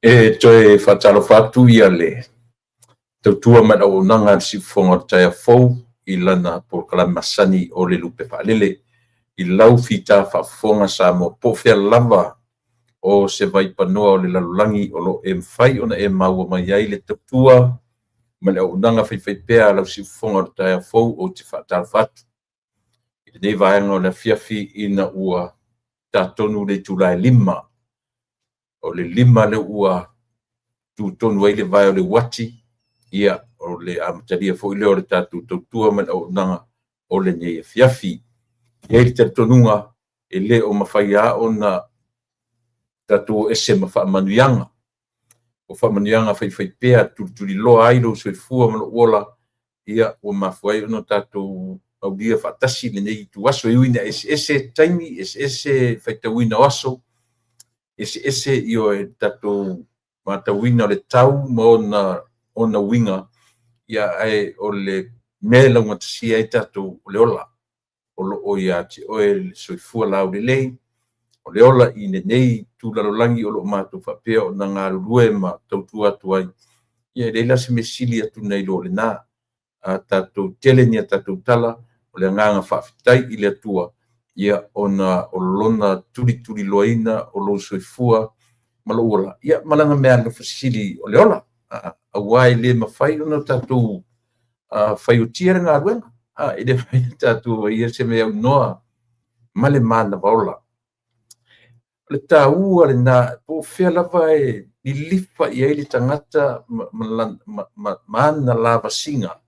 E toe faatalofa atu ia le tautua ma le auaunaga a le Siufofoga o le Taeao Fou i lana polokalame masani o le Lupe Faalele i lau fita faafofoga Samoa, po o fea lava o se vaipanoa o le lalolagi o lo o e mafai ona e maua mai ai le tautua ma le auaunaga faifaipea a lau Siufofoga o le Taeao Fou. Ou te faatalofa atu i lenei vaega o le afiafi ina ua ta tonu le itula e 5. O le 5 lea ua tutonu ai le vae o le uati, ia o le amatalia foi lea o le tatou tautua ma le auaunaga o lenei afiafi. E i ai le talitonuga e le o mafai lava ona tatou o ese ma faamanuiaga. O faamanuiaga faifaipea e tulituliloa ai lou soifua ma lou ola, ia ua mafua ai ona tatou aulia faatasi lenei ituaso, e ui ina eseese taimi, eseese faitauina o aso, eseese le tatou matauina o le tau ma ona uiga, ae o le mea e laugatasia ai tatou o le ola. O lo o ia te oe le soifua laulelei, o le ola i lenei itu lalolagi o lo o matou faapea ona galulue ma tautua atu ai, ia e leai la se mea sili atu nai lo lena. A tatou tele ni a tatou tala, o le agaga faafetai i le Atua ona o Lona tulituliloaina o lou soifua ma lou ola, ia ma Lana meaalofa sili o le ola, aua e le mafai ona tatou faiotia le galuega, e le mafai ona tatou faia se mea aunoa ma le manava ola. O le taua lena, po o fea lava e lilifa i ai le tagata ma ana lavasiga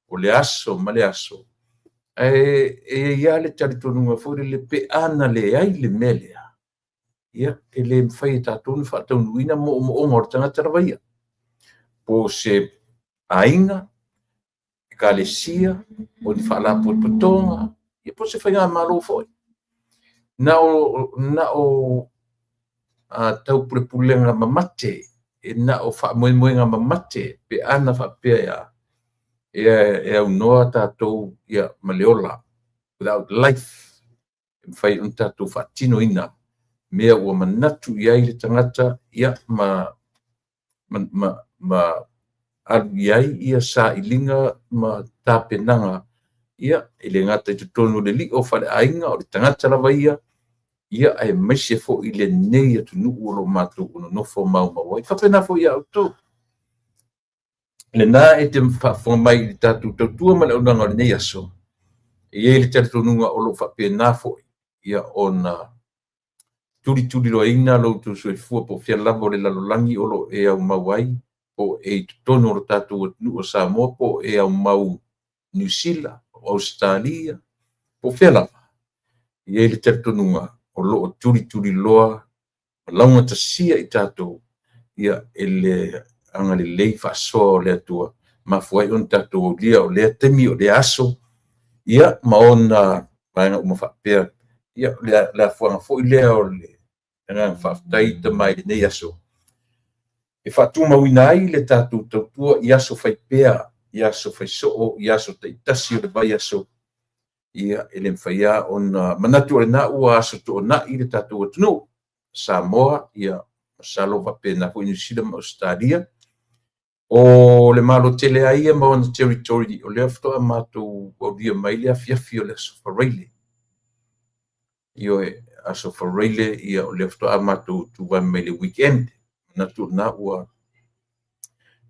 o le aso ma le aso, ae e i ai lava le talitonuga foi lele pe ana leai le mea lea, ia e le mafai e tatou ona faataunuuina moomooga o le tagata lava ia, po o se aiga, ekalesia, o ni faalapotopotoga, ia po o se faigamalo foi. Na o taupulepulega mamate, e na o faamoemoega mamate pe ana faapea e aunoa tatou ma le ola, without life, e mafai ona tatou faatinoina mea ua manatu i ai le tagata ma alu i ai ia sailiga ma tapenaga, ia e le gata i totonu o le lio o faleaiga, o le tagata lava ia, ia aemaise foi lenei atunuu o lo o matou nonofo maumau ai. E faapena foi ia outou. Lena e te faafofoga mai i le tatou tautua ma le auaunaga o lenei aso, e i ai le talitonuga o lo o faapena foi ia ona tulituliloaina lo outou soifua po o fea lava o le lalolagi o lo o e aumau ai, po o e i totonu o le tatou atunuu o Samoa, po o e aumau Niu Sila, o Ausetalia, po o fea lava, e i ai le talitonuga o lo o tulituliloa ma laugatasia i tatou e le agalelei faasoa o le Atua, mafua ai ona tatou aulia o lea taimi o lea aso, ia ma ona vaega uma faapea. Ia o le afuaga foi lea o le agaga faafetai Tama i lenei aso, e faatumauina ai le tatou tautua i aso faipea, i aso faisoo, i aso taitasi o le vaiaso, ia e le mafai lava ona manatu o lena ua aso Toonai le tatou atunuu, Samoa, ia masalo faapena foi Niu Sila ma Ausetalia. O le Malo tele lava ia ma ona territory, o lea faatoa matou aulia mai le afiafi o le Aso Faraile. Ioe, Aso Faraile, ia o lea faatoa matou tuvae mai le weekend. Manatu o lena ua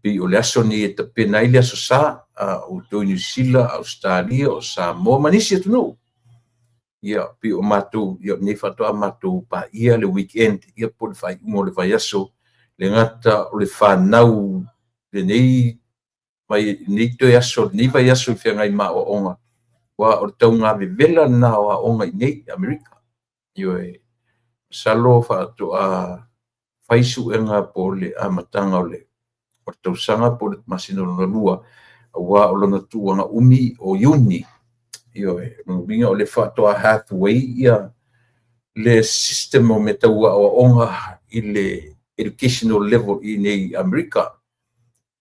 pei o le aso lenei e tapena ai le Aso Sa, a outou i Niu Sila, Ausetalia, o Samoa ma nisi atunuu. Ia pei o matou, ia lenei faatoa matou paia le weekend, ia po o le faaiuga o le vaiaso, le gata o le fanau lenei vai toe aso, lenei vaiaso i feagai ma aoaoga, aua o le tauga vevela lena o aoga i inei i Amerika. Ioe, masalo faatoa fai suega po o le amataga o le tausaga po o le masina lona lua, aua o lona tuaga umi o Iuni. Ioe, o lona uiga o lea faatoa halfway ia le system o mea tau aoaoga i le educational level i inei i Amerika.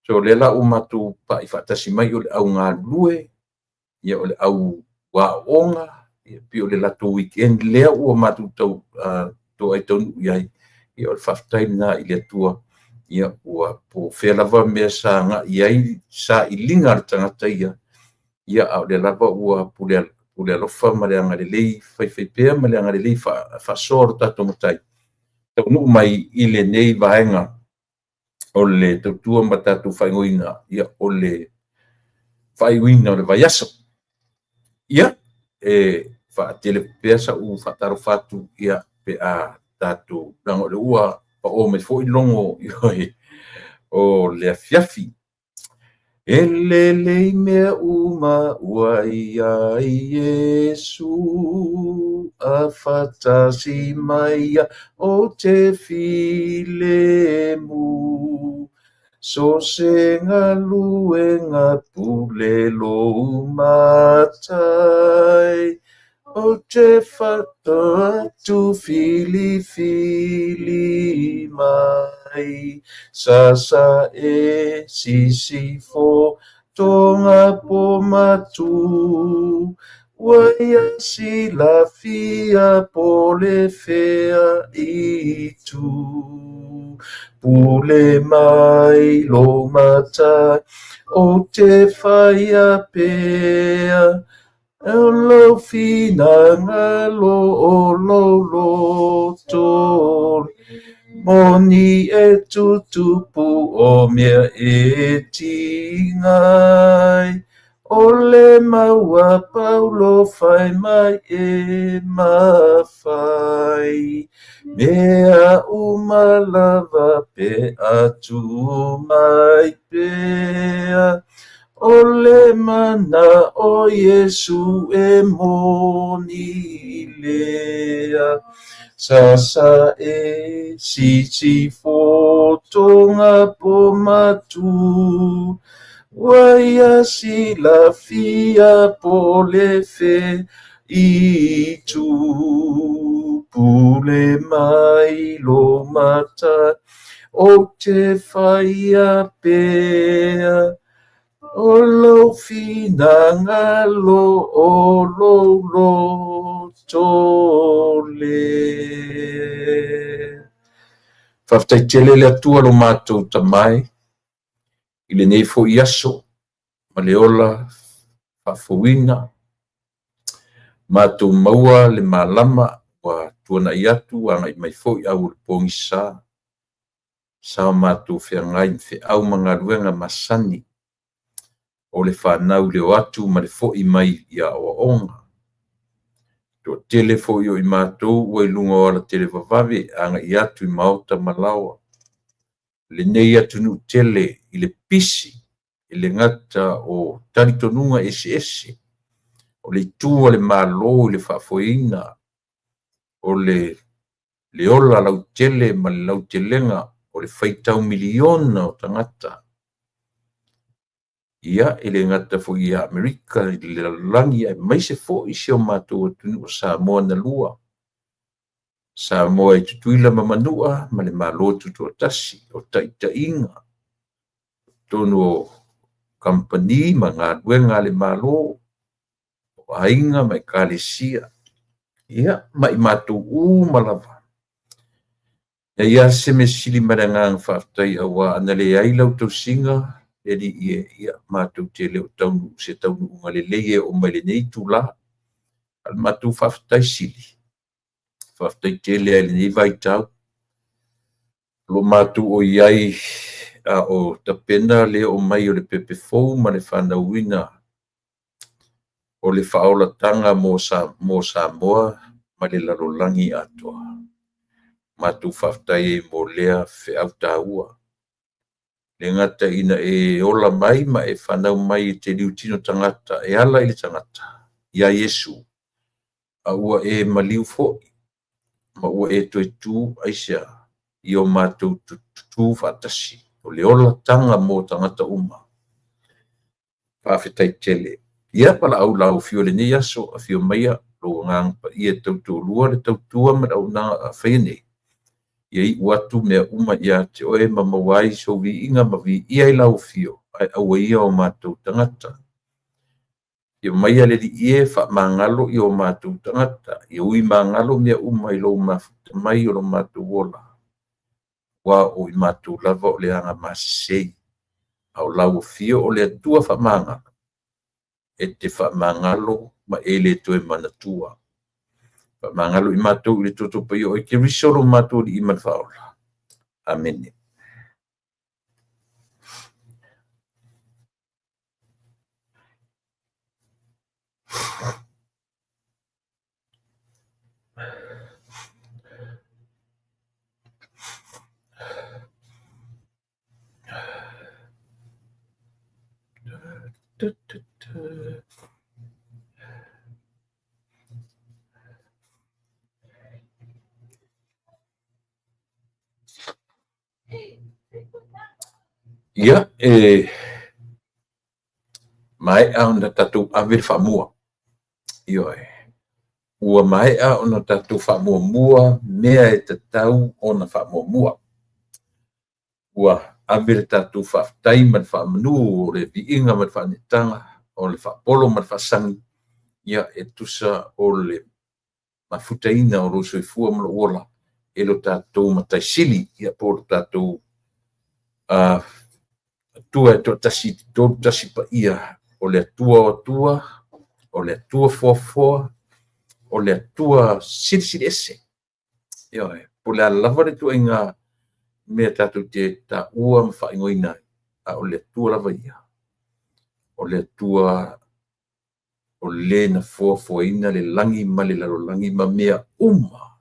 So o lea la ua matou pai faatasi mai o le au galulue, ia o le au aooga, ia pei o le latou weekend lea ua matou tau toai taunuu i ai, ia o le faafetai lena i le Atua. Ia, ua po o fea lava mea sa agai ai sailiga a le tagata ia, ia a o lea lava ua pule alofa ma le agalelei faifaipea ma le agalelei faasoa o le tatou Matai, taunuu mai i lenei vaega o le tautua ma tatou faaigoaina, ia, o le faaiuina o le vaiaso. Ia, e faatele pea sau faatalofa atu, ia, pe a tatou, leaga o lea ua pao mai foi logo o le afiafi. E lelei mea uma ua i ai Iesu, a faatasi mai ia ou te filemu. So o se galuega pule lou Matai, ou te atu filifili mai. Sasa e sisifo tonga po matu, ua ia silafia po o le fea itu. Pule mai lou Matai, ou te faia pea, o lou finagalo o lou loto moni e tutupu o mea e tiga ai. O le mau a Paulo fai mai e mafai, mea uma lava pe a tuu mai pea. O le mana o Iesu e moni lea. Sasa e sisifo tonga po matu, ua ia silafia po o le fea itu. Pule mai lou Matai, ou te faia pea, o lou finagalo o lou loto lea. Faafetai tele le Atua lo matou Tama e i lenei foi aso ma le ola faafouina. Matou maua le malama ua tuanai atu agai mai foi au o le pogisa. Sa o matou feagai ma feau ma galuega masani o le fanau i le o atu ma le foi mai i aoaoga. Toatele foi o i matou ua i luga o alatelevavave agai atu i maota ma laoa. Lenei atunuu tele i le pisi e le gata o talitonuga eseese, o le itu a le Malo i le faafoeina o le ola lautele ma le lautelega o le faitau miliona o tagata. Ia, e le gata foi ia Amerika i le lalolagi, aemaise foi si o matou atunuu o Samoa na lua. Samoa e Tutuila ma Manua ma le Malo Tutoatasi, o taitaiga totonu o kamupani ma galuega a le Malo, o aiga ma ekalesia, ia, ma i matou uma lava. E leai lava se mea sili ma le agaga faafetai aua ana leai lau tausiga, le Alii e, ia, matou te le o taunuu se taunuuga lelei e oo mai lenei itula. A o le matou faafetai sili, faafetai tele lava i lenei vaitau. O lo o matou o i ai a o tapena le oo mai o le pepe fou ma le fanauina o le faaolataga mo Samoa ma le lalolagi atoa. Matou faafetai ai mo lea feau taua. Le gata ina e ola mai ma e fanau mai e te liutino tagata e ala i le tagata, ia Iesu, a ua e maliu foi ma ua e toe tu aisea i o matou tutu faatasi, o le olataga mo tagata uma. Faafetai tele. Ia, valaau lau afio i lenei aso, afio maia lou agaga paia e tautoalua le tautua ma le auaunaga a faia nei. Ia iu atu mea uma ia te oe ma maua ai sou viiga ma viia ai lau afio, ae aua ia o matou tagata. Afio maia le Alii e faamagalo i o matou tagata, ia ui magalo mea uma i lou mafuta mai o lo matou ola. Aua o i matou lava o le agamasese, a o lau afio o le Atua faamagalo, e te faamagalo ma e le toe manatua. Faamagalo i matou i le toto paia o Keriso lo matou Alii ma le Faaola. Amene. Ia, e maea ona tatou ave le faamua. Ioe. Ua maea ona tatou faamuamua mea e tatau ona faamuamua. Ua ave le tatou faafetai ma le faamanu o le viiga ma le faaneetaga, o le faapolo ma le faasagi, ia e tusa o le mafutaina o lou soifua ma lou ola e lo tatou Matai Sili, ia po o lo tatou Atua e toatasi, tolu tasi paia, o le Atua o Atua, o le Atua foafoa, o le Atua silisili ese. Ioe, po o le a lava le ituaiga mea tatou te taua ma faaigoaina ai, a o le Atua lava ia, o le Atua o le na foafoaina le lagi ma le lalolagi ma mea uma,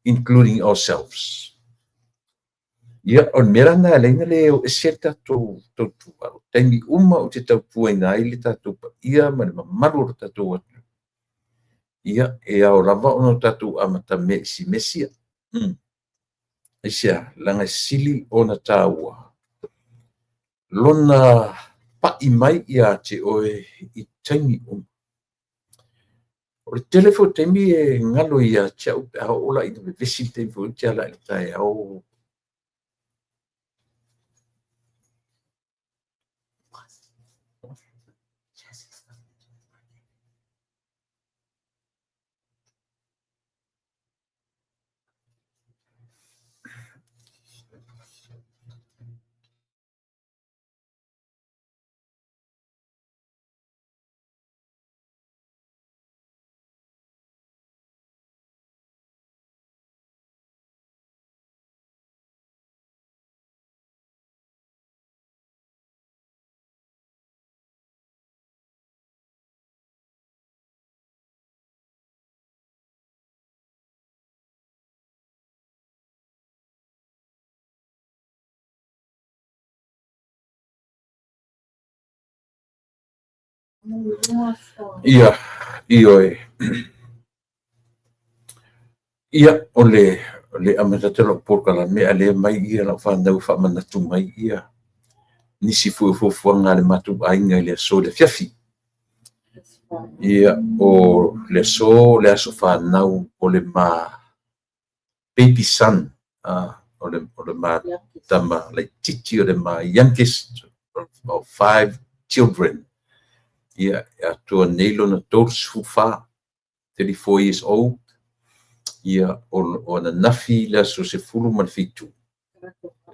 including ourselves. Ia, o le mea la lena e ala ai ona le o ese le tatou tautua, o taimi uma ou te tautuaina ai le tatou paia ma le mamalu o le tatou atunuu, ia, e ao lava ona tatou amatamea i si mea sia. Aisea? Leaga e sili ona taua lona pai mai ia te oe i taimi uma. O le tele foi o taimi e galo ia te au pe a oo la ina vevesi le taimi foi lea ou te ala ai i le taeao. Ia, ioe. Ia, o le amata atu o lau polokalame, a o lea e aumai lau fanau e faamanatu mai ia nisi foi o fuafuaga a le matou aiga i le aso i le afiafi. Ia, o le aso, o le aso fanau o le ma baby son, o le ma tama laitiiti, o le ma youngest of 5 children. Ia, e atoa nei lona 34, 34 years old. Ia, o ananafi le aso 17,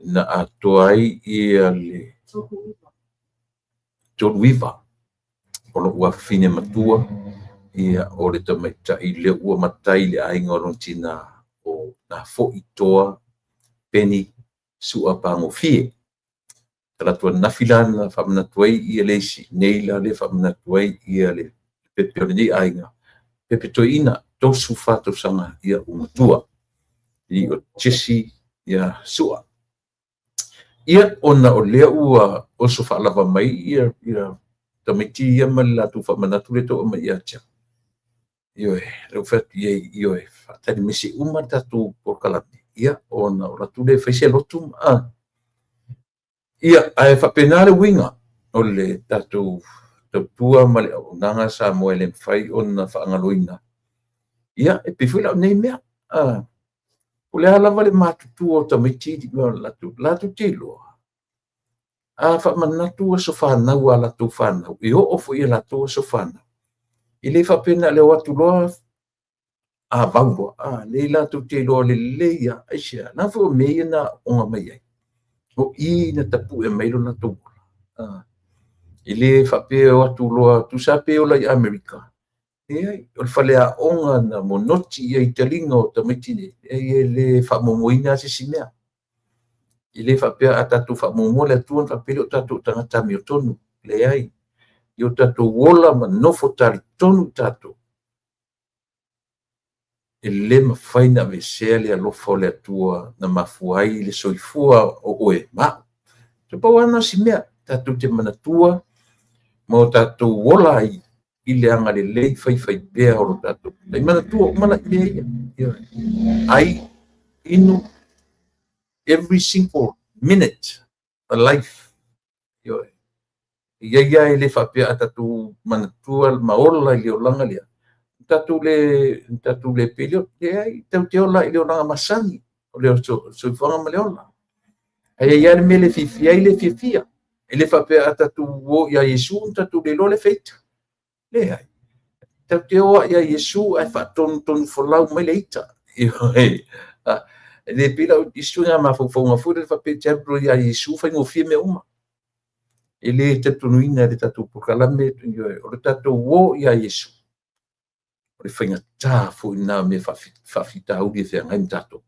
na atoa ai ia le 39 o lou afafine matua, ia, o le tamaitai lea ua matai i le aiga o lona tina, o Nafo'i Toa Peni Sua Pagofie. Talaatu ananafi la na faamanatu ai ia le isi, nei la lea faamanatu ai ia le pepe o lenei aiga, pepe toeaina, 34 tausaga ia ua matua, i o Jesse ia Sua. Ia, ona o lea ua oso faalava mai ia tamaiti ia ma le latou faamanatu lea tau aumai ia te au. Ioe, lea ua fai atu i ai, ioe, faatalimese uma le tatou polokalame, ia, ona o latou lea e fai se lotu ma... Ia, ae faapena le uiga o le tatou tautua ma le auaunaga Samoa e le mafai ona faagaloina. Ia, e pei foi la o nei mea, o le a lava le matutua o tamaiti latou te iloa, a faamanatu aso fanau a latou fanau, e oo foi i a latou aso fanau, e le faapea na o le o atu loa A vau loa, a, lea latou te iloa lelei lava. Aisea? Leaga foi o mea ia na aooga mai ai. O i na tapue mai ai lo latou ola. A, e le faapea e o atu loa, tusa lava pe ola i Amerika, leai, o le faleaoga na monoti i ai taliga o tamaiti nei, e le faamuamuaina lava se isi mea. E le faapea a tatou faamuamua le Atua ona faapea lea o tatou o tagata amiotonu. Leai, ia o tatou ola ma nofo talitonu tatou, e le mafai ona aveesea le alofa o le Atua na mafua ai le soifua o oe ma au. E pau lava lena o si mea, tatou te manatua ma o tatou ola ai i le agalelei faifaipea o lo tatou. E manatua uma la mea ia. Ai, inu, every single minute of life. Ioe. E i ai lava e le faapea a tatou manatua ma ola i le olaga lea, tatou le pele, leai, tatou te ola i le olaga masani, o le soifuaga ma le ola. Ae i ai lava le mea e le fiafia ai, le fiafia. E le faapea a tatou o ia Iesu ona tatou le iloa lea feita. Leai. Tatou te o lava ia Iesu ae faatonutonu folau mai le ita. Ioe. E le pei la o isi ituaiga mafaufauga foi lea faapea e te alu loa ia Iesu faigofie mea uma. E le talitonuina e le tatou polokalame, ioe, o le tatou o ia Iesu, o le faigata foi lena o mea faafitauli e feagai ma tatou.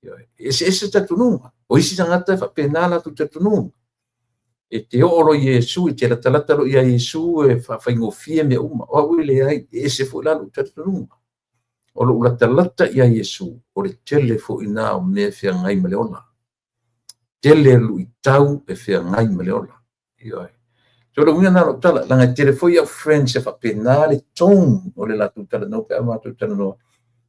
Ioe. E eseese talitonuga. O isi tagata e faapena latou talitonuga. E te oo loa i Iesu, e te latalata loa ia Iesu e faafaigofie mea uma. O au e leai, e ese foi la lou talitonuga. O lou latalata ia Iesu, o le tele foi lena o mea e feagai ma le ola. Tele luitau e feagai ma le ola. Ioe. So le uiga lena o lau tala, leaga e tele foi au friends e faapena le tone o le latou talanoa pe a matou talanoa.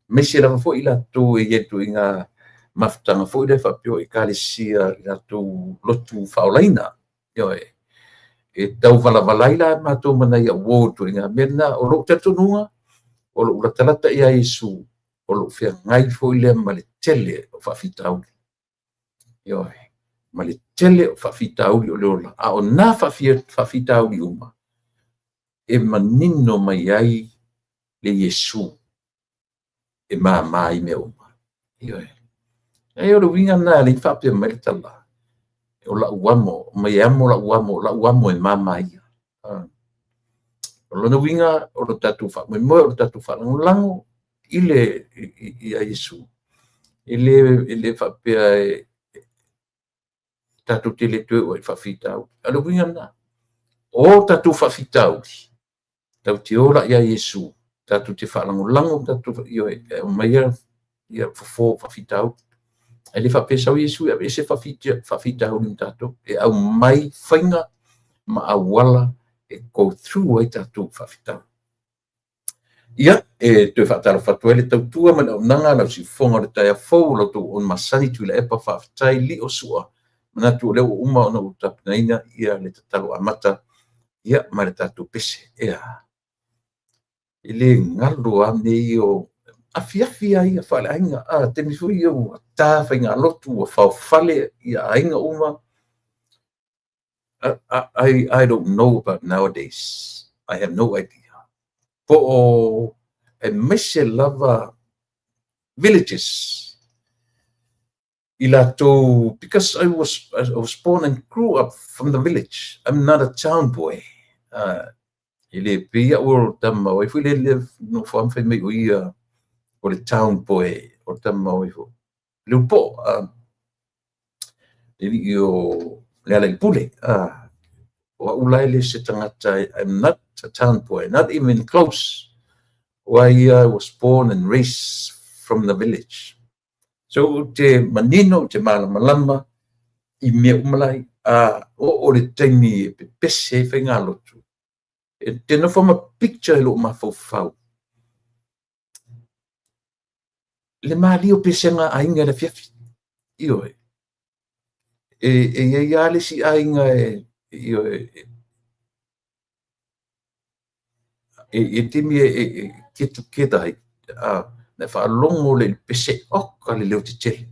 Aemaise lava foi i latou e i ai i le ituaiga mafutaga foi lea faapea o ekalesia i latou lotu faaolaina. Ioe. E tau valavala ai la matou ma nai au uo i le ituaiga mea lena. O lou talitonuga, o lou latalata ia Iesu, o lou feagai foi lea ma le tele o faafitauli. Ioe. Ma le tele o faafitauli o le ola. A o na faafitauli uma, e manino mai ai le Iesu e mama ai mea uma. Ioe. E o le uiga lena e le i faapea mai le tala, o lau amo, mai e amo lau amo, o lau amo e mama ia. O lona uiga, o lo tatou faamoemoe, o lo tatou faalagolago i le ia Iesu, e le faapea e tatou te le toe oo i faafitauli. A o le uiga lena, o tatou faafitauli, tatou te ola ia Iesu, tatou te faalagolago, tatou ioe, e aumaia ia fofo o faafitauli. E le faapea e sau Iesu e aveese faafitauli ma tatou, e aumai faiga ma auala e go through ai tatou faafitauli. Ia, e toe faatalofa atu ai le tautua ma le auaunaga, lau siufofoga o le taeao fou, o la outou auauna masani Tuilaepa, faafetai Lio Sua. Manatu o lea ua uma ona ou tapenaina ia le tatalo amata, ia, ma le tatou pese. Ea, e le galo lava mea ia o afiafi lava ia faaleaiga. A, taimi foi ia ua ta faigalotu, ua faofale ia aiga uma. I don't know about nowadays. I have no idea. Po o aemaise lava villages i latou, because I was born and grew up from the village. I'm not a town boy. E le pei au o tama o ai foi le nofo a ma fai mai o ia o le town boy, o tama o ai foi. Le upo, le alii o le ala i pule. O au la e le se tagata, I'm not a town boy, not even close. Why I was born and raised from the village. So ou te manino, ou te malamalama i mea uma lai. A o le taimi e pepese ai faigalotu, e te nofo ma picture i lou mafaufau. Le malie o pesega a aiga i le afiafi. Ioe. E i ai lava le isi aiga e, ioe, e taimi e get together ai, na faalogo le pese, oka le leo tetele.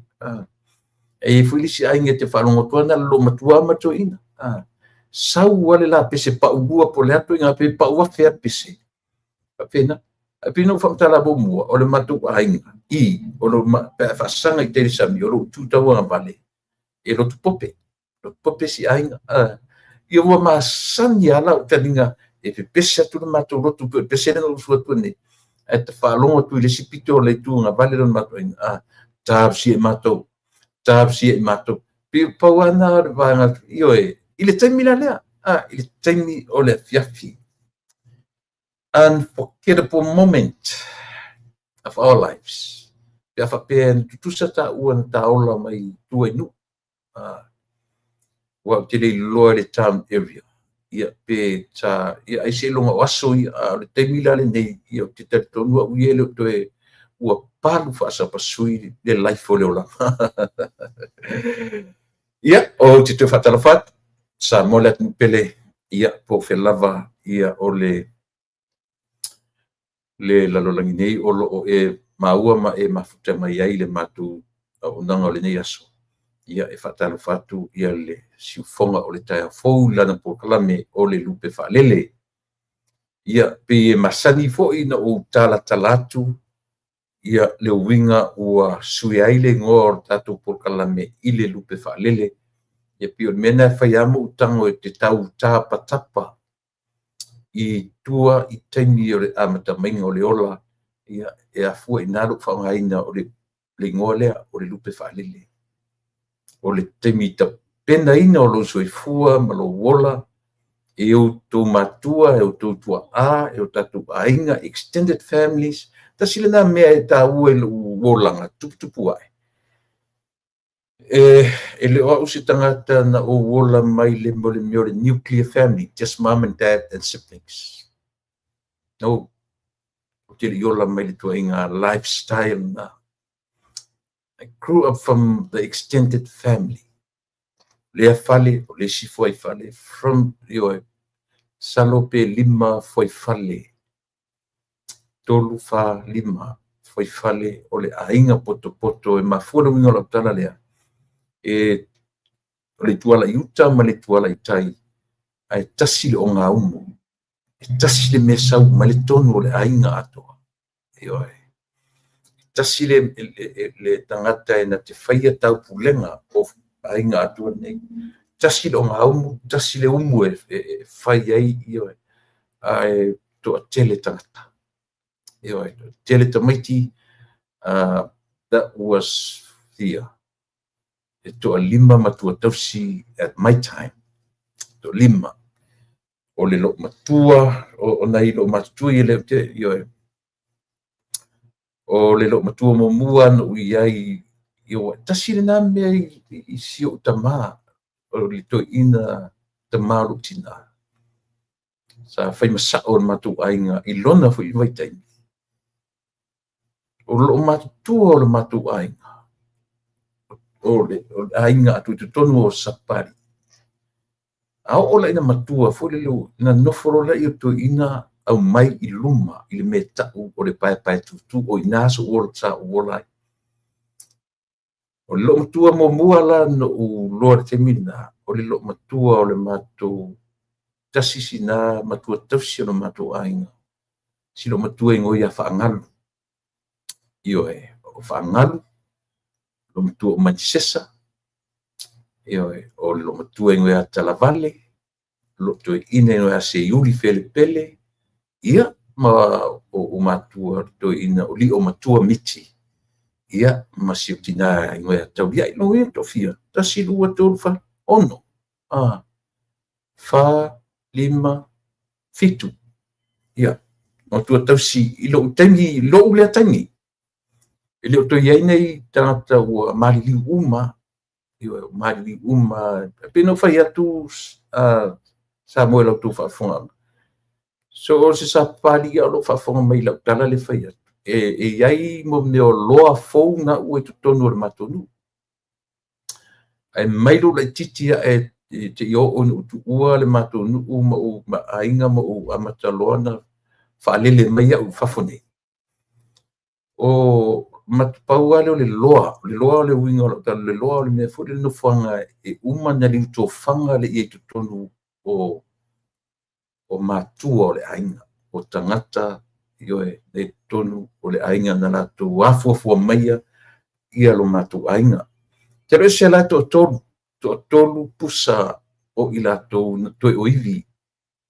E i ai foi le isi aiga e te faalogo atu ana le loomatua ma toeaina. Sau lava le la pese paulua po o le a ituaiga pe pau afe lava pese. Faapena. Ae pei ona ou faamatala muamua, o le matou aiga i o lo pe a faasaga i tai i le sami, o lo o tu tauagavale e lotu pope, lotu pope si aiga. Ia ua masani lava lau taliga e pepesi atu le matou lotu, pei o le pese lea na ou usu atu ai nei, ae ta faalogo atu i le isi pito o le itu agavale lea o le matou aiga, talosia i matou, talosia i matou. Pei pau lava lena o le vaega, ioe, i le taimi la lea, i le taimi o le afiafi. Unforgettable moment of our lives. Pe a faapea na tutusa taua na ta ola mai tua i nuu. Aua ou te le iloa le town area. Ia pe sa, ia ai seiloga o aso ia, a o le taimi la lenei, ia ou te talitonu au ia e le o toe, ua palu faasapasui le life o le olaga. Ia, ou te toe faatalofa atu, Samoa le atunuu pele, ia po o fea lava ia o le lalolagi nei o lo o e maua ma e mafuta mai ai le matou auaunaga o lenei aso. Ia e faatalofa atu ia le siufofoga o le taeao fou i lana polokalame o le Lupe Faalele. Ia pei e masani foi ona ou talatala atu ia le uiga ua sui ai le igoa o le tatou polokalame i le Lupe Faalele. Ia pei o le mea lena e fai lava ma ou tago ou te tau tapatapa i tua i taimi o le amata maiga o le ola, ia e afua i ina lou faaaogaina o le igoa lea o le Lupe Faalele. O le taimi tapenaina o lou soifua ma lou ola e outou matua, e outou tuaa, e o tatou aiga, extended families. Tasi lena mea e taua i lou olaga tuputupu ae. E le o au se tagata na ou ola mai le mea o le nuclear family, just mom and dad and siblings. No, ou te le i ola mai le tuaiga lifestyle na. I grew up from the extended family. Lea fale, o le isi fuaifale, from, ioe, masalo pe 5 fuaifale, 3, 4, 5 fuaifale o le aiga potopoto. E mafua le uiga o lau tala lea, e o le ituala i uta ma le ituala i tai, ae tasi le ogaumu, e tasi le mea e sau uma ai le tonu o le aiga atoa. Ioe. E tasi le tagata e na te faia taupulega o aiga atoa nei. Tasi le ogaumu, tasi le umu e fai ai, ioe, ae toatele tagata. Ioe, toatele tamaiti, that was fear. E toalima matua tausi at my time. Toalima. O le loo matua, o nai loo matutua ia le te, ioe. O le loo matua muamua na ou i ai, ioe, tasi lena mea i si ou tamā, o le toeaina tamā o lou tina. Sa fai masao o le matou aiga i lona foi vaitaimi. O loo matutua o le matou aiga, o le aiga atu i totonu o Sapali. A oo la ina matua foi lele, na nofo loa lea o toeaina aumai i luma i le mea tau o le paepae tutu o i ina sa ou ola ai. O le loomatua muamua la na ou iloa i le taimi lena, o le loomatua o le matou tasi sina matua tausi o le matou aiga. Si loomatua igoa ia Faagalu. Ioe, o Faagalu, loomatua o Manisesa, ioe, o le loomatua igoa ia Talavale, loo toeaina igoa ia Seiuli Felepele, ia ma o matua toeaina o Lio Matua Miti, ia ma si o tina igoa ia Tauliai. Lona uiga e toafia? 1, 2, 3, 4, 6, 4, 5, 7. Ia, matua tausi i lou taimi, lou lea taimi. E le o toe i ai nei tagata ua maliliu uma, ioe, maliliu uma. Pei ona ou fai atu, Samoa i la outou faafofoga. So o se sapali ia o loo faafofoga mai i lau tala le fai atu. E i ai mo mea o loa fou na ua i totonu o le matou nuu. Ae mai lou laitiiti ae te i oo ina ou tuua le matou nuu ma ou aiga ma ou amata loa na faalele mai au i fafo nei. O matupau lava lea o le loa, o le loa o le uiga o lau tala, le loa o le mea foi le nofoaga e uma na liutofaga le i totonu o matua o le aiga, o tagata, Ioe, na i totonu o le aiga na latou afuafua maia ia lo matou aiga. Te alu ese la e toatolu, toatolu pusa o i latou na toe o ivi,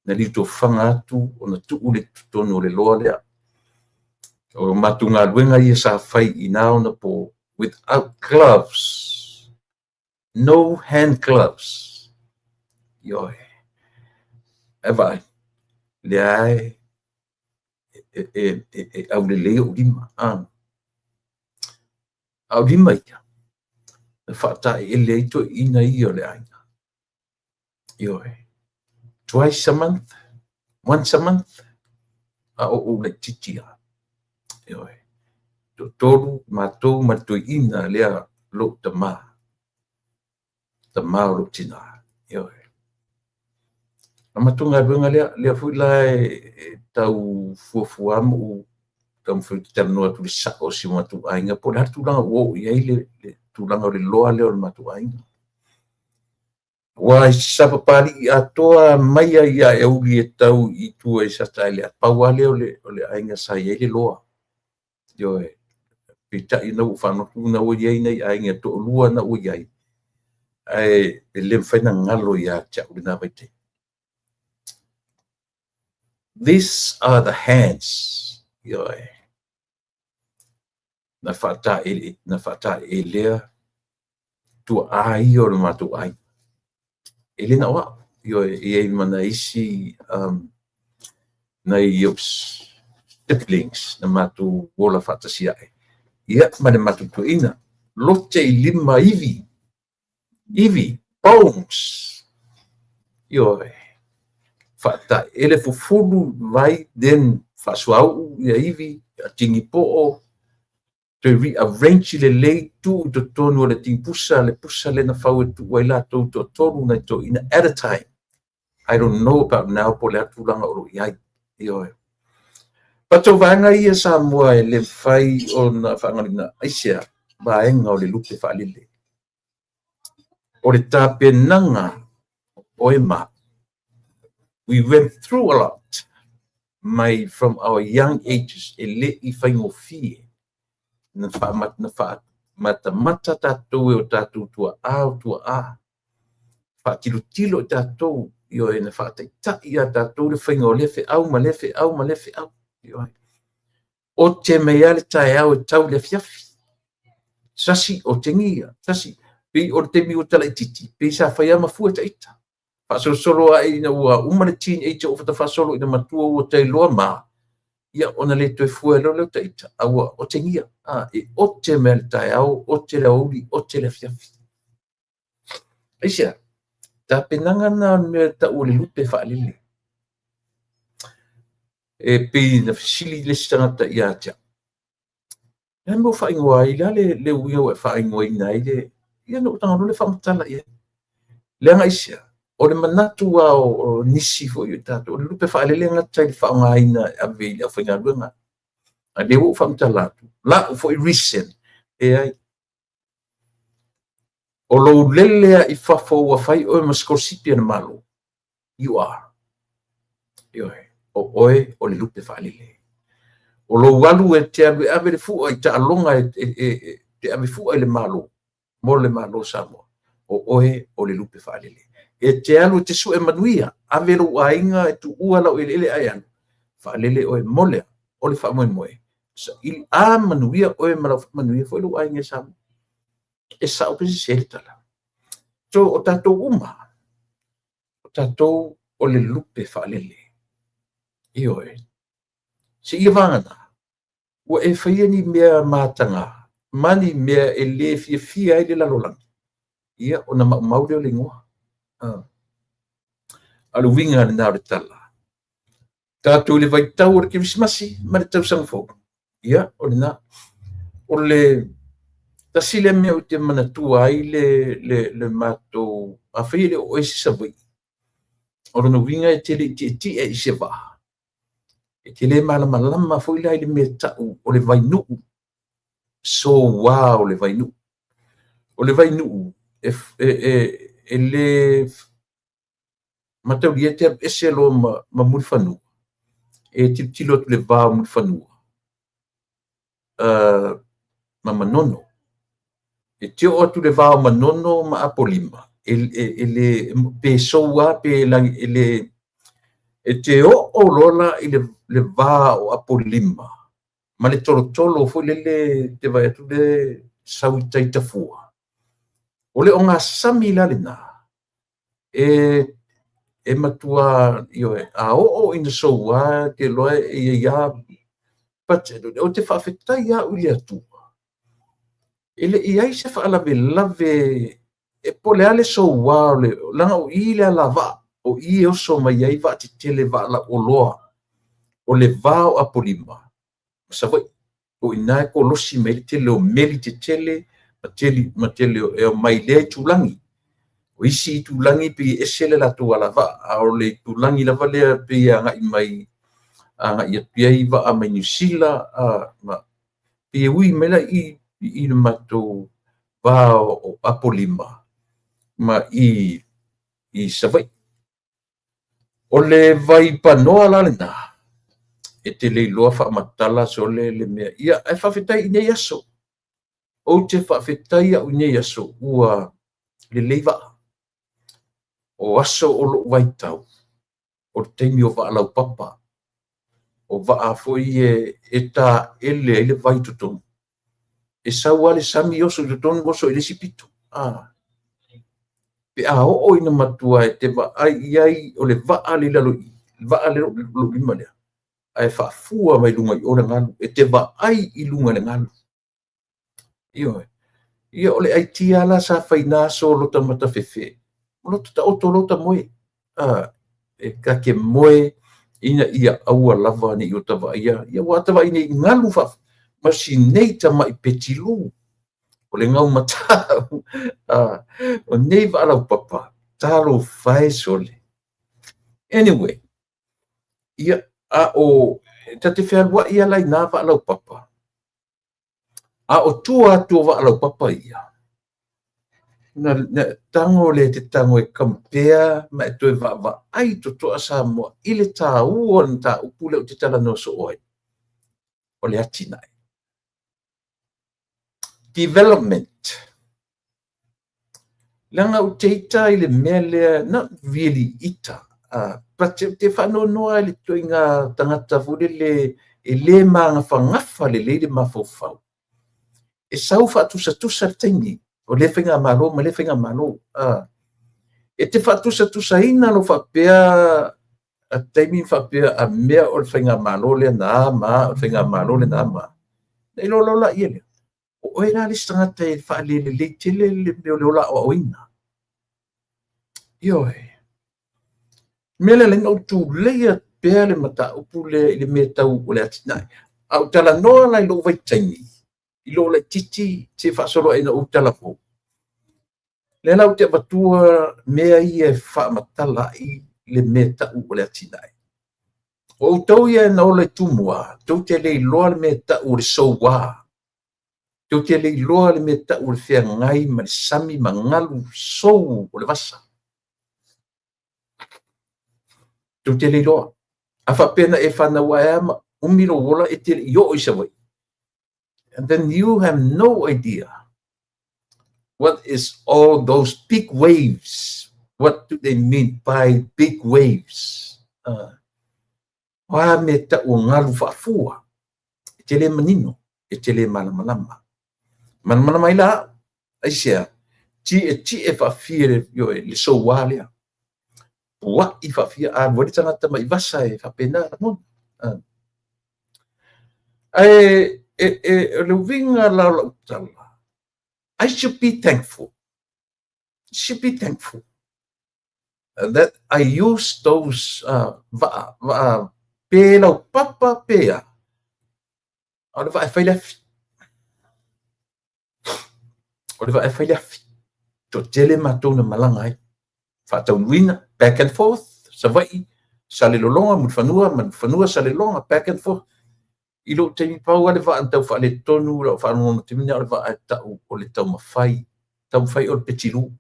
na liutofaga atu ona tuu lea i totonu o le loa lea. O matou galuega ia sa fai i na ona po, without gloves, no hand gloves. Ioe. Ae vaai, lea e e aulelei ou lima. A o lima ia, na faataeleele ai toeaiina ia o le aiga. Ioe. Twice a month, once a month, a o ou laitiiti lava. Ioe. Toatolu matou ma le toeaina lea lou tama, tama o lou tina. Ioe. O la matou galuega lea, lea foi la e tau fuafua ma ou taumafai ou te talanoa atu i le sao o si o matou aiga, po o le a le tulaga ua oo i ai le tulaga o le loa lea o le matou aiga. Aua i Sapapalii atoa mai ai ia Aeauli e tau i tua i Sata'elea, pau lava lea o le aiga sa i ai le loa. Ioe. Peitai na ua ou faalogo atu na ua i ai nai aiga e toalua na ua i ai, ae e le mafai ona galo ia te au lena vaitaimi. These are the hands. Ioe. Na faataeleelea tuaa ia o le matou aiga. E le na o au. Ioe, e i ai ma nai isi nai ou siblings na matou ola faatasi ae. Ia, ma le matou toeaina. Lote i lima ivi. Ivi, bones. Ioe. Faataeleele fufulu vai, then faasuauu ia ivi, tigi poo, toe rearrange lelei, tuu i totonu o le tigipusa, le pusa lea na fau e tuu ai latou toatolu nai toeaiina at a time. I don't know about now po o le a tulaga o lo o i ai. Ioe. But o vaega ia Samoa e le mafai ona faagaloina, aisea? Vaega o le lupe faalele. O le tapenaga o oe ma au. We went through a lot mai from our young ages, e le i faigofie na faamatamata tatou e o tatou tuaa o tuaa, faatilotilo i tatou, ioe, na faataitai ia tatou le faiga o lea feau ma lea feau ma lea feau. Ioe. Ote mai lava le taeao e tau i le afiafi. Sasi otegia, sasi. Pei o le taimi ua talaititi, pei sa fai lava ma fue taita. Faasolosolo ae ina ua uma le teenage ua faasolo ina matua ua tailoa ma, ia ona le toe fue loa lea o taita, a ua otegia. E ote mai le taeao, ote le aoauli, ote le afiafi. Aisea? Tapenaga na o le mea e tau o le lupe faalele. E pei na fesili le isi tagata ia te au, le a le mea ua faaigoa ai, le a le uiga ua e faaigoaina ai le, ia na ou tago loa lea faamatala i ai. Leaga aisea? O le manatu lava o nisi foi o tatou, o le lupe faalele e gata i le faaaogaina e ave i le aufaigaluega. A lea ua ou faamatala atu, lau foi reason, leai. O lou lele lava i fafo ua fai oe ma sikolasipi a le Malo. You are. Ioe, o oe o le lupe faalele. O lou alu e te alu e ave le fua i taaloga e te ave fua i le Malo, mo le Malo o Samoa. O oe o le lupe faalele. E te alu e te sue manuia, ave lou aiga e tuua lau eleele ae alu, faalele oe mo le a? O le faamoemoe, saili a manuia oe ma lau manuia foi lou aiga i Samoa. E sao pe sese le tala. So, o tatou uma, o tatou o le lupe faalele. Ioe. Seia vagana, ua e faia ni mea mataga ma ni mea e le fiafia ai le lalolagi, ia ona maumau lea o le igoa. A o le uiga lena o le tala. Tatou i le vaitau o le Kerisimasi ma le tausaga fou. Ia, o lena. O le tasi lea mea ou te manatua ai le matou, afai e le o oe se Savaii, o lona uiga e te le i tietie i se vaa, e te le malamalama foi la i le mea tau o le vainuu, soua o le vainuu. O le vainuu, e le mataulia e te alu ese loa ma Mulifanua, E tilotilo atu i le va o Mulifanua ma Manono. E te oo atu i le va o Manono ma Apolima, e le pe sou lava pe lagi, e le e te oo loa la i le va o Apolima ma le tolotolo foi lele te vaai atu le sau i tai Tafua. O le ogasami la lena, e matua, ioe, a oo ina soua te iloa e i ai lava, but ou te faafetai au i le Atua, e le i ai se faalavelave e po o le a le soua o le, leaga o i le alavaa, o i e oso mai ai vaa tetele, vaa lauoloa, o le va o Apolima ma Savaii. O i ina e kolosi mai ai le tele o meli tetele ma tele e omai i lea itulagi. O isi itulagi pei e ese le latou alavaa, a o le itulagi lava lea pei e agai mai, agai atu i ai vaa mai Niu Sila, ma pei e ui mai la i i le matou va o Apolima ma i i Savaii. O le vaipanoa la lena, e te le iloa faamatala sole le mea. Ia, ae faafetai i nei aso. Ou te faafetai au i nei aso ua lelei vaa. O aso o lou vaitau, o le taimi o vaa laupapa, o vaa foi e taele ai le vai i totonu. E sau lava le sami oso i totonu, oso i le isi pito. Pe a oo ina matua e te vaai i ai o le vaa le i lalo i i, le vaa lea o lou lima lea, ae faafua mai luga i o le galu. E te vaai i luga i le galu. Ioe. Ia o le aitia la sa fai i na aso o lota matafefe, o lota taoto lota moe. E ta te moe ina ia aua lava ne i ota vaaia. Ia ua ta vaai nei i galu ma si nei tamai petilu. O le gaumatau. O nei vaa laupapa, talofa e sole. Anyway, ia, a o, ta te fealuai lava la i na vaa laupapa. A o tua atu o vaa laupapa ia, na tago lea e te tago e compare ma e toe vaavaai totoa Samoa i le taua o le mataupu lea ou te talanoa soo ai, o le atinae. Development. Leaga ou te ita i le mea lea, not really ita, but ou te faanoanoa i le ituaiga tagata foi lele e le magafagafa lelei le mafaufau. E sau faatusatusa le taimi o lea faigamalo ma lea faigamalo. E te faatusatusaina lou faapea a taimi faapea a mea o le faigamalo lea na ma, o le faigamalo lea na ma. Na iloa loa la ia lea. O oe la le isi tagata e faalelelei tele le mea o le ola aoaoina. Ioe. Mea lea na ou tuleia pea le mataupu lea i le mea tau o le atinae. A ou talanoa la i lou vaitaimi, i lou laitiiti se faasolo ai na ou talavou. Lea la ou te avatua mea ia e faamatala ai le mea tau o le atinae. O outou ia na ola i Tumua, tou te le iloa le mea tau o le soua. Tou te le iloa le mea tau o le feagai ma le sami ma galu sou o le vasa. Tou te le iloa. A faapea na e fanau ae lava ma umi lou ola e te le i oo i Savaii. And then you have no idea what is all those big waves. What do they mean by big waves? O a mea tau o galu faafua. E te le manino, e te le malamalama. Malamalama ai la au. Aisea, tietie faafia le, ioe, le soua lea. Puai faafia, alu ai le tagata mai vasa e faapena lagona. Ae e le uiga la o lau tala, I should be thankful. Should be thankful that I use those vaa, vaa pe laupapa pe a. O le vaa e fai le afi. O le vaa e fai le afi. Toatele matou na malaga ai. Faataunuuina, back and forth, Savaii, Salelologa, Mulifanua, Mulifanua, Salelologa, back and forth. I lou taimi pau lava le vaa na tau faaletonu lau faalogologo taimi lena o le vaa e tau o le taumafai, taumafai o le petilu.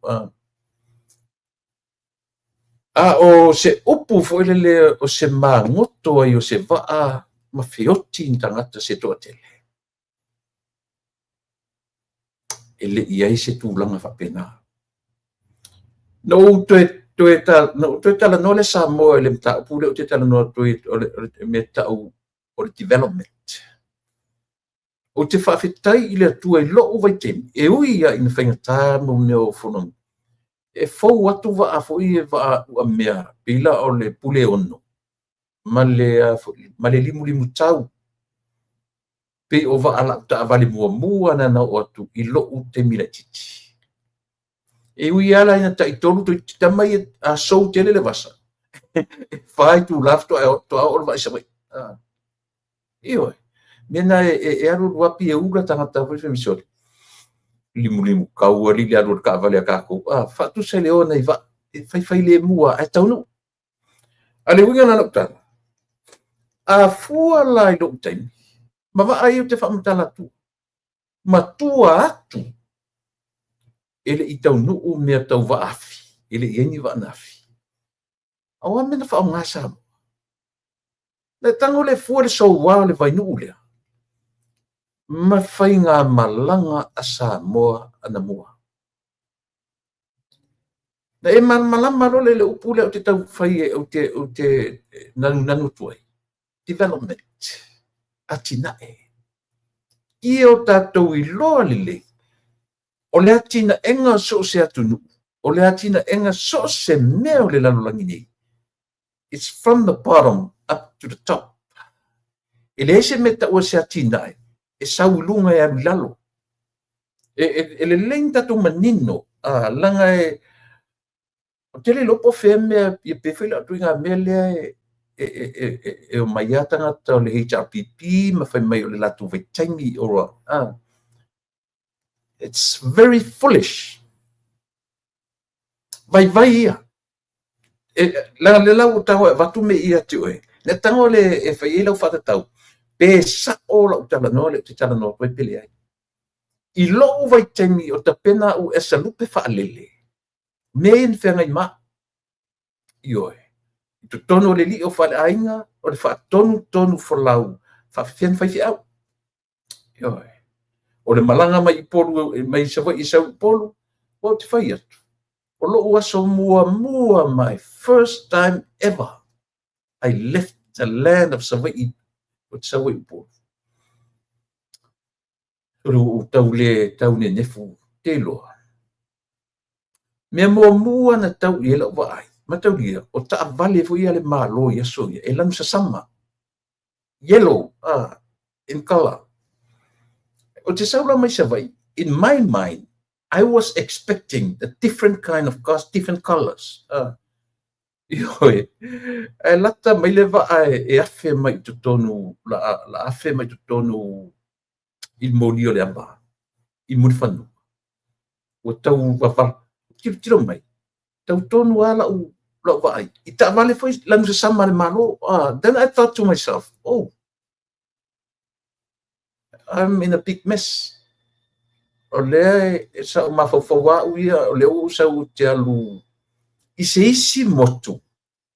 A o se upu foi lele o se magoto ai o se vaa ma feoti ni tagata se toatele. E le i ai se tulaga faapena. Na ou toe talanoa le Samoa i le mataupu lea ou te talanoa atu ai, o le mea tau o le development. Ou te faafetai i le Atua i lou vaitaimi, e ui lava ina faigata mo mea o fono, e fou atu vaa foi e vaa uamea, pei la o le Puleono ma le limulimu tau, pei o vaa lau taavale muamua na oo atu i lou taimi laitiiti. E ui lava la ina tai-3 toeitiiti tama ia a sou tele le vasa, e 4 itula faatoa oo le vaa i Savaii. Ioe, mea na e alu alu lava pei e ula tagata foi fai mai, sole, limulimu tau alii le alu o le taavale a tatou. Faatusa i le o nai vaa, e faifai lemu lava ae taunuu. A o le uiga la o lau tala, a fua la i lou taimi, ma vaa ia ou te faamatala atu, matua atu e le i taunuu mea tau vaafi, e le i ai ni vaa na afi. A o a mea na faaaoga Samoa? Na tago le fua le soua o le vainuu lea, ma faigamalaga a Samoa anamua. Na e malamalama loa le upu lea ou te tau fai ou te nanunanu atu ai. Development, atinae. Ia o tatou iloa lelei, o le atinaega so o se atunuu, o le atinaega so o se mea o le lalolagi nei, it's from the bottom up to the top. E leai se mea taua se atinae, e sau i luga e alu i lalo. E lelei ni tatou manino, laga e o te le iloa po o fea mea, ia pe foi lau ituaiga mea lea e omai lava tagata o le HRPP ma fai mai o le latou vaitaimi or it's very foolish. Vaivai ia. Laga le lau o tago e avatu me ia te oe. Na tago le e fai ai lau faatatau, pe sa'o lau talanoa lea ou te talanoa atu ai pe leai. I lou vaitaimi o tapena au e sa lupe faalele, mea ia na feagai ma au. Ioe. I totonu o le lii o faleaiga, o le faatonutonu folau, faafefea na faifeau. Ioe. O le malaga mai Upolu, mai Savaii i sau i Upolu, ua ou te fai atu. O lou aso muamua, my first time ever, I left the land of Savaii, o te sau ai Upolu. O le ua tau le tau nenefu, te iloa. Mea muamua na tau i ai lau vaai, mataulia, o taavale foi ia le Malo i aso ia, e lanu sasama. Yellow, in color. O te sau la mai Savaii, in my mind, I was expecting a different kind of cars, different colors. Ioe, e lata mai le vaa e afe mai i totonu, la afe mai totonu i le moli o le ava, i Mulifanua. Ua tau wawa, tilo mai, tau tonu a lau vaai. I taavale foi lanu sasama le Malo. Then I thought to myself, oh, I'm in a big mess. O lea e sa o mafaufau au ia, o lea ua sau te alu i se isi motu,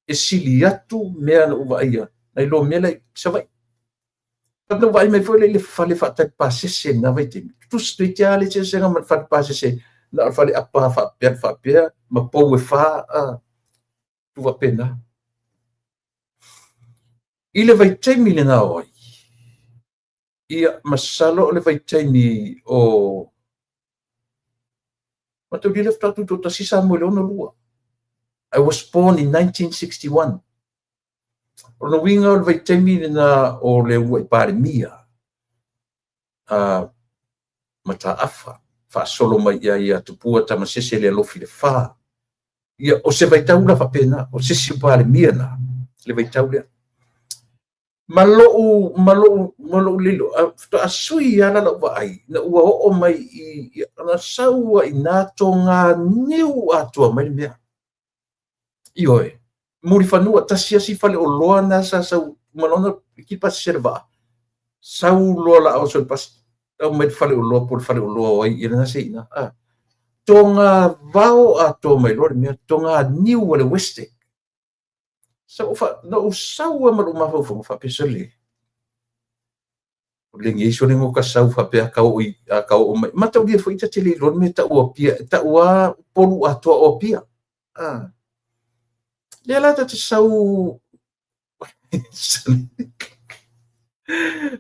e sili atu mea na ou vaaia, nai lo mea la i Savaii. Na vaai mai foi le i le fale faatali pasese na vaitaimi. Tutusa toeitiiti lava le eseesega ma le fale pasese, na o le fale apa faapea faapea, ma pou e fa, tu faapena. I le vaitaimi lena o ai, ia masalo o le vaitaimi o mataulia le faatoa tutoatasi Samoa i le 62. I was born in 1961. O le uiga o le vaitaimi lena o le uluai Palemia, Mataafa, faasolo mai ia ia Tupua Tamasese le alofi le fa. Ia, o se vaitau la faapena, o se isi o Palemia na, le vaitau lea. Ma lou lilo, faatoa sui ala lau vaai, na ua oo mai i, na sau ai nā toga niu atoa mai le mea. Ioe, Mulifanua, tasi asi fale o loa na sa sau, malona ki pasese le vaa. Sau loa la o so pas, au mai le fale o loa, po le fale o loa o ai, ia lena se ina. Toga vao atoa mai loa le mea, toga niu o le Westec. Sa ou fa, na ou sau lava ma lou mafaufauga faapea, sole, o lenei sole ka sau faapea a ka oo i, a ka oo mai. Mataulia foi ta te le iloa le mea e tau o Apia, e tau lava Upolu atoa o Apia. Ah. Lea la ta te sau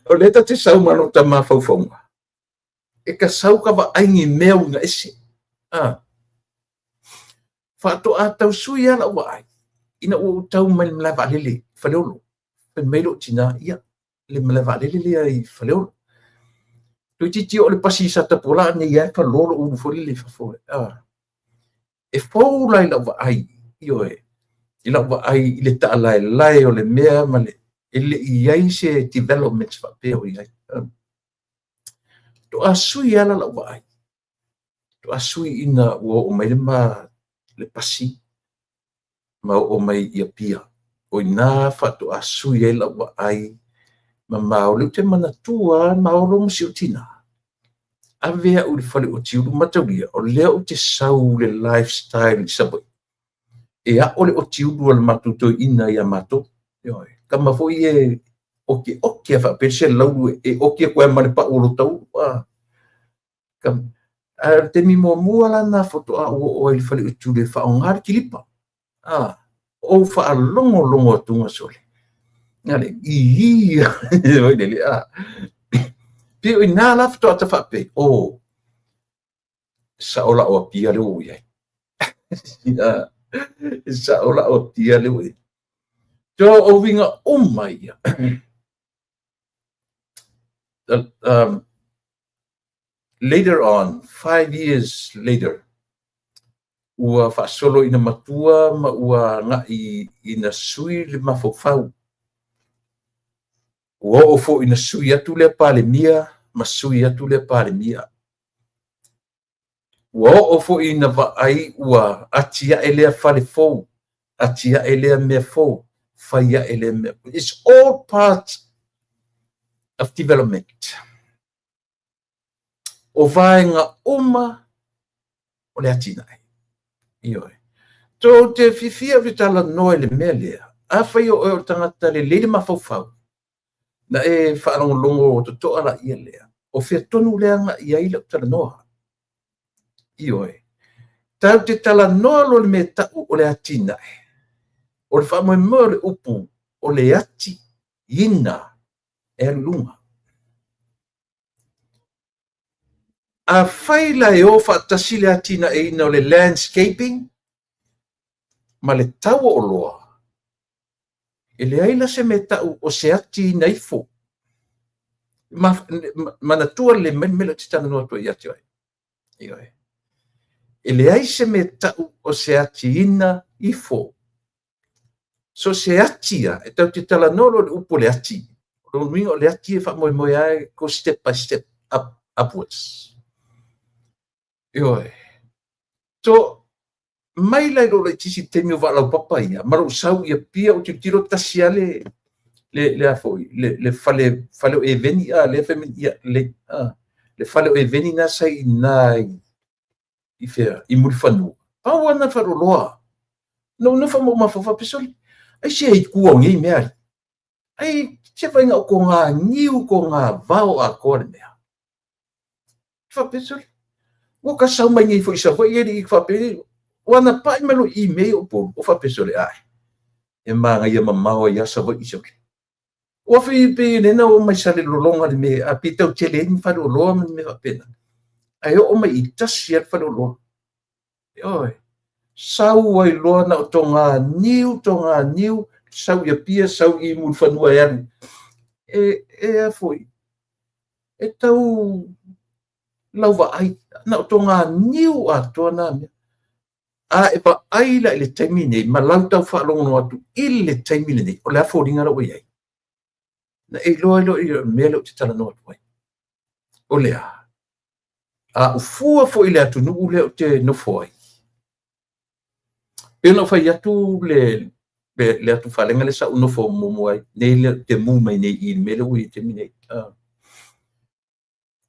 o lea ta te sau ma lota mafaufauga, e ka sau ka vaai ni mea uiga ese. Ah. Faatoa tau sui lava lau vaai ina ua ou tau mai i le malae vaalele i Faleolo. Fai mai lou tina, ia, le malae vaalele lea i Faleolo. Toeitiiti oo le pasi i Satapuala nei lava e falo lou ulu foi lele i fafo. Ah. E fou la i lau vaai, ioe, i lau vaai i le taalaelae o le mea ma le, e le i i ai se development faapea o i ai. Faatoa sui lava la lau vaai, faatoa sui ina ua oo mai le ma le pasi ma oo mai i Apia. O i ina faatoa sui ai lau vaai ma ma o lea ou te manatua lava ma olo ma si ou tina. Ave au i le fale otiulu, mataulia, o lea ou te sau i le lifestyle i Savaii. E ao le otiulu a le matou toeaina ia matou. Ioe, tama foi e okioki a faapea se laulu e oki atu ai ma le pau o lo taulu. Ah. Ae o le taimi muamua la lena faatoa ou oo ai i le fale otiulu e faaaoga le kilipa. Ah, ou faalogologo atuga sole. Na le i i le a. Pei o i ina la faatoa ta faapea, oh, sao la'u Apia lea ua ou i ai. E sao la'u Apia lea ua i ai. So, o uiga uma ia. Later on, 5 years later, ua faasolo ina matua ma ua agai ina sui le mafaufau. Ua oo foi ina sui atu lea Palemia ma sui atu lea Palemia. Ua oo foi ina vaai ua atiae lea fale fou, atiae lea mea fou, fai ae lea mea. It's all part of development. O vaega uma o le atinae. Ioe. Tou te fiafia ou te talanoa i le mea lea. Afai o oe o le tagata lelei le mafaufau, na e faalogologo totoa laia lea, o fea tonu lea agai ai lau talanoa? Ioe. Tatou te talanoa loa i le mea e tau o le atinae, o le faamoemoe o le upu o le ati ina e alu i luga. Afai la e o faatasi le atinaeina o le landscaping ma le tau o oloa, e leai la se mea e tau o se ati ina ifo. Manatua lelei mai le mea lea ou te talanoa atu ai ia te oe. Ioe. E leai se mea e tau o se ati ina ifo. So se ati lava, e tatou te talanoa loa i le upu o le ati, o lona uiga o le ati e faamoemoe lava e go step by step up, upwards. Ioe. So, mai la i lou laitiiti i le taimi o vaalaupapa ia, ma lou sau i Apia ou tilotilo tasi lava le, le, le a foi, le, le fale, fale o Eveni, a, lea fai mai, ia, le, a, le fale o Eveni na sa i ina i, i fea, i Mulifanua. Pau lava lena faleoloa. Na ou nofo ma ou mafaufau faapea, sole, aisea i tua o nei mea alii? Ai, se vaaiga o toga niu, toga vao atoa le mea. Faapea, sole, ua ka sau mai nei foi i Savaii e le i faapea, ua na pai mai loa i mea ia o Upolu, o faapea, sole, ae, e manaia mamao ai lava Savaii, sole. Ua fai pei lena oo mai Salelologa le mea, a pei tau tele ai ni faleoloa ma ni mea faapena. Ae oo mai i tasi lava le faleoloa. Ioe. Sau ai loa na o toga niu, toga niu, sau i Apia, sau i Mulifanua e alu. E, e a foi, e tau lau vaai, na o toga niu atoa na mea. A e vaai la i le taimi nei ma lau tau faalogologo atu i le taimi lenei, o le a foliga la ua i ai? Na e iloa ai loa i le mea lea ou te talanoa atu ai. O le a? A ou fua foi i le atunuu lea ou te nofo ai, pei ona ou fai atu le, le, le atufalega lea sa ou nofo muamua ai, nei lea ou te mu mai nei i le mea lea ua i ai i le taimi nei.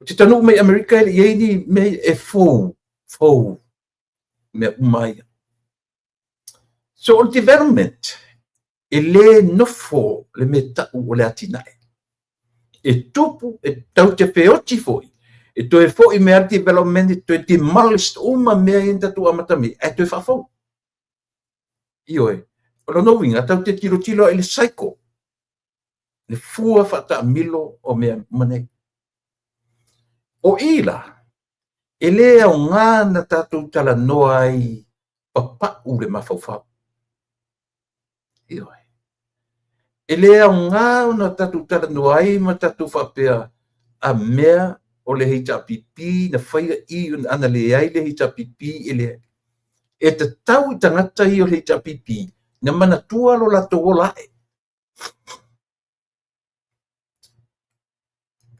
Ou te taunuu mai Amerika e le i ai ni mea e fou, fou mea uma ia. So o le development. E le nofo le mea tau o le atinae. E tupu, e tatou te feoti foi, e toe foi mai le development, e toe demolish uma mea ia na tatou amata mai, ae toe faafou. Ioe. O lona uiga, tatou te tilotilo i le cycle, le fua faataamilo o mea uma nei. O i la, e le aoga na tatou talanoa ai papau le mafaufau. Ioe. E le aoga ona tatou talanoa ai ma tatou faapea a mea o le HRPP na faia i ana leai le HRPP e leai. E tatau i tagata ia o le HRPP na manatua lo latou ola ae.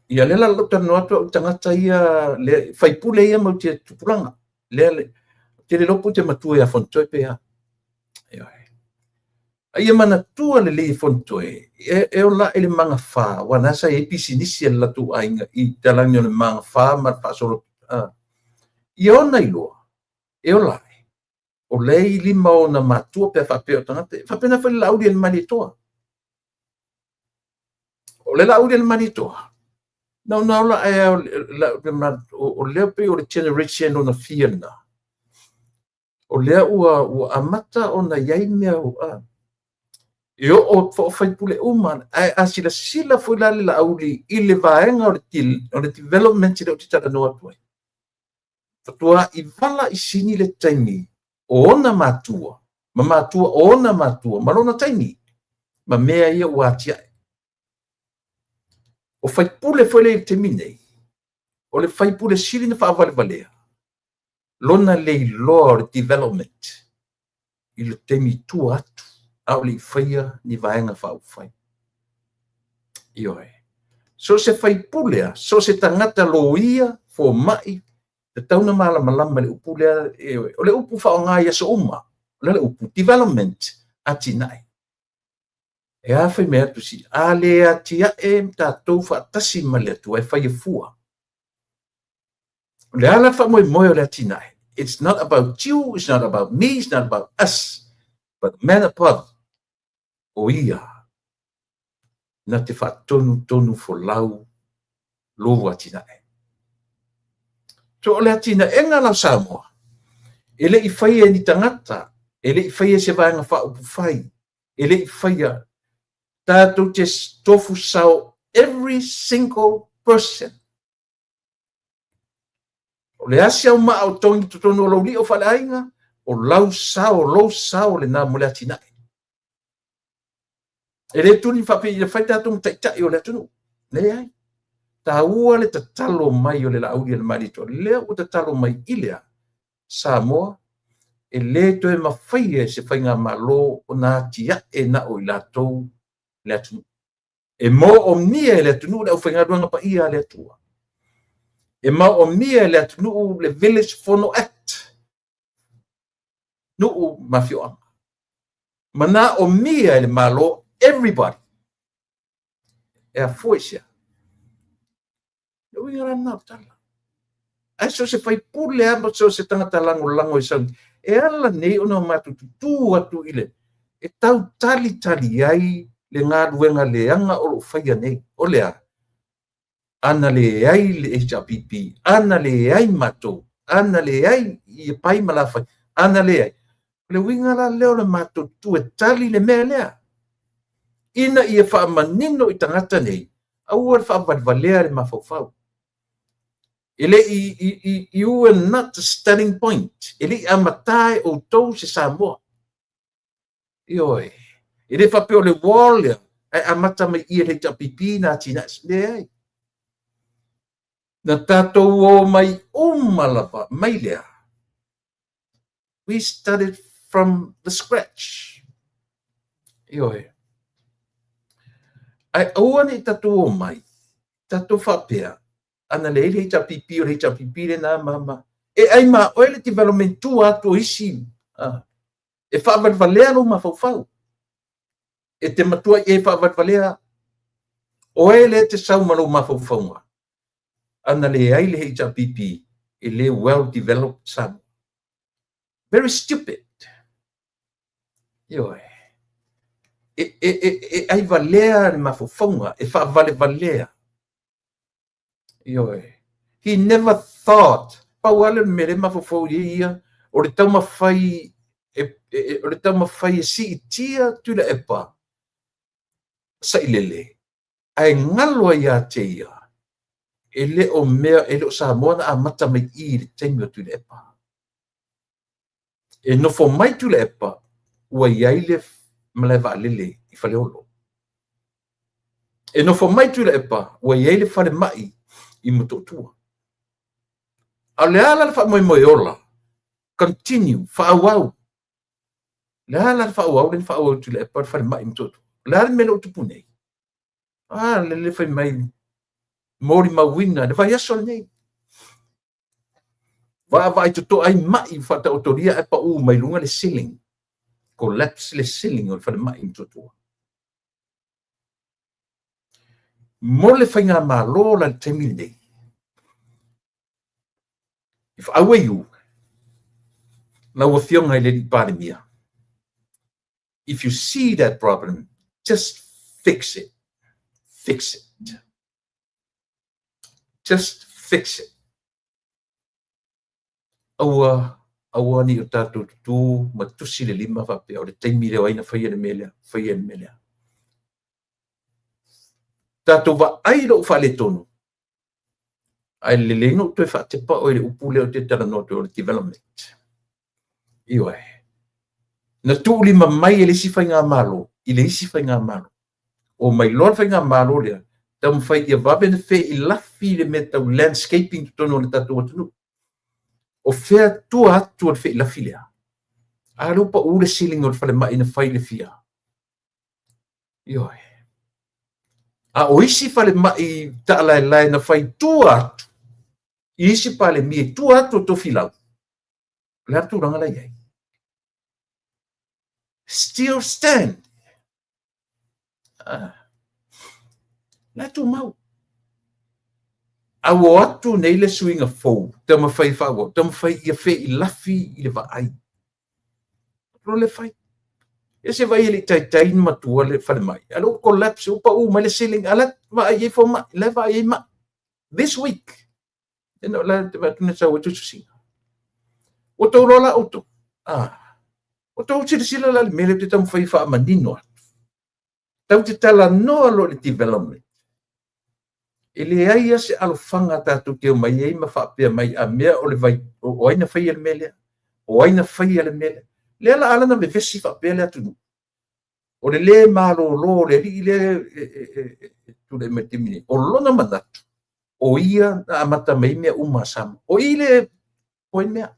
Ia lea la lou talanoa atu au i tagata ia le faipule ia mau te tupulaga. Lea le te le iloa po o te matua ia Fonotoe pe a. Ioe. A ia manatua lelei e Fonotoe, e ola ae i le magafa, aua na sa i ai pisinisi a le latou aiga i talani o le magafa ma le faasolo. Ia ona iloa, e ola ae, o lea i lima o ona matua pe a faapea o tagata. E faapena foi le Laauli a le Malietoa. O le Laauli a le Malietoa, na ona ola ae o lea pei o le generation lona fia lena. O lea ua amata ona i ai mea e oo faipule uma, ae a silasila foi la le Laauli i le vaega o le development lea ou te talanoa atu ai. Faatoa i vala i sini le taimi o ona matua, ma matua o ona matua, ma lona taimi, ma mea ia ua atiae. O faipule foi lea i le taimi nei, o le faipule sili na faavalevalea, lona le iloa o le development i le taimi tua atu, a o le i faia ni vaega faaupufai. Ioe. So se faipule a, so se tagata loia, fomai, tatau na malamalama le upu lea, o le upu faaaoga i aso uma, o le upu development, atinae. E a fai mai atu si, a le atiae tatou faatasi ma le Atua e fai e fua. O le ala faamoemoe o le atinae. It's not about you, it's not about me, it's not about us, but the man above, o ia, na te faatonu tonu folau lou atinae. So o le atinaega la o Samoa, e le i faia e ni tagata, e le i faia e se vaega faaupufai, e le i faia, tatou te tofu sao every single person. O le asi au maa o togi totonu o lou lio faaleaiga, o lau sao, lou sao lena mo le atinae. E le tuli faapea ia fai tatou ma taitai o le atunuu. Leai. Taua le tatalo mai o le Laauli a le Malietoa. Lea ua tatalo mai i le a Samoa, e le toe mafaia e se faigamalo ona atiae na o i latou le atunuu. E moomia e le atunuu le aufaigaluega paia a le Atua. E moomia e le atunuu le Village Fono Act, nuu ma afioaga. Manaomia e le Malo everybody. E afua i sea. Le uiga la lena o le tala. Ae so se faipule lava ma so se tagata lagolago e sauni. E ala nei ona matou tutū atu i le e tau talitali ai le galuega leaga o lo o faia nei. O le a? Ana leai le HRPP, ana leai matou, ana leai i pai ma lafai, ana leai. O le uiga la lea o le matou tutū e tali le mea lea. Ina ia faamanino i tagata nei, aua le faavalevalea le mafaufau. E le i, you were not the starting point. E le i amata e outou se Samoa. Ioe. E le faapea o le wall lea, ae amata mai i le HRPP na atinae. Leai. Na tatou o mai uma lava, mai lea. We started from the scratch. Ioe. Ae aua ne i tatou o mai, tatou faapea, ana leai le HRPP o le HRPP lena ma. E ai ma oe le development tua atu o isi. E faavalevalea lou mafaufau. E te matua i e faavalevalea. Oe le te sau ma lou mafaufauga. Ana leai le HRPP, e le well developed Samoa. Very stupid. Ioe. E, e, e, e aivalea le mafaufauga, e faavalevalea. Ioe. He never thought, pau lava lea o le mea lea e mafaufau i ai ia, o le taumafai e, e, o le taumafai e siitia Tuilaepa sailele, ae galo ai ia te ia, e le o mea, e le o Samoa na amata mai i i le taimi o Tuilaepa. E nofo mai Tuilaepa, ua i ai le malae vaalele i Faleolo. E nofo mai Tuilaepa, ua i ai le falemai i Motootua. A o le a la le faamoemoe ola? Continue, faaauau. Le a la le faaauau lea na faaauau e Tuilaepa le falemai i Motootua? O le a le mea lea ua tupu nei? A, le le fai mai molimauina le vaiaso lenei. Vaavaai totoa ai mai faataotolia ae pau mai luga le ceiling. Collapse le ceiling o le falemai i Motootua. Mo le faigamalo la i le taimi lenei, if I were you, lau Afioga i le Alii Palemia, if you see that problem, just fix it. Fix it. Just fix it. Aua, aua ne i o tatou tutū ma tusi le lima faapea o le taimi lea o ai na faia le mea lea, faia le mea lea. Tatou vaai i lou faaletonu, ae lelei ona ou toe faatepa oe i le upu lea ou te talanoa atu ai o le development. Ioe. Na tuulima mai e le isi faigamalo i le isi faigamalo. Omai loa le faigamalo lea, taumafai ia vave ona feilafi le mea tau landscaping i totonu o le tatou atunuu. O fea tua atu o le feilafi lea? A lea ua pau le ceiling o le falemai na fai i le fia. Ioe. A o isi falemai taalaelae na fai tua atu i isi Palemia i tua atu o Tofilau, o le a le tulaga la i ai? Still stand. Ah. La e tumau. A ua o atu nei le suiga fou, taumafai e faaauau, taumafai ia feilafi i le vaai. Lo le fai. Ia se vaai e le i taitai ona matua le falemai. A lea ua collapse, ua pau mai le ceiling, a la e vaai ai fomai, la e vaai ai mai. This week. Ena o la te vaai atu na sau ai tusitusiga. Ua outou iloa la outou. Ah. Ua outou silasila la i le mea lea ou te taumafai e faamanino atu. Tatou te talanoa loa i le development. E leai lava se alofaga tatou te omai ai ma faapea mai a mea o le vai, o ai na faia le mea lea? O ai na faia le mea lea? Lea la ala na vevesi faapea le atunuu. O le lē malolo o le alii lea e tulai mai i le taimi nei, o lona manatu, o ia na amata mai ai mea uma a Samoa. O i le o ai mea.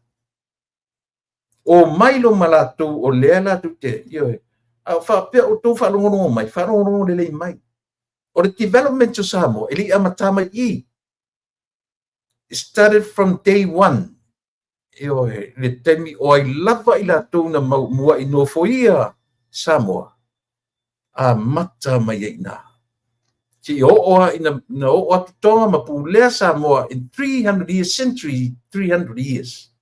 Omai loa ma latou o lea latou te, ioe, a o faapea outou faalogologo mai, faalogologo lelei mai. O le development o Samoa, e le i amata mai i i. It started from day one. Ioe, le taimi o ai lava i latou na mua'i nofoia Samoa, amata mai ai i ina. Seia oo lava ina na oo atu Tonga ma pulea Samoa in 300 years, century 300 years.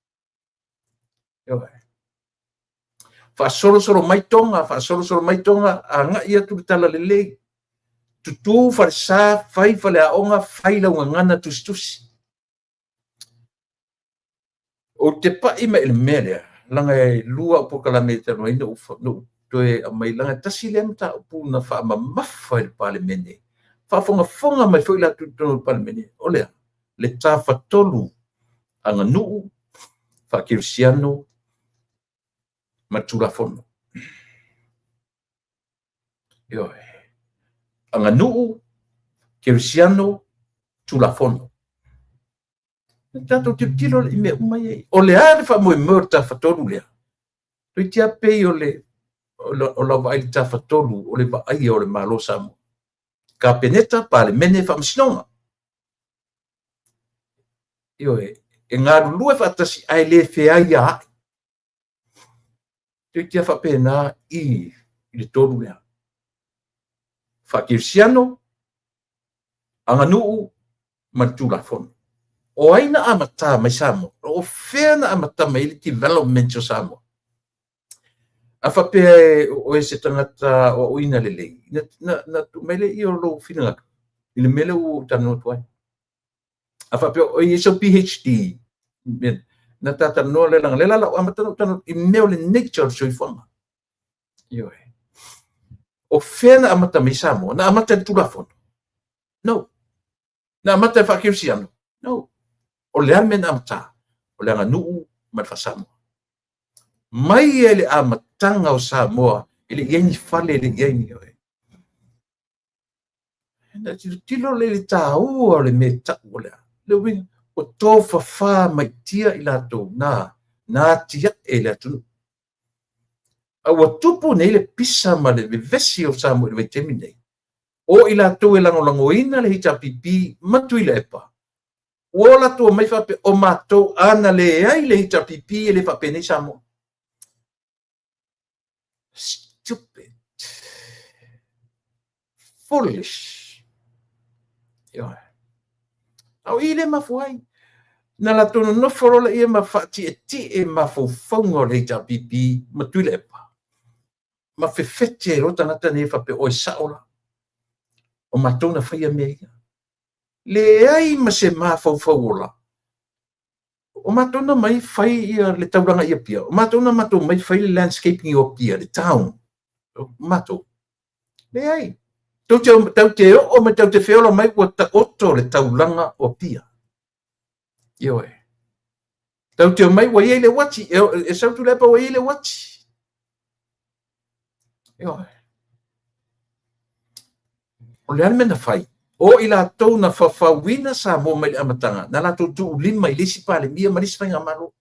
Ioe. Faasolosolo mai Tonga, faasolosolo mai Tonga, agai atu le talalelei. Tutū falesa, fai faleaoga, fai lau gagana tusitusi. Ou te pai mai i le mea lea, leaga e lua au polokalame talu ai na ou toe aumai, leaga e tasi lea mataupu na faamamafa i le Palemene, faafogafoga mai foi latou i totonu o le Palemene, o le a? Le tafatolu aganuu, faakerisiano ma le Tulafono. Ioe. Aganuu, kerisiano, Tulafono. Na tatou tilotilo i mea uma ia. O le a le faamoemoe o le tafatolu lea? Toeitiiti lava pei o le o lau vaai i le tafatolu o le vaaia o le Malo o Samoa. Kapeneta, Palemene, Faamasinoga. Ioe, e galulue faatasi ae le feaiaai. Toeitiiti lava faapena i le tolu lea. Faakerisiano, aganuu ma le Tulafono. O ai na amata mai Samoa? O fea na amata mai ai le development o Samoa? A faapea o oe se tagata aoaoina lelei, na tuu mai lea o lou finagalo i le mea lea ua ou talanoa atu ai. A faapea o i ai sau PhD, na ta talanoa lea, leaga o lea la o le a ou amata ona ou talanoa i mea o le nature o le soifuaga. Ioe. O fea na amata mai Samoa? Na amata i le Tulafono? No. Na amata i le faakerisiano? No. O le a le mea na amata? O le aganuu ma le faasamoa. Mai ia i le amataga o Samoa, e le i ai ni fale, e le i ai ni oe. Na tilotilo lea i le taua o le mea e tau o le a. Le uiga, ua tofafa mai tia i latou na atiae i le atunuu. A ua tupu nei le pisa ma le vevesi o Samoa i le vaitaimi nei. O i latou e lagolagoina le HRPP ma Tuilaepa, ua o latou omai faapea, o matou a na leai le HRPP e le faapenei Samoa. Stupid. Foolish. Ioe. A o i lea e mafua ai. Na latou nonofo loa lea ma faatietie mafaufauga o le HRPP ma Tuilaepa. Ma fefete ai loa tagata nei faapea, oi sao la. O matou na faia mea ia. Leai ma se mafaufau ola. O matou na omai fai ia le taulaga i Apia. O matou na matou omai fai le landscaping o Apia, le town. O matou. Leai. Tou te oo mai, tou te feola mai ua taoto le taulaga o Apia. Ioe. Tou te omai ua i ai le uati. E sau Tuilaepa ua i ai le uati. Ioe. O le a le mea na fai? O i latou na fafauina Samoa mai le amataga, na latou tuulima i le isi Palemia ma le isi faigamalo.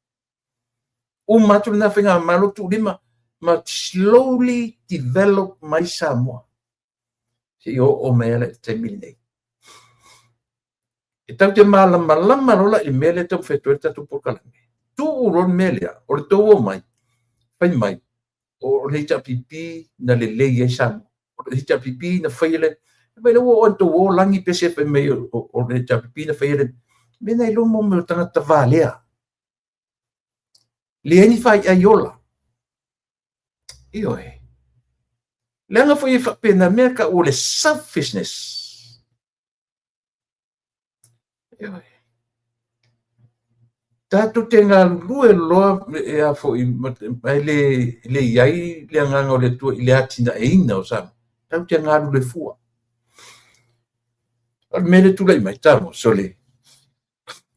Uma atu lena faigamalo tuulima ma slowly develop mai Samoa. Seia oo mai ala i le taimi lenei. E tatou te malamalama loa la i le mea lea e taumafai atu ai le tatou polokalame. Tuu loa le mea lea, o le tou omai, fai mai, o le HRPP na lelei ai Samoa. O le HRPP na faia le... Fai mai ua oo ina tou o lagi pe se fai mai o le HRPP na faia le... Mea na iloa mo mea o tagata valea. Leai ni faiai ola. Ioe. Leaga foi e faapena mea tau o le selfishness. Ioe. Tatou te galulue loa e a foi ae le i ai le agaga o le Atua i le atinaeina o Samoa. Tatou te galulue fua. O le mea lea e tulai mai, tamo, sole.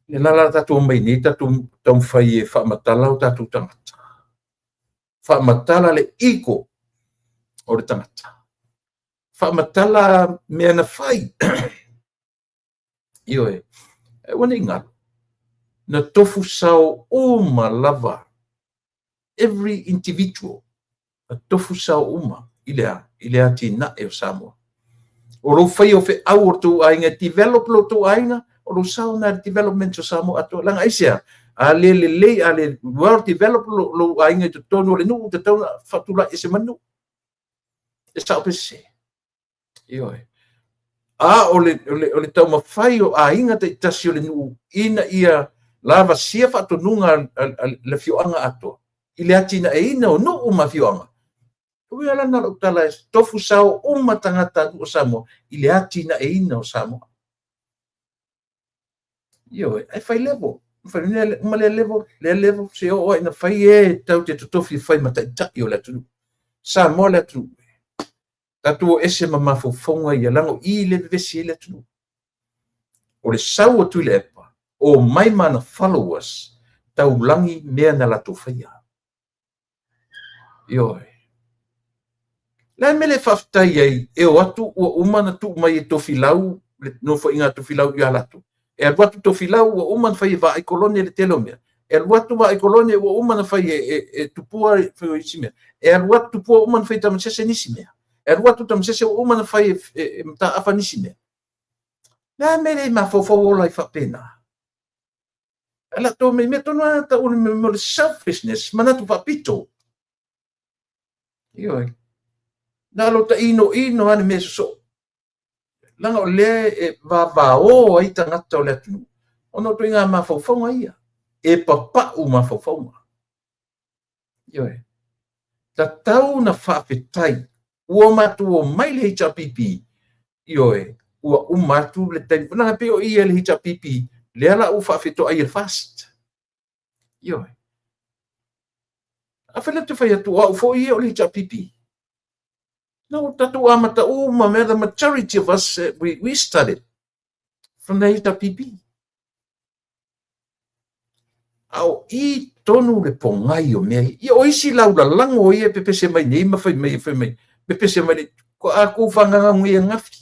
Le la la tatou omai nei, tatou taumafai e faamatala o tatou tagata. Faamatala le ego o le tagata. Faamatala mea na fai. Ioe, aua ne i galo, na tofu sao uma lava, every individual, na tofu sao uma i le a? I le atinae o Samoa. O lou faia o feau o le tou aiga e develop lo tou aiga, o lou sao lena i le development o Samoa atoa. Leaga aisea? A le lelei, a le well develop lou aiga i totonu o le nuu, tatau ona faatulai ese ma le nuu. E sao pe sese? Ioe. A o le taumafai o aiga taitasi o le nuu ina ia lavasia faatonuga a le afioaga atoa i le atinaeina o nuu ma afioaga. O uiga la lena o lau tala, e tofu sao uma tagata nuu o Samoa i le atinaeina o Samoa. Ioe, ae fai level. Fai uma lea level, lea level, se oo ai ina fai e tau te totofi e fai ma taitai o le atunuu. Samoa le atunuu. Tatou o ese ma mafaufauga ia, leaga o i lea e vevesi ai le atunuu. O le sau o Tuilaepa, omai ma ana followers, taulagi mea na latou faia. Ioe. Le a le mea le faafetai ai e o atu ua uma ona tuu mai e Tofilau le nofoaiga a Tofilau ia latou. E alu atu Tofilau ua uma ona fai e Vaai Kolone le tele o mea. E alu atu Vaai Kolone ua uma ona fai e Tupua isi mea. E alu atu Tupua ua uma ona fai e Tamasese nisi mea. E alu atu Tamasese ua uma ona fai e Mataafa nisi mea. Le a le mea le mafaufau ola ai faapena? Ae latou mea tonu lava tau o le selfishness, manatu faapito. Ioe. Na o lota inoino lava le mea sosoo. Leaga o lea e vavao ai tagata o le atunuu, ona o ituaiga mafaufauga ia, e papau mafaufauga. Ioe. Tatau na faafetai ua matou omai le HRPP, ioe, ua uma atu le taimi, leaga e pei o i le HRPP lea la ua faafetoai e le FAST. Ioe. Afai la ou te fai atu o au foi ia o le HRPP. Na ua tatou amata uma mea, the majority of us, we started from the HRPP. A o i tonu le pogai o mea ia. Ia o isi laulalago ia e pepese mai nei ma fai mai, fai mai, pepese mai le, a kou fagaga nei ananafi.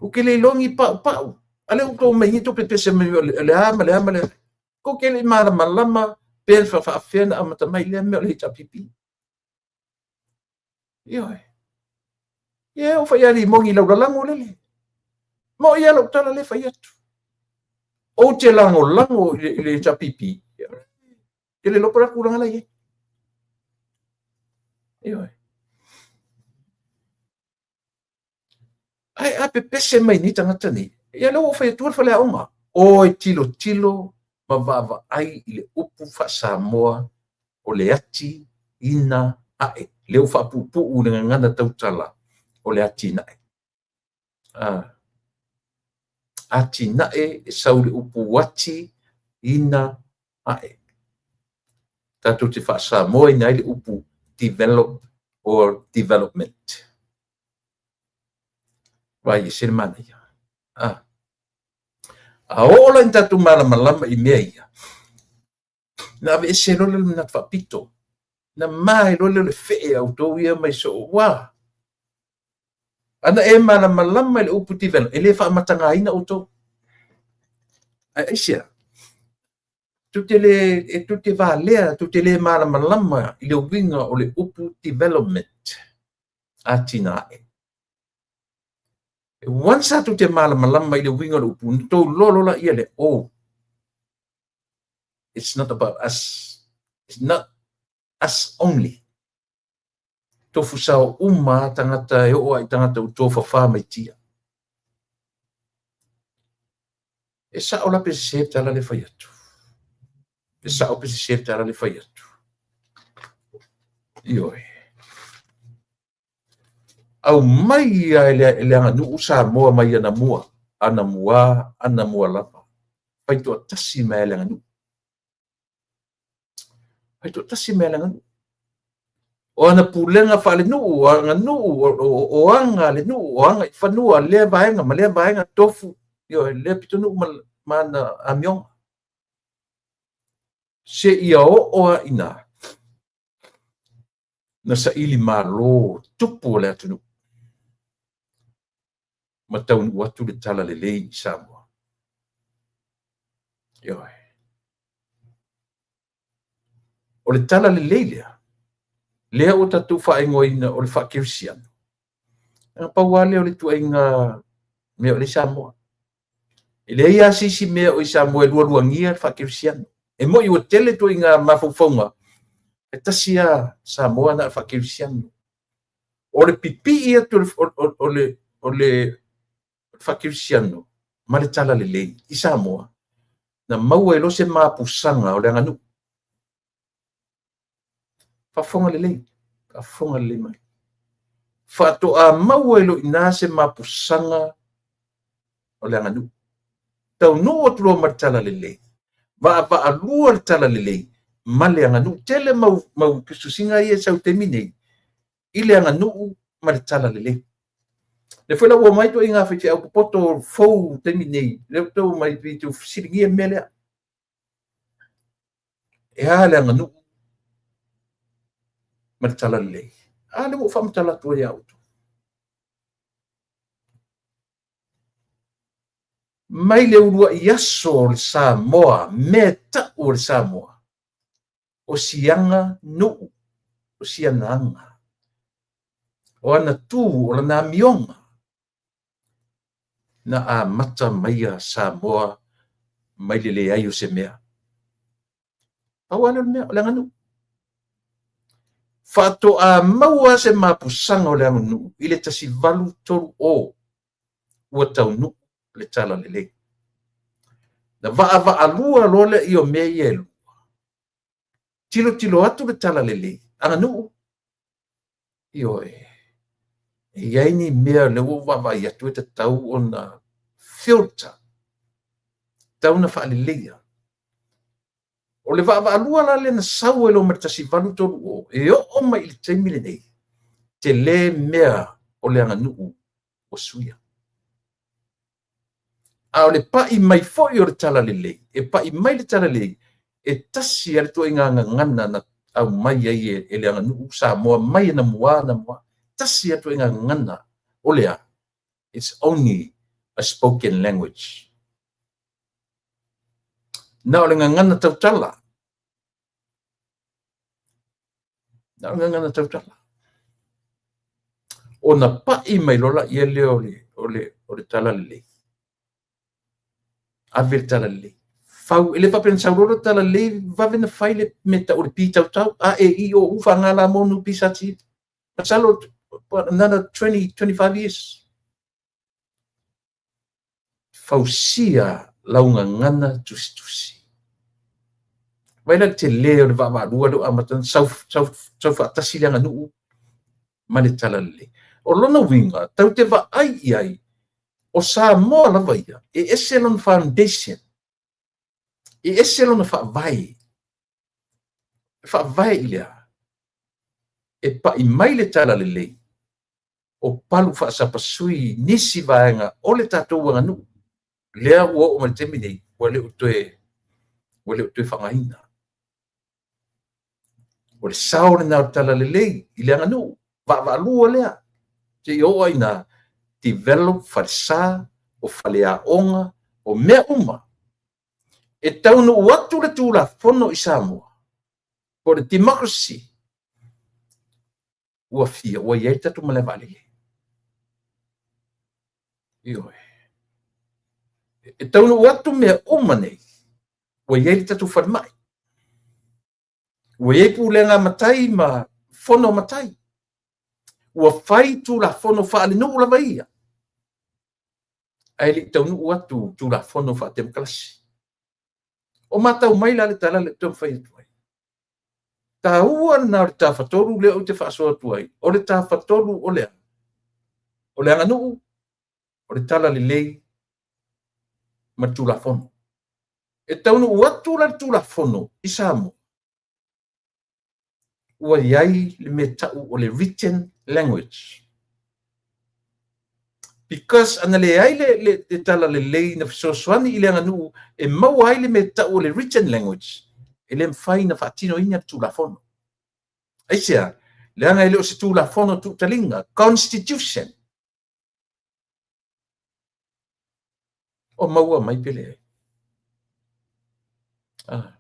Kou te le iloa ni paupau. A lea ua tou omai nei tou pepese mai o le a ma le a ma le a. Kou te le i malamalama pe faafefea ona amata mai lea mea o le HRPP. Ioe. Ia o fai ali moni laulalago lele. Ma o ia lau tala le fai atu. Ou te lagolago i le HRPP. Te le iloa po o le a tulaga la e i ai. Ioe. Ae a pepese mai nei tagata nei, ia lea ua ou fai atua le faleaoga. O e tilotilo ma vaavaai i le upu faa-Samoa o le ati ina ae. Lea ua faapuupuu i le gagana tautala o le atinae. Atinae e sau i le upu ati ina ae. Tatou te faa-Samoaina ai le upu develop or development. Vaai ese le manaia. A oo la ina tatou malamalama i mea ia, na aveese loa lea o le manatu faapito, na ma ai loa lea o le fee a outou ia mai soo. Ua! Ana e malamalama i le upu develop, e le faamatagaina outou. Ae aisea? Tou te le, e tou te valea, tou te le malamalama i le uiga o le upu development, atinae. Once a tou te malamalama i le uiga o le upu, ona tou iloa loa laia lea, oh, it's not about us. It's not us only. Tofu sao uma a tagata e oo lava i tagata ua tofafa mai tia. E sao la pe sese le tala lea e fai atu. E sao pe sese le tala lea e fai atu. Ioe. Aumai ia e le aganuu Samoa mai anamua, anamua, anamua lava. Faitoatasi mai le aganuu. Faitoatasi mai le aganuu. O ana pulega faalenuu, o aganuu, o aga a le nuu, o aga i fanua, lea vaega ma lea vaega, tofu, ioe, lea pitonuu ma ana amioga. Seia oo lava i ina, na saili malo tupu o le atunuu ma taunuu atu le talalelei i Samoa. Ioe. O le talalelei lea, lea ua tatou faaigoaina o le faakerisiano, na pau lava lea o le ituaiga mea o lea i Samoa. E leai lava se isi mea o i Samoa e lualuagia le faakerisiano. E moni ua tele ituaiga mafaufauga, e tasi lava Samoa na o le faakerisiano. O le pipii atu o le faakerisiano ma le talalelei i Samoa, na maua ai loa se mapusaga o le aganuu. Faafofoga lelei, faafofoga lelei mai. Faatoa maua ai loa i ina se mapusaga o le aganuu. Taunuu atu loa ma le talalelei, vaavaalua le talalelei ma le aganuu. Tele mau tusitusiga ia e sau i le taimi nei i le aganuu ma le talalelei. Lea foi la ua omai ituaiga faifeau popoto fou i le taimi nei, lea ua outou omai pei tou fesiligia le mea lea. E a le aganuu ma le talalelei? A lea ua ou faamatala atu ai ia outou. Mai le uluai aso o le Samoa, mea tau o le Samoa, o siaga nuu, o siana aga, o ana tu, o lana amioga, na amata maia Samoa mai le leai o se mea. Pau lava lea o le mea, o le aganuu. Faatoa maua se mapusaga o le aganuu i le 1830 ua taunuu le talalelei. Na vaavaalua loa lea o mea ia e lua. Tilotilo atu le talalelei, aganuu, ioe, e i ai ni mea o lea ua ou vaavaai atu e tatau ona filter, tatau ona faaleleia. O le vaavaalua la lea na sau ai loa mai le 1830 e oo mai i le taimi lenei, tele mea o le aganuu ua suia. A o le pai mai foi o le talalelei, e pai mai le talalelei, e tasi lava le ituaiga gagana na aumai ai e le aganuu Samoa mai anamua anamua. Tasi lava le ituaiga gagana, o le a? It's only a spoken language. Na o le gagana tautala. Na o le gagana tautala. Ona pai mai loa lea lea o le talalelei. Ave le talalelei. Fau, e le faapea na sau loa le talalelei, vave na fai le mea tau o le P tautau, A, E, I, O, U, F, G, L, M, N, P, S, T. Masalo, another 20, 25 years. Fausia lau gagana tusitusi. Vaai la le tele o le vaavaalua lea ua amata ona sau, sau, sau faatasi le aganuu ma le talalelei. O lona uiga, tatou te vaai i ai, o Samoa lava ia, e ese lona foundation, e ese lona faavae, e faavae i le a? E pai mai le talalelei o palu faasapasui nisi vaega o le tatou aganuu, lea ua oo mai i le taimi nei, ua le o toe, ua le o toe faaaogaina. O le sao lena o le talalelei i le aganuu, vaavaalua lea, seia oo lava ina develop falesa, o faleaoga, o mea uma. E taunuu atu le Tulafono i Samoa, po o le democracy, ua fia, ua i ai le tatou malae vaalele. Ioe. E taunuu atu mea uma nei, ua i ai le tatou falemai. Ua i ai pulega a matai ma fono a matai. Ua fai Tulafono faalenuu lava ia, ae le i taunuu atu Tulafono faatemokarasi. O matau mai la le tala lea ou te taumafai atu ai. Taua lena o le tafatolu lea ou te faasoa atu ai. O le tafatolu o le a? O le aganuu, o le talalelei ma le Tulafono. E taunuu atu la le Tulafono i Samoa, ua i ai le mea tau o le written language. Because ana leai le talalelei na fesoasoani i le aganuu e maua ai le mea tau o le written language, e le mafai ona faatinoina le Tulafono. Aisea? Leaga e le o se Tulafono tuutaliga, Constitution. O maua mai pe leai. Ah.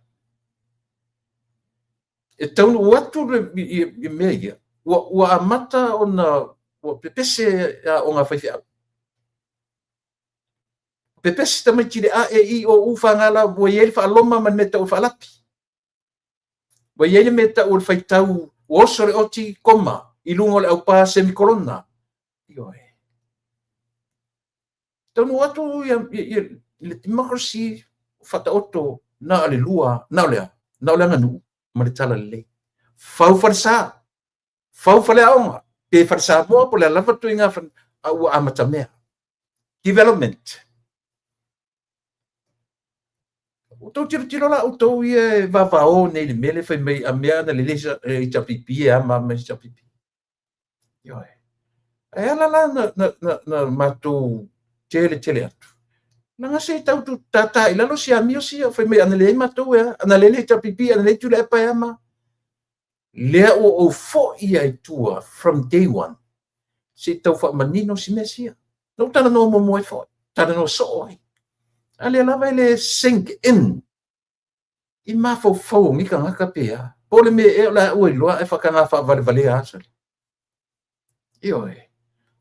E taunuu atu i mea ia, ua amata ona ua pepese aoga a faifeau. Pepese tamaiti i le A, E, I, O, U, F, G, L, ua i ai le faaloma ma le mea tau o le faalapi. Ua i ai le mea tau o le faitau, ua oso le oti, koma, i luga o le aupā, semikolona. Ioe. Taunuu atu ia, ia, le democracy faataoto na o le lua, na o le a? Na o le aganuu ma le talalelei. Fau falesa, fau faleaoga, pe fale Samoa po o le a lava ituaiga fale, a ua amatamea. Development. Ua outou tilotilo la outou ia e vavao nei i le mea lea fai mai a mea ana lelei HRPP e a ma a ma HRPP. Ioe. Ae ala la na matou tele tele atu. Leaga se i tau tātā i lalo si amio sia, fai mai ana leai matou e a, ana leai le HRPP, ana leai Tuilaepa e a ma. Lea ua ou foi ai tua from day one, se i tau faamanino si mea sia. Na ou talanoa muamua ai foi, talanoa soo ai. A lea lava e le sink in i mafaufau o nei tagata pe a. Po o le mea ea o le a ua iloa ae faataga faavalevalea lava sole. Ioe.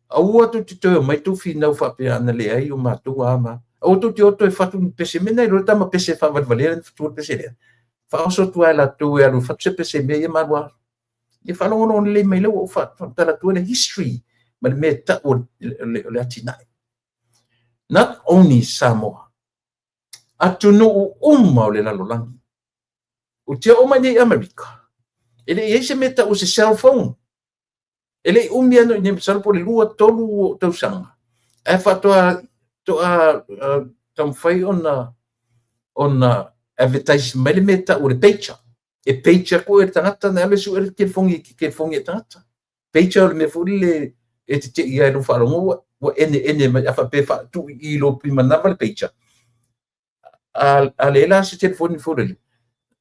Aua tou te toe omai tou finau faapea ana leai o matou a ma. Aua tou te o toe fatu ni pese. Mea na iloa le tama pese faavalevalea na fatua le pese lea. Faaoso atu lava e latou e alu e fatu se pese i mea ia ma alu lava. Ia faalogologo lelei mai lea ua ou faamatala atu ai le history ma le mea e tau o le atinae. Not only Samoa, atunuu uma o le lalolagi. Ou te oo mai nei i Amerika, e le i ai se mea tau o se cell phone. E le i umi lava i inei masalo po o le 2, 3 o tausaga, ae faatoa toa taumafai ona advertise mai le mea tau o le pager. E page atu e le tagata ona e alu e sue le telefoni e telefoni e tagata. Pager o le mea foi lele e te tei ai i lou faalogo ua ene ene mai, a faapea e faatu i lou manava le pager. A leai la se telefoni foi lele,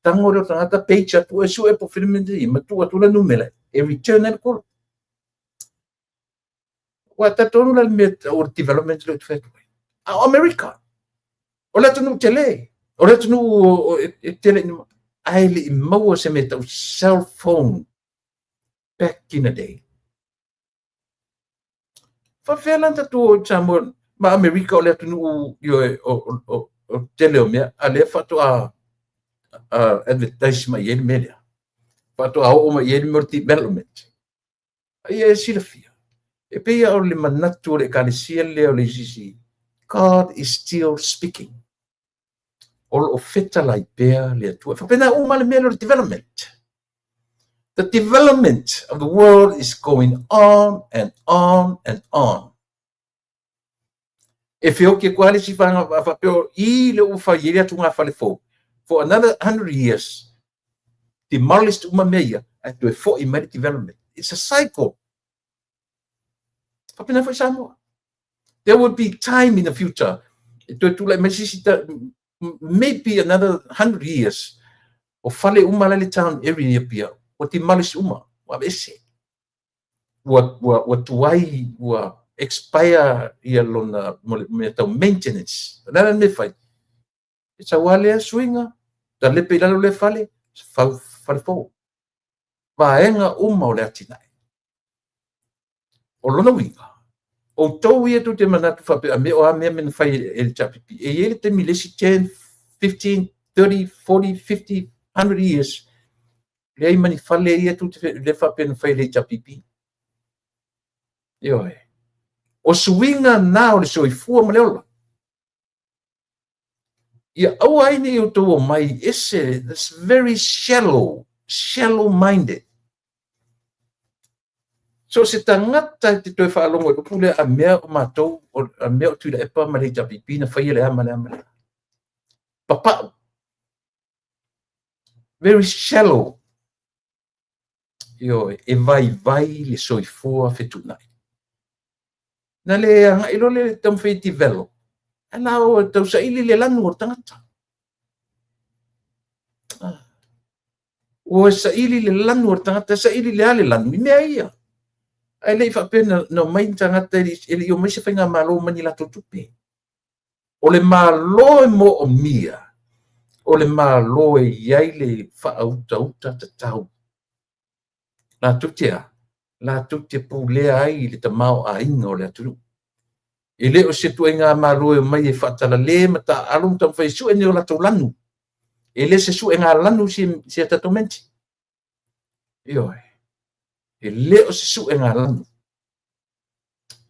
tago lea o le tagata page atu e sue po o filimi ma tuu atu le numera e return ai le call. Ua talitonu la le mea o le development lea ou te fai atu ai. A o Amerika, o le atunuu tele, o le atunuu e tele ina, ae le i maua se mea tau cell phone back in the day. Faafefea la tatou o i Samoa ma Amerika o le atunuu o tele o mea, a lea faatoa advertise mai ai le mea lea. Faatoa oo mai ai le mea o le development. Ia e silafia. E pei o le manatu o le ekalesia lea o le ACC, God is still speaking. O lo o fetalai pea le Atua. E faapena uma le mea lea o le development. The development of the world is going on and on and on. E feoki atu lava le isi vaega faapea i le ua fai ai le atu fale fou. For another 100 years, demolished uma mea ia, ae toe foi mai le development. It's a cycle. Faapena foi Samoa. There will be time in the future. E toe tulai mai sisi, maybe another 100 years, o fale uma la le town area ia pia, ua demolish uma, ua aveese. Ua tuai, ua expire ia lona mea tau maintenance. O le ala le mea fai. E sau lava lea suiga, talepe i lalo lea fale, fau fale fou. Vaega uma o le atinae. O lona uiga, outou ia tou te manatu faapea a mea o a mea mea na fai e le HRPP. E i ai le taimi le isi 10, 15, 30, 40, 50, 100 years, leai ma ni fale ia tou te le faapea na fai e le HRPP. Ioe. O suiga na o le soifua ma le ola. Ia aua ai ne i outou o mai ese, that's very shallow, shallow minded. So se tagata e te toe faalogo i le upu lea a mea o matou, a mea o Tuilaepa ma le HRPP na faia le a ma le a ma le a. Papau. Very shallow. Ioe, e vaivai le soifua fetuunai. Na le agai loa le taumafai e develop, ae la o e tausaili le lanu o le tagata. Ua saili le lanu o le tagata, saili le a le lanu i mea ia. Ae le i faapea na omai ni tagata, e le i omai se faigamalo ma ni latou tupe. O le Malo e moomia, o le Malo e i ai le faautauta tatau. Latou te a? Latou te pulea ai i le tamaoaiga o le atunuu. E le o se ituaiga Malo e omai e faatalale ma taaalo ma taumafai e sue ni o latou lanu. E le se suega lanu si a tatou menti. Ioe. E le o se suega lanu.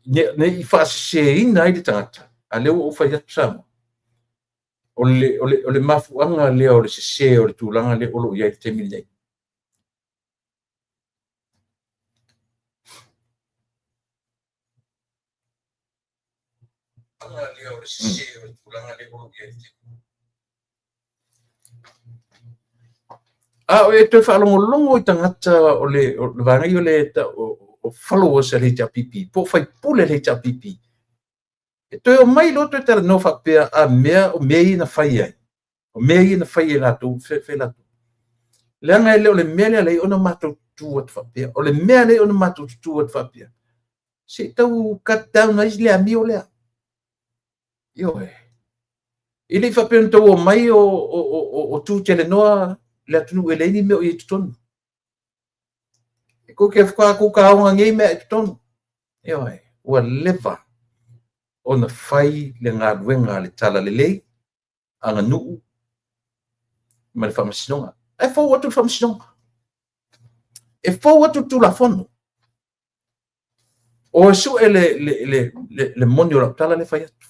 Ne i faasiseina ai le tagata, a lea ua ou fai atu Samoa. O le mafuaaga lea o le sese o le tulaga lea o lo o i ai i le taimi lenei. A o e toe faalogologo i tagata o le vaega ia o le o followers a le HRPP, po o faipule a le HRPP, e toe omai loa toe talanoa faapea a mea o mea ia na fai ai, o mea ia na fai e latou, fai latou. Leaga e le o le mea lea leai ona matou tutu atu faapea. O le mea lea ona matou tutu atu faapea. Se i tau cut down ai le amio lea. Ioe. E le i faapea ona tau omai o tu telenoa le atunuu e leai ni mea o i ai i totonu. E kou te whakakaukaonga nei mea i totonu. Ioe. Ua leva ona fai le galuega a le talalelei, aganuu ma le faamasinoga. Ae fou atu le faamasinoga. E fou atu le Tulafono. O e sue le moni o lau tala le fai atu.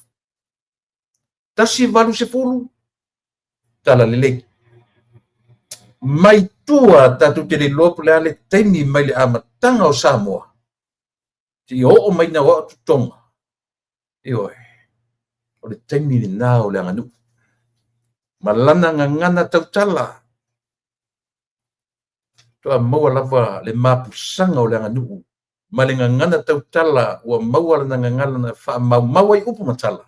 180 talalelei. Mai tua tatou te le iloa po o le a le taimi mai le amataga o Samoa seia oo mai ina o au totoga. Ioe, o le taimi lena o le aganuu ma lana gagana tautala. Faatoa maua lava le mapusaga o le aganuu ma le gagana tautala ua maua lana gagana na faamaumau ai upu ma tala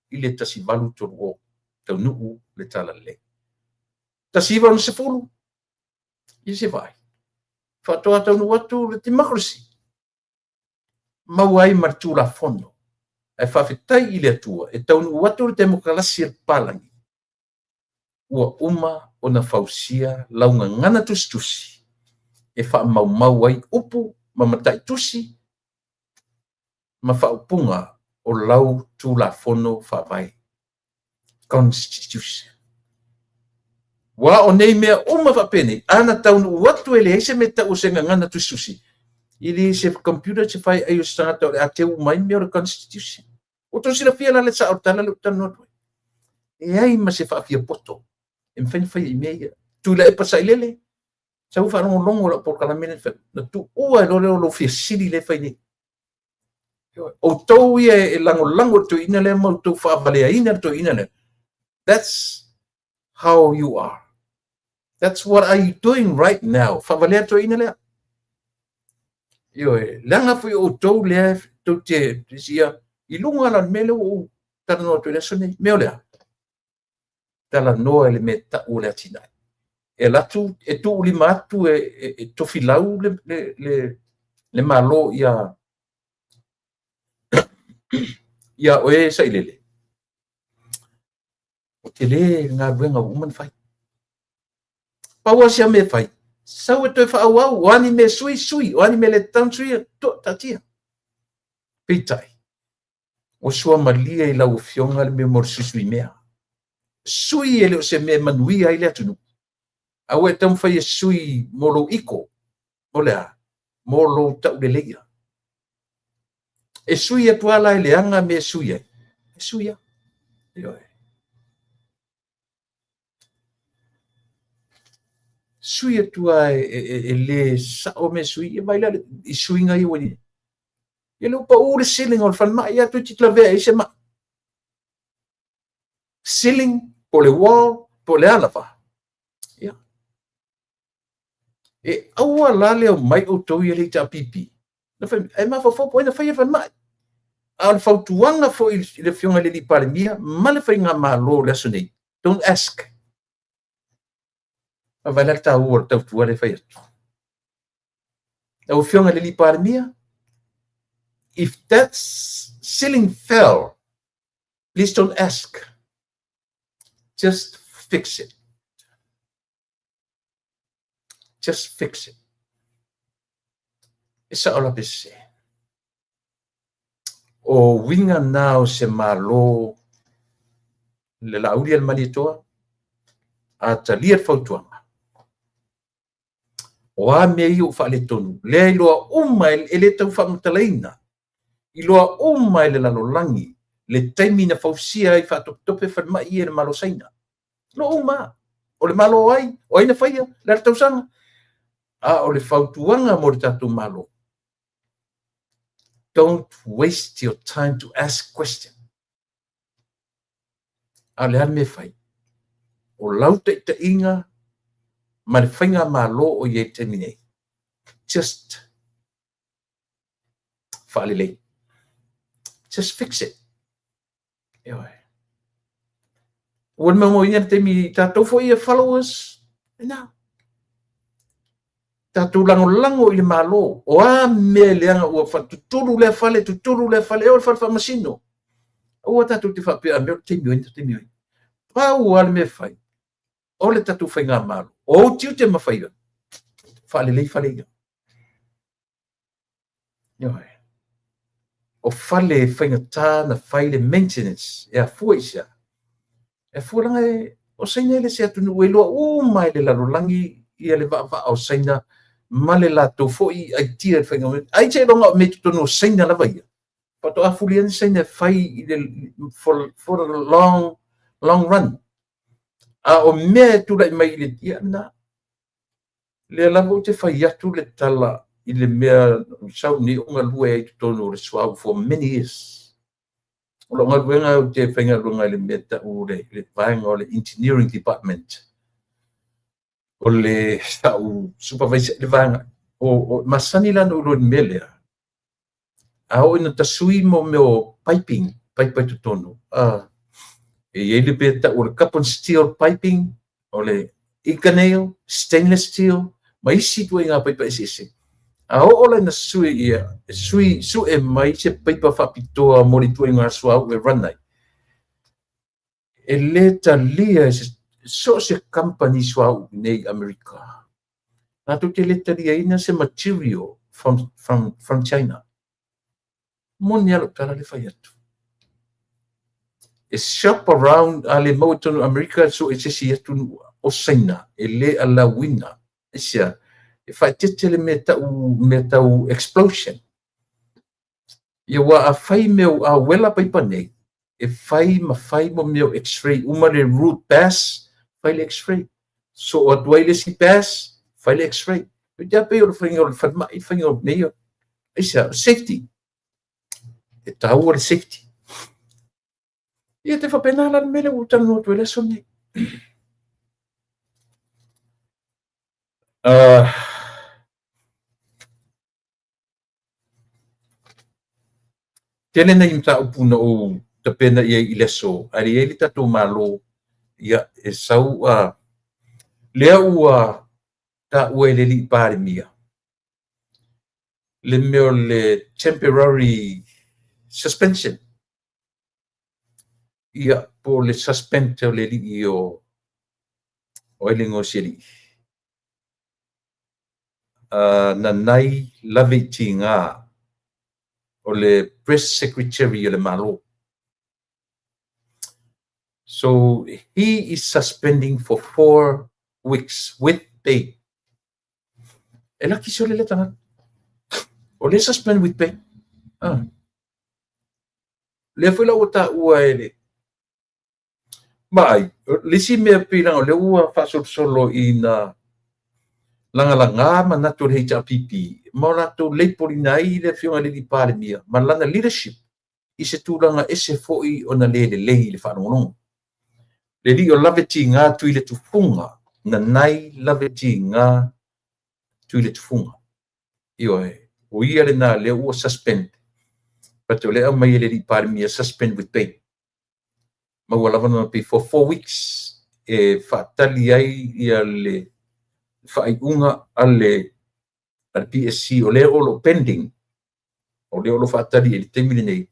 i le 1830 taunuu le Talalelei. 1960, ia se vaai, faatoa taunuu atu le democracy, maua ai ma le Tulafono. Ae faafetai i le Atua e taunuu atu le temokalasi a le papalagi, ua uma ona fausia lau gagana tusitusi e faamaumau ai upu ma mataitusi ma faaupuga o lau Tulafono Faavae, Constitution. Ua o nei mea uma faapenei, ana taunuu atu e leai se mea e tau o se gagana tusitusi, e le se computer se fai ai o se tagata o le a teu uma ai mea o le Constitution. Ua outou silafia la le sao o le tala lea ou te talanoa atu ai. E leai ma se faafiapoto e mafai ona faia i mea ia. Tuilaepa Sailele, sau faalogologo i lau polokalame lea na fai, ona tuua ai loa lea o lou fia sili lea e fai nei. Outou ia e lagolago i le toeaina lea ma outou faavaleaina le toeaina lea, that's how you are. That's what are you doing right now. Faavalea le toeaina lea. Ioe, leaga foi o outou lea tou te sia i luga la o le mea lea ua ou talanoa atu i le aso nei. Mea o le a? Talanoa i le mea tau o le atinae. E alu atu, e tuulima atu e tofilau le Malo ia oe Sailele. Ua tele le galuega ua uma ona fai. Pau lava si mea e fai, sau e toe faaauau, o a ni mea sui, sui, o a ni mea le tatau ona suia, taatia. Peitai, ua suamalie i lau Afioga le mea mo le suisui mea. Sui e le o se mea e manuia ai le atunuu. A ua e taumafai e sui mo lou iko, mo le a? Mo lou tauleleia. E sui atu lava la e leaga mea e sui ai. E sui lava. Ioe. Sui atu lava e le sao mea e sui. Ia vaai la i suiga ia ua i ai. Ia lea ua pau le ceiling o le falemai, ia toeitiiti lavea ai se mai. Ceiling, po o le wall, po o le a lava. Ia. E aua la le omai outou ia le HRPP. Ae mafaufau po o ai na faia le falemai. A o le fautuaga foi i le Afioga i le alii Palemia ma le faigamalo o le aso nei, don't ask. Vaai la le taua o le tautua lea e fai atu. Lau Afioga i le alii Palemia, if that ceiling fell, please don't ask. Just fix it. Just fix it. E sao la pe sese. O uiga na o se Malo le Laauli a le Malietoa, a talia le fautuaga. O a mea ia ua faaletonu, lea iloa uma e le tau faamatalaina, iloa uma e le lalolagi le taimi na fausia ai faatopetope falemai ia e le Malo Saina. Iloa uma. O le Malo ai, o ai na faia, le a le tausaga. A o le fautuaga mo le tatou Malo, don't waste your time to ask question. A o le a le mea e fai? O lau taitaiga ma le faigamalo o i ai i le taimi nei, just faalelei. Just fix it. Ioe. Ua maumauina le taimi i tatou foi ia followers, ina. Tatou lagolago i le Malo. O a mea e leaga ua tutulu lea fale, tutulu lea fale, e o le fale faamasino. Aua tatou te faapea, a mea o le taimi o ai, taimi o ai. Pau lava le mea e fai, o le tatou faigamalo, o ou tiute ma faiva, faalelei fale ia. Ioe. O fale e faigata na fai le maintenance e afua i se a? E afua leaga e, o Saina e le se atunuu e iloa uma e le lalolagi ia le vaavaa o Saina ma le latou foi idea i le faiga o mea. Ai seiloga o mea i totonu o Saina lava ia, faatoa fuli ai Saina e fai i le, for the long, long run. A o mea e tulai mai i le, ia, na, Lea lava ou te fai atu le tala i le mea sau nei o galue ai i totonu o le suauu for many years. O lou galuega ou te faigaluega i le mea tau le vaega o le engineering department. O le sau supervisor le vaega. O masani la na ou iloa i le mea lea. A oo ina tasui mo mea o piping, paipa i totonu. E i ai le mea tau o le carbon steel piping, o le Inconel, stainless steel, ma isi ituaiga paipa eseese. A oo la ina sui ia, sui sue mai se paipa faapitoa mo le ituaiga suauu e run ai, e le talia e so o se company suauu nei i Amerika. Latou te le taliaina se material from China. Moni lava lau tala le fai atu. E shop around a le maua i totonu o Amerika so e se isi atunuu o Saina e le alauina. Aisea? E faaeteete le mea tau explosion. Ia ua a fai mea a wela paipa nei, e fai ma fai mo mea o x-ray uma le root pass, fai le x-ray. So atu ai le isi pass, fai le x-ray. E te pei o le faiga o le falemai, faiga o mea. Aisea? Safety. E taua le safety. Ia te faapena la le mea lea ua ou talanoa atu ai le aso lenei. Tele nai mataupu na ou tapena i ai i le aso, ae i ai le tatou Malo, ia, e sau, lea ua taua e le alii Palemia, le mea o le temporary suspension. Ia, po o le suspend o le alii o ai le igoa o si alii? Nanai Laveitigā, o le press secretary o le Malo. So he is suspending for 4 weeks with pay. E laki sole le tagata. O le suspend with pay. Lea foi la ua taua e le Vaai, le isi mea pei leaga o lea ua faasolosolo ina lagalaga manatu o le HRPP ma o latou leipolina ai le afioga i le alii Palemia ma lana leadership i se tulaga ese foi ona le lelei i le faalogologo. Le alii o Lavetiga Tuiletufuga, Nanai Lavetiga Tuiletufuga. Ioe, o ia lena lea ua suspend. But o lea aumai e le alii Palemia suspend with pay. Maua lava lona pay for 4 weeks e faatali ai ia le faaiuga a le PSC o lea o lo pending. O lea o lo faatali i le taimi lenei,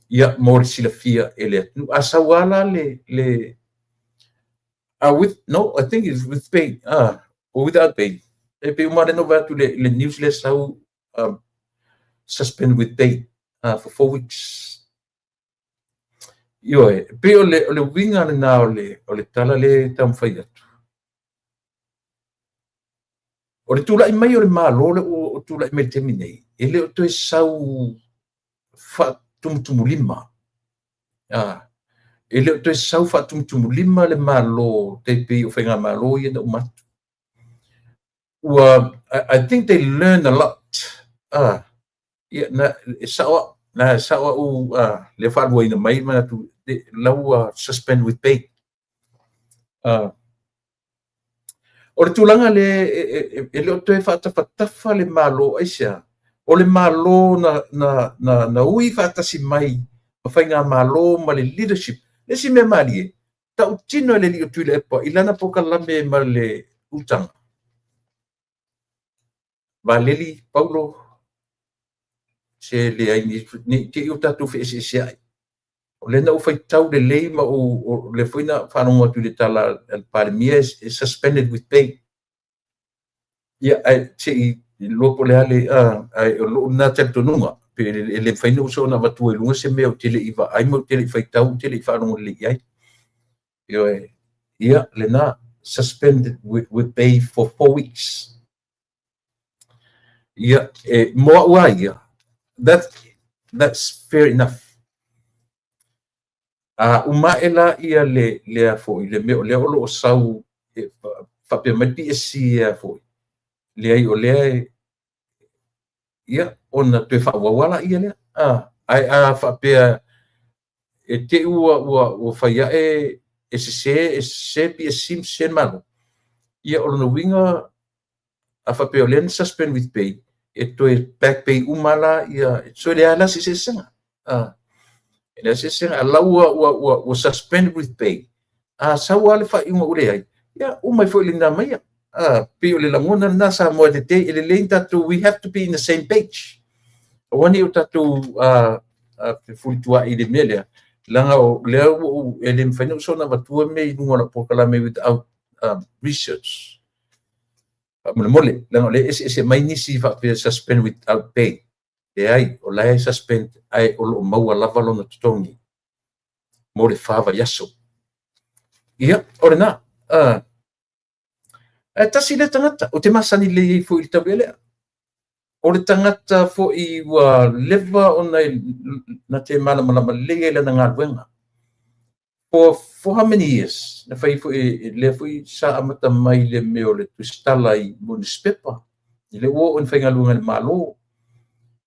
ia mo le silafia e le atunuu. A sau lava le with, no, I think it's with pay, or without pay. E pei uma lea na ou vaai atu le news lea sau suspend with pay for 4 weeks. Ioe, pei o le uiga lena o le tala lea e taumafai atu. O le tulai mai o le Malo le o tulai mai le taimi nei, e le o toe sau faatumutumulima. E le o toe sau faatumutumulima le Malo te pei o faigamalo ia na uma atu. Ua, I think they learn a lot. Ia, na, e sao, na sao au, lea faaluaina mai manatu, lau ua suspend with pay. O le tulaga le e le o toe faatafatafa le Malo aisea, o le Malo na ui faatasi mai ma faigamalo ma le leadership. Le isi mea malie, tautino e le alii o Tuilaepa i lana polokalame ma le utaga. Valeli, Paulo, se leai nei te i o tatou feeseeseai. O lea na ou faitau lelei ma o lea foi na faalogo atu i le tala a le Palemia e suspended with pay. Ia, ae se i iloa po o le a le, ae o lou lena talitonuga, pe e le mafai ona ou soona avatua i luga se mea ou te le i vaai ma ou te le i faitau, ou te le i faalogo lelei i ai. Ioe, ia, lena, suspended with pay for 4 weeks. Ia, e mo au a ia, that's fair enough. A uma ae la ia lea foi, le mea o lea o lo o sau, e faapea mai le PSC ia foi, Leai, o lea e, ia, ona toe faaauau lava laia lea. Ae a faapea e te i ua fai ae e sese, e sese PSC ma sese le Malo, ia o lona uiga, a faapea o lea na suspend with pay, e toe back pay uma la, ia, so e leai la se eseesega. E leai se eseesega. A la ua suspend with pay, a sau lava le faaiuga ua leai, ia, uma ai foi i lena ma ia. Pei o le lagona lena Samoa e tetē, e lelei tatou, we have to be in the same page. Aua ne i o tatou fefulituaai i le mea lea, leaga o lea ua ou, e le mafai ona ou soona avatua mea i luga o lau polokalame without research. Faamolemole, leaga o lea e eseese mai nisi faapea suspend without pay. Leai, o la e suspend ae o lo o maua lava lona totogi mo le 4 vaiaso. Ia, o lena. Ae tasi lea tagata, ou te masani lelei ai foi i le taulealea. O le tagata foi ua leva ona na te malamalama lelei ai lana galuega. For how many years? Na fai foi, lea foi sa amata mai le mea o le tusitala i newspaper. I le ua oo ina faigaluega i le Malo.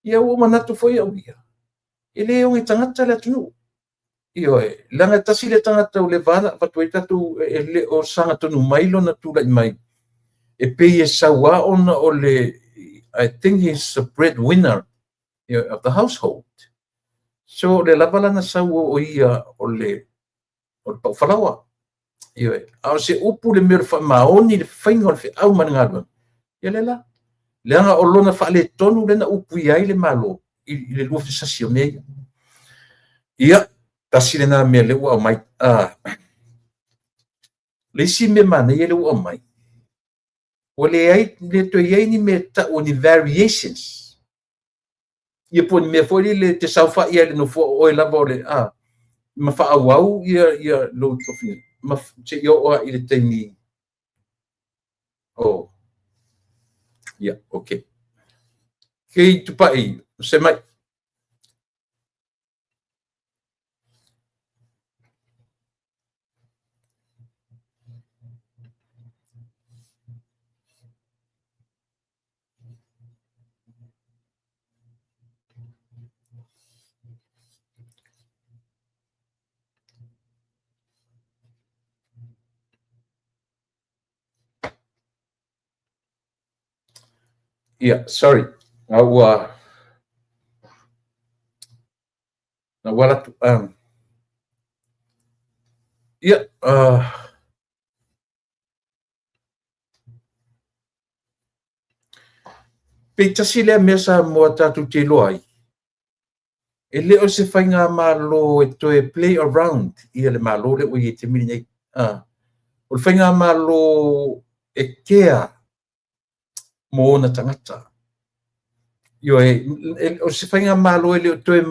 Ia ua manatu foi au ia, e le oge tagata le atunuu. Ioe, leaga e tasi le tagata ua leva ona avatu ai tatou, e le o sagatonu mai lona tulai mai. E pei e sau lava ona o le, I think he's a breadwinner of the household. So o le lava lana sau o ia o le paufalaoa. Ioe, a o se upu le mea o le faamaoni le faiga o le feau ma le galuega. Ia le la, leaga o lona faaletonu lea na upuia ai le Malo i le lua fesasi o mea ia. Ia, tasi lena mea lea ua aumai. Le isi mea manaia lea ua aumai, ua leai, le toe i ai ni mea tau o ni variations. Ia po o ni mea foi lele te saofai ai i le nofoa o oe lava o le, ma faaauau ia lou tofiga, ma seia oo lava i le taimi. Oh, ia, okay. Kei Tupai, se mai. Ia, sorry. Na ua na ua latu. Ia, pe tasi lea mea Samoa tatou te iloa ai, e le o se faigamalo e toe play around ia le Malo lea ua i ai i le taimi lenei. O le faigamalo e kea mo ona tagata. Ioe, o se faigamalo e le o toe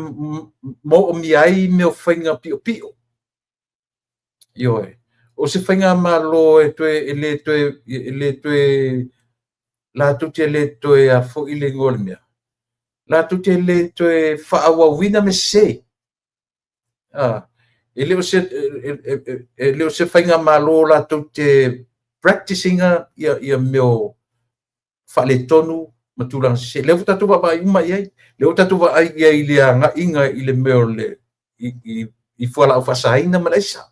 moomia ai mea o faiga piopio. Ioe, o se faigamalo e toe e le toe e le toe latou te le toe a foi le igoa o le mea. Latou te le toe faaauauina mea sese. E le o se faigamalo latou te practice ina ia mea o faaletonu ma tulaga sese. Lea ua tatou vaavaai uma i ai. Lea ua tatou vaai i ai i le agaiga i le mea o le i fualaau faasaina ma le aisa.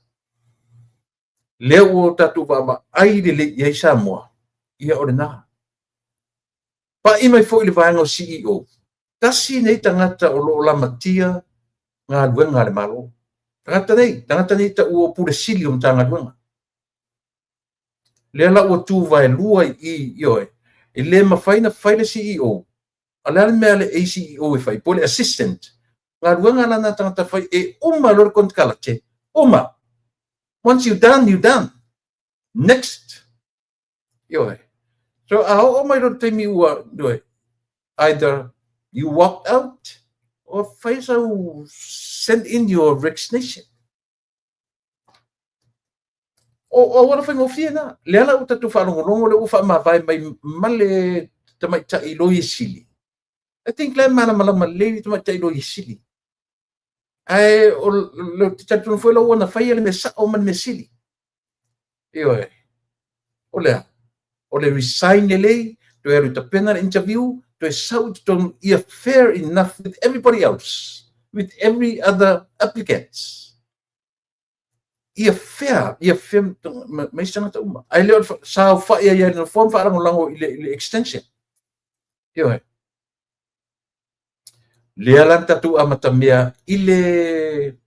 Lea ua tatou vaavaai lelei i ai Samoa, ia o lena. Pai mai foi le vaega o CEO, tasi nei tagata o lo o lamatia galuega a le Malo. Tagata nei taua o Pule Sili o Matagaluega. Lea la ua tu vaelua i ioe, e le mafai na fai le CEO. A le a le mea le ACEO e fai, po le assistant. Galuega la na tagata fai e uma loa le konekarate, uma. Once you done, you done. Next. Ioe. So a oo mai loa le taimi ua, ioe, either you walked out or fai sau send in your resignation. O auala faigofie na. Lea la ua tatou faalogologo lea ua faamavae mai ma le tamaitai Loia Sili. I think lea e malamalama lelei le tamaitai Loia Sili. Ae o le te talitonu foi la ua na faia le mea sao ma le mea sili. Ioe. O lea, o le resign lelei, Toe alu e tapena le interview, toe sau i totonu ia fair enough with everybody else, with every other applicants. Ia fair, ia fair ma isi tagata uma. Ae le o le saofai ai i le nofoa ma faalagolago i le extension. Ioe. Lea la na tatou amatamea i le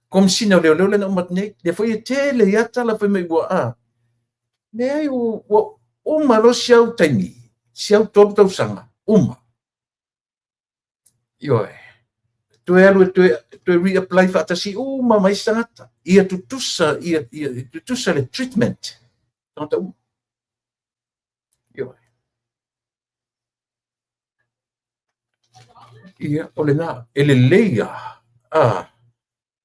Komesina o Leoleo lea na uma atu nei. Lea foi e tele ai tala fai mai ua a. Leai, ua uma loa si au taimi, si au 3 tausaga, uma. Ioe. Toe alu e toe reapply faatasi uma ma isi tagata. Ia tutusa, ia tutusa le treatment. Tagata uma. Ioe. Ia, o lena, e lelei lava,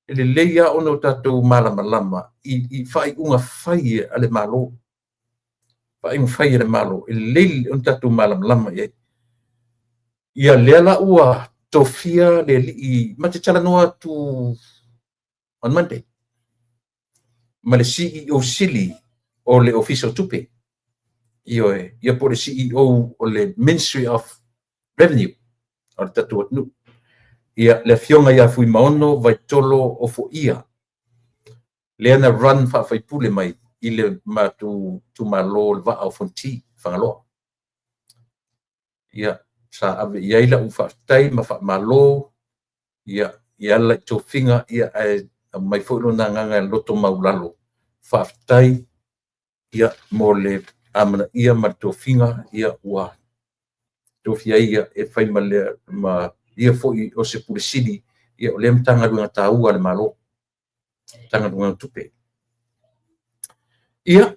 e lelei lava ona o tatou malamalama i faaiuga fai a le Malo. Faaiuga fai a le Malo, e lelei ona tatou malamalama i ai. Ia, lea la ua tofia le alii, ma te talanoa atu on Monday, ma le CEO sili o le Ofisa o Tupe. Ioe, ia po o le CEO o le Ministry of Revenue o le tatou atunuu. Ia, le afioga ia Fuimaono Vaitolo Ofoia, lea na run faafaipule mai i le matou itumalo o le Vaa o Fonoti, Fagaloa. Ia, sa ave i ai lau faafetai ma faamalo, ia, e ala i tofiga, ia, ae aumai foi lona agaga e loto maulalo. Faafetai, ia, mo le amanaia ma le tofiga, ia, ua tofia ai ia e fai ma le, ma ia foi o se Pule Sili, ia, o lea Matagaluega taua a le Malo, Matagaluega o Tupe. Ia,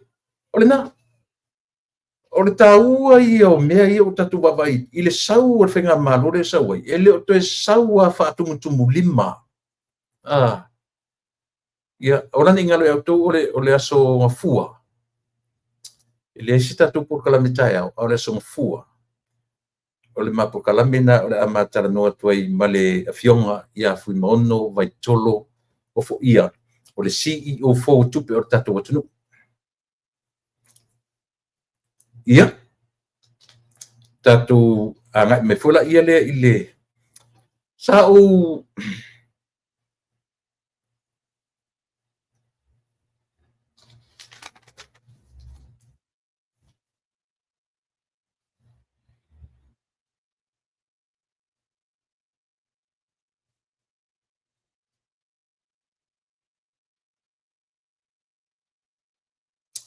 o lena. O le taua ia o mea ia ua tatou vaavaai i le sau o le faigamalo lea e sau ai, e le o toe sau lava faatumutumulima. Ia, o lana i galo ia outou o le aso Gafua. E leai se tatou polokalame taeao, a o le aso Gafua. O le ma polokalame na o le a ma talanoa atu ai ma le afioga ia Fuimaono Vaitolo Ofoia, o le CEO fou o tupe o le tatou atunuu. Ia, tatou agai mai foi laia lea i le sa ou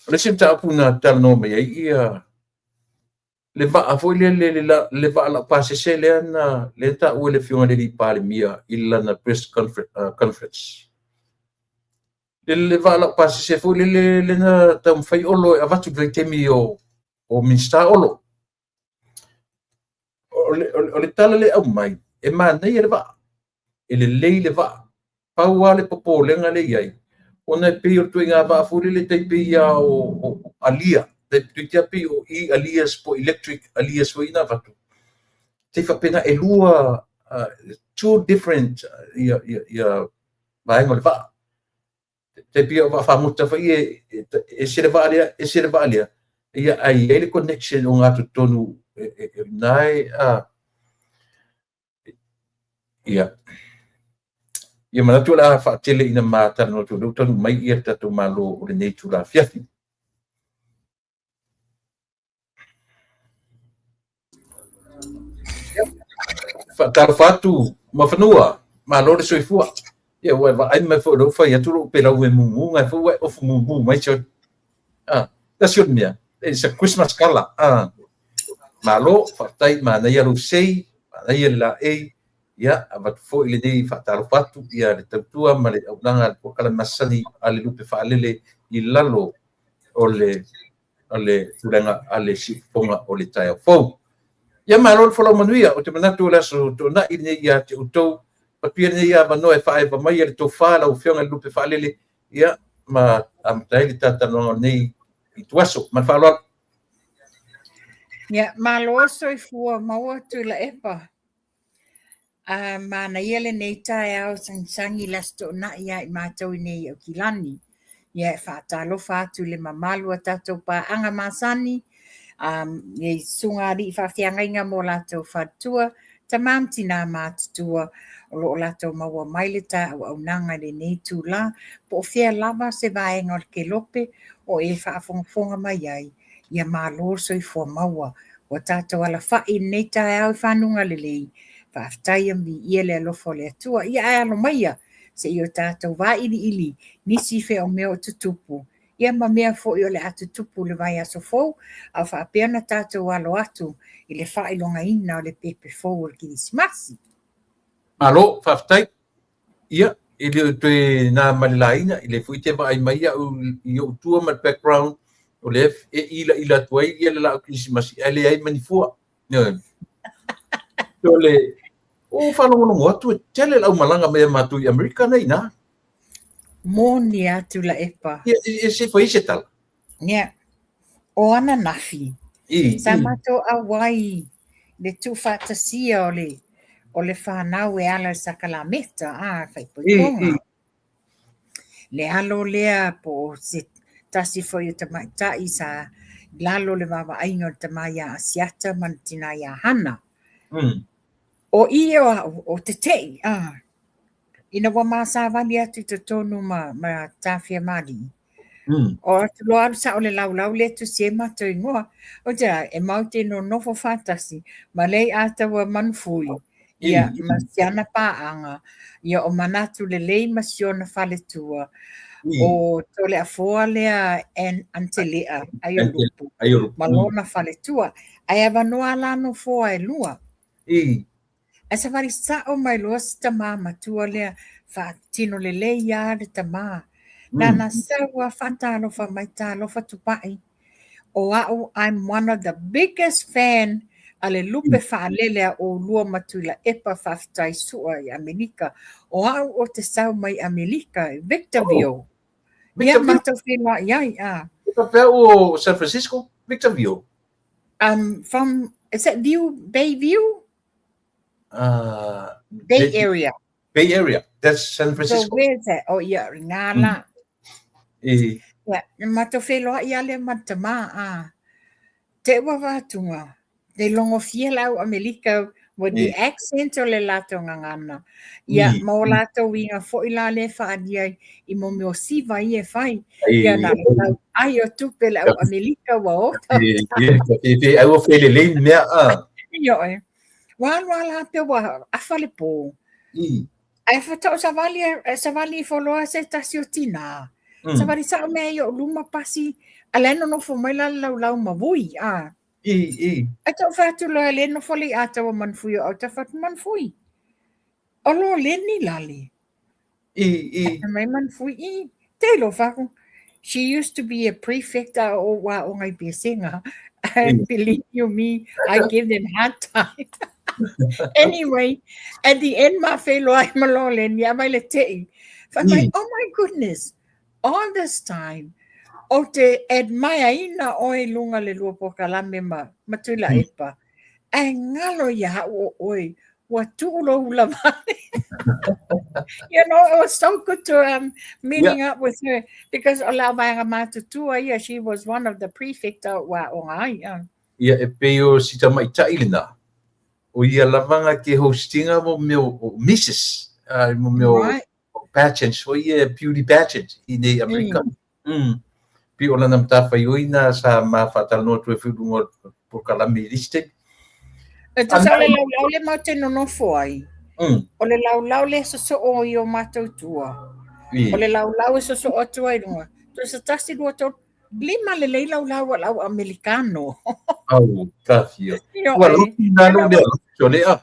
O le isi mataupu na talanoa mai ai ia le vaa foi lele, le vaa laupasese lea na lea taua e le afioga i le Palemia i lana press conference. Le vaa laupasese foi lele lea na taumafai Olo e avatu i le vaitaimi o Minisita Olo. O le tala lea e aumai, e manaia le vaa, e lelei le vaa. Pau lava le popolega lea e i ai, ona e pei o le ituaiga vaa foi lele tai pei lava o alia, tai pei o e-alias po o electric alias foi na avatu. Tai faapena e lua, two different ia vaega o le vaa. Tai pei o vaa fagota foi e ese le vaa lea, ese le vaa lea. Ia, ae i ai le connection o gatotonu na e ia. Ia manatu o le a faatele ina ma talanoa atu o lea ua taunuu mai ia le tatou Malo o lenei itula afiafi. Faatalofa atu Muafanua, malo le soifua. Ia ua e vaai mai foi o lea ua fai atu lou pelau e mumu, ngai foi ua e ofu mumu mai sioli. Tasi o le mea, it's a Christmas colour. Malo, faafetai, manaia lou sei, manaia le laei. Ia, avatu foi lenei faatalofa atu ia le tautua ma le auaunaga a le polokalame masani a le Lupe Faalele i lalo o le tulaga a le siufofoga o le taeao fou. Ia malo le folau manuia, ou te manatu o le aso toonai lenei ia te outou, avatu ia lenei avanoa e faaeva mai e le tofa lau afioga i le Lupe Faalele, ia ma amata ai le talatalanoaga o lenei ituaso. Ma le faaaloalo. Ia, malo soifua maua Tuilaepa. Manaia lenei taeao sagisagi i le Aso Toonai ia i matou i nei i Aukilani. Ia e faatalofa atu i le mamalu o tatou paaga masani. I susuga alii faafeagaiga ma o latou faletua, tama ma tinā matutua o lo o latou maua mai le ta auaunaga i lenei itulā, po o fea lava se vaega o le kelope o e faafogafoga mai ai, ia malo le soifua maua. Ua tatou alafai i lenei taeao i fanuga lelei, faafetai ma viia le alofa o le Atua. Ia ae alo maia se i o tatou vailiili nisi fea o mea o tutupu ia ma mea foi o le a tutupu i le vaiaso fou, a o faapea ona tatou alo atu i le faailogaina o le pepe fou o le Kerisimasi. Malo, faafetai. Ia, e le o toe na ma le laina, i lea foi e te vaai mai au i ou tua ma le background, o lea e ilaila atu ai ia le laau Kerisimasi, ae leai ma ni fua. O le, o faalogologo atu e tele le aumalaga mai a matou i Amerika nei na. Moni atu Laepa. Ia, e se fai se tala. Ia, o ananafi, sa matou auai le tuufaatasia o le o le fanau e ala i le sakalameta, a, faaipoipoga. Le alo lea po o se tasi foi o tamaitai sa i lalo o le vaavaaiga o le tama ia Asiata ma le tina ia Hana. O i o au, o tete'i, a, Ina ua ma savali atu i totonu ma, ma Tafiamalii, o atu loa alu sao le laulau lea e tusi ai matou igoa. Ou te a, e matou te nonofo faatasi ma Leiataua Manufui, ia, ma siana paaga, ia o Manatu Lelei ma siona faletua, o Toleafoa lea Antelea Aiolupu ma lona faletua. Ae avanoa la nofoa e lua. Ae savali sao mai loa si tamā matua lea, faatino lelei lava le tamā. Nana sau lava faatalofa mai, talofa Tupai. O au, I'm one of the biggest fan a le lupe faalele a oulua ma Tuilaepa faafetai sua i Amerika. O au ou te sau mai Amerika i Victorville. Oh. Ia matou feiloai ai. Ah. E faapea o San Francisco, Victorville. From, is that View, Bay View? Bay Area. Bay Area. That's San Francisco. So where is that? Oh, ia, ngā la. Ia, na matou feiloai lava lea ma le tama, a. Te ua vatunga, te logofia le au Amelika with the accent o le latou gagana. Ia, ma o latou uiga foi la lea e faaalia ai i mo mea o siva ia e fai. Ia, na o tau ai o tupe le au Amelika ua ota. Ai ua felelei mea a. Ioe. Ua alu a la pea ua afa le pō. Ae faatoa ou savali, savali ifo loa se tasi o tinā. Savali sao mea i o'u luma pasi, a la e nonofo mai la le laulau ma vui, a. Ae ta ou fai atu loa e le nofo Leiataua Manufui o au ta fai atu, Manufui, o lo leni lale. Fai mai Manufui, i, te ilo fai atu, She used to be a prefect a o wā o ngai pesega. And believe you me, I give them hard time. Anyway, at the end ma whelo ai ma Loleni, a mai le tei. Fai mai, oh my goodness, all this time, o te admire ina oe lunga le lua pokalame ma, ma Tuilaepa. Ae ngalo ia au o oe, ua tuu lou ula vale. You know, it was so good to meeting up with her because o le vaega matutua ia, she was one of the prefect o wā o ngā ai. Ia, e pei o si tamaitai lena, o ia lava nga ke hostinga mo mea o Mrs. Mo mea o pageants, foi ia beauty pageant i nei Amerika. Pei o lana matafaioi na sa ma faatalanoa atu ai foi i luga o polokalame i le isi taimi. E tusa o le laulau le matou te nonofo ai, o le laulau le sosoo i o matou tua. O le laulau e sosoo atu ai luga. Tusa tasi, lua, tolu, lima lelei laulau a le au Amerikano. Au, tafia. Ua loki nā lo mea loki o lea.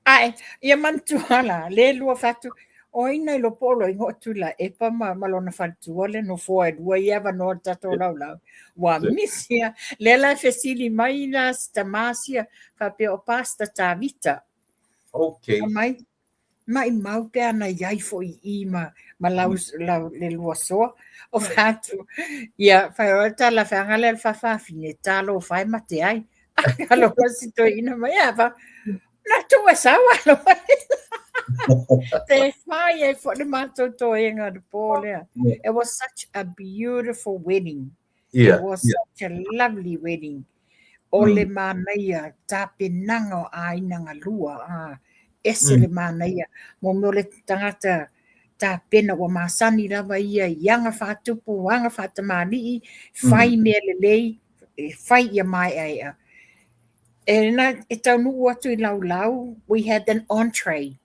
Ae, ia manatua la, le lua fatu, o ai nai lo po lo ingoa Tuilaepa ma, ma lona faletua le nofoa e lua ia avanoa le tatou laulau. Ua misi a, lea la e fesili mai la si tamā sia, faapea o Pastor Tavita. Okay. Fai mai, maimau pe ana i ai foi i i ma, ma lau, lau, le lua soa. O fai atu, ia, fai o tala feaga lea le faafafine, talofa e mate ai. Alofa si toeaina mai, a fa, na tuu e sau alofa. Te whai ai fo le mātou toenga le pō lea. It was such a beautiful wedding. It was such a lovely wedding. O le manaia tapenaga o aiga galua, a, ese le manaia. Mo mea o le tagata tapena ua masani lava ia i aga faatupu, aga faatamalii, fai mea lelei, e fai ia maeaea. E na e taunuu atu i Laulau, we had an entree.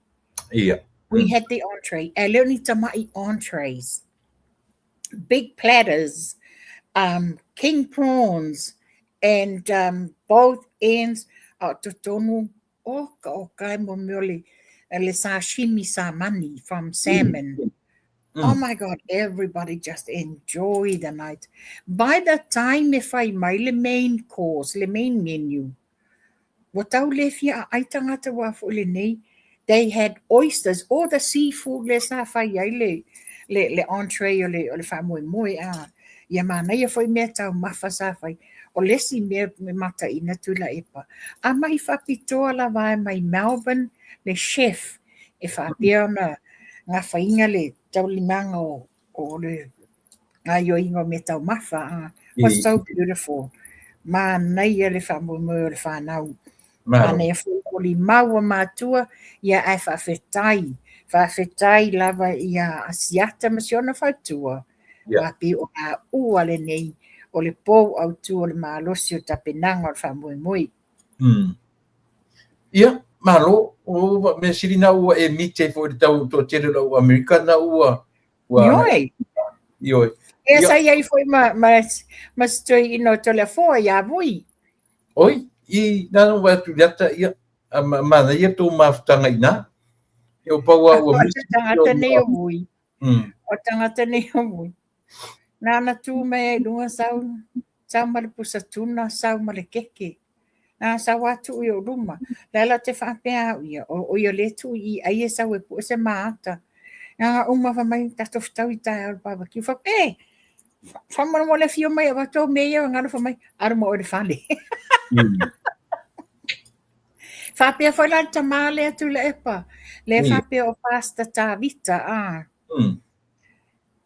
We had the entree. E le o ni tamai entrees. Big platters, king prawns, and both ends, a o totonu, oka oka e mo mea o le, le sashimi samani from salmon. Oh my God, everybody just enjoy the night. By the time e fai mai le main course, le main menu, ua tau le fia aai tagata aua foi lenei, they had oysters, all the seafood lea sa fai ai le, le, le entree o le, o le faamoemoe, a. Ia manaia foi mea taumafa sa fai. O le isi mea e mataina Tuilaepa, a mahi faapitoa lava mai Melbourne le chef e faapea ona gafaina le taulimaga o, o le gaioiga o mea taumafa. A. Was so beautiful. Manaia le faamoemoe o le whanau. Manaia foi o limau o matua, ia ae faafetai. Faafetai lava ia Asiata ma si ona faletua. Aua pei o laua lenei o le pou autu o le malosi o tapenaga o le faamoemoe. Ia, malo, o mea sili na ua e mite ai foi i le tau toatele o lau Amerika na ua ua Ioe. Ioe. Ia sa i ai foi ma ma ma si toeaina o Toleafoa ia Vui. Oi, i na no atu i ata ia a ma manaia tou mafutaga i ina. Ia o pau a ua misi. O tagata nei o Vui. O tagata nei o Vui. Nāna tū mai ai i luga sau, sau ma le pusa tuna, sau ma le keke. Nā sau a tuu i o luma. Le ala te whaapea au ia, o, o ia le tuu i ai e sau e pue se maata. Nā uma fa mai tatou fetau i taeao le barbecue. Fa, e, faamolemole afio mai avatu au mea ia ngalo fa mai, alu ma oe i le fale. Faapea foi la le tamā lea Tuilaepa, lea faapea o Pastor Tavita, a.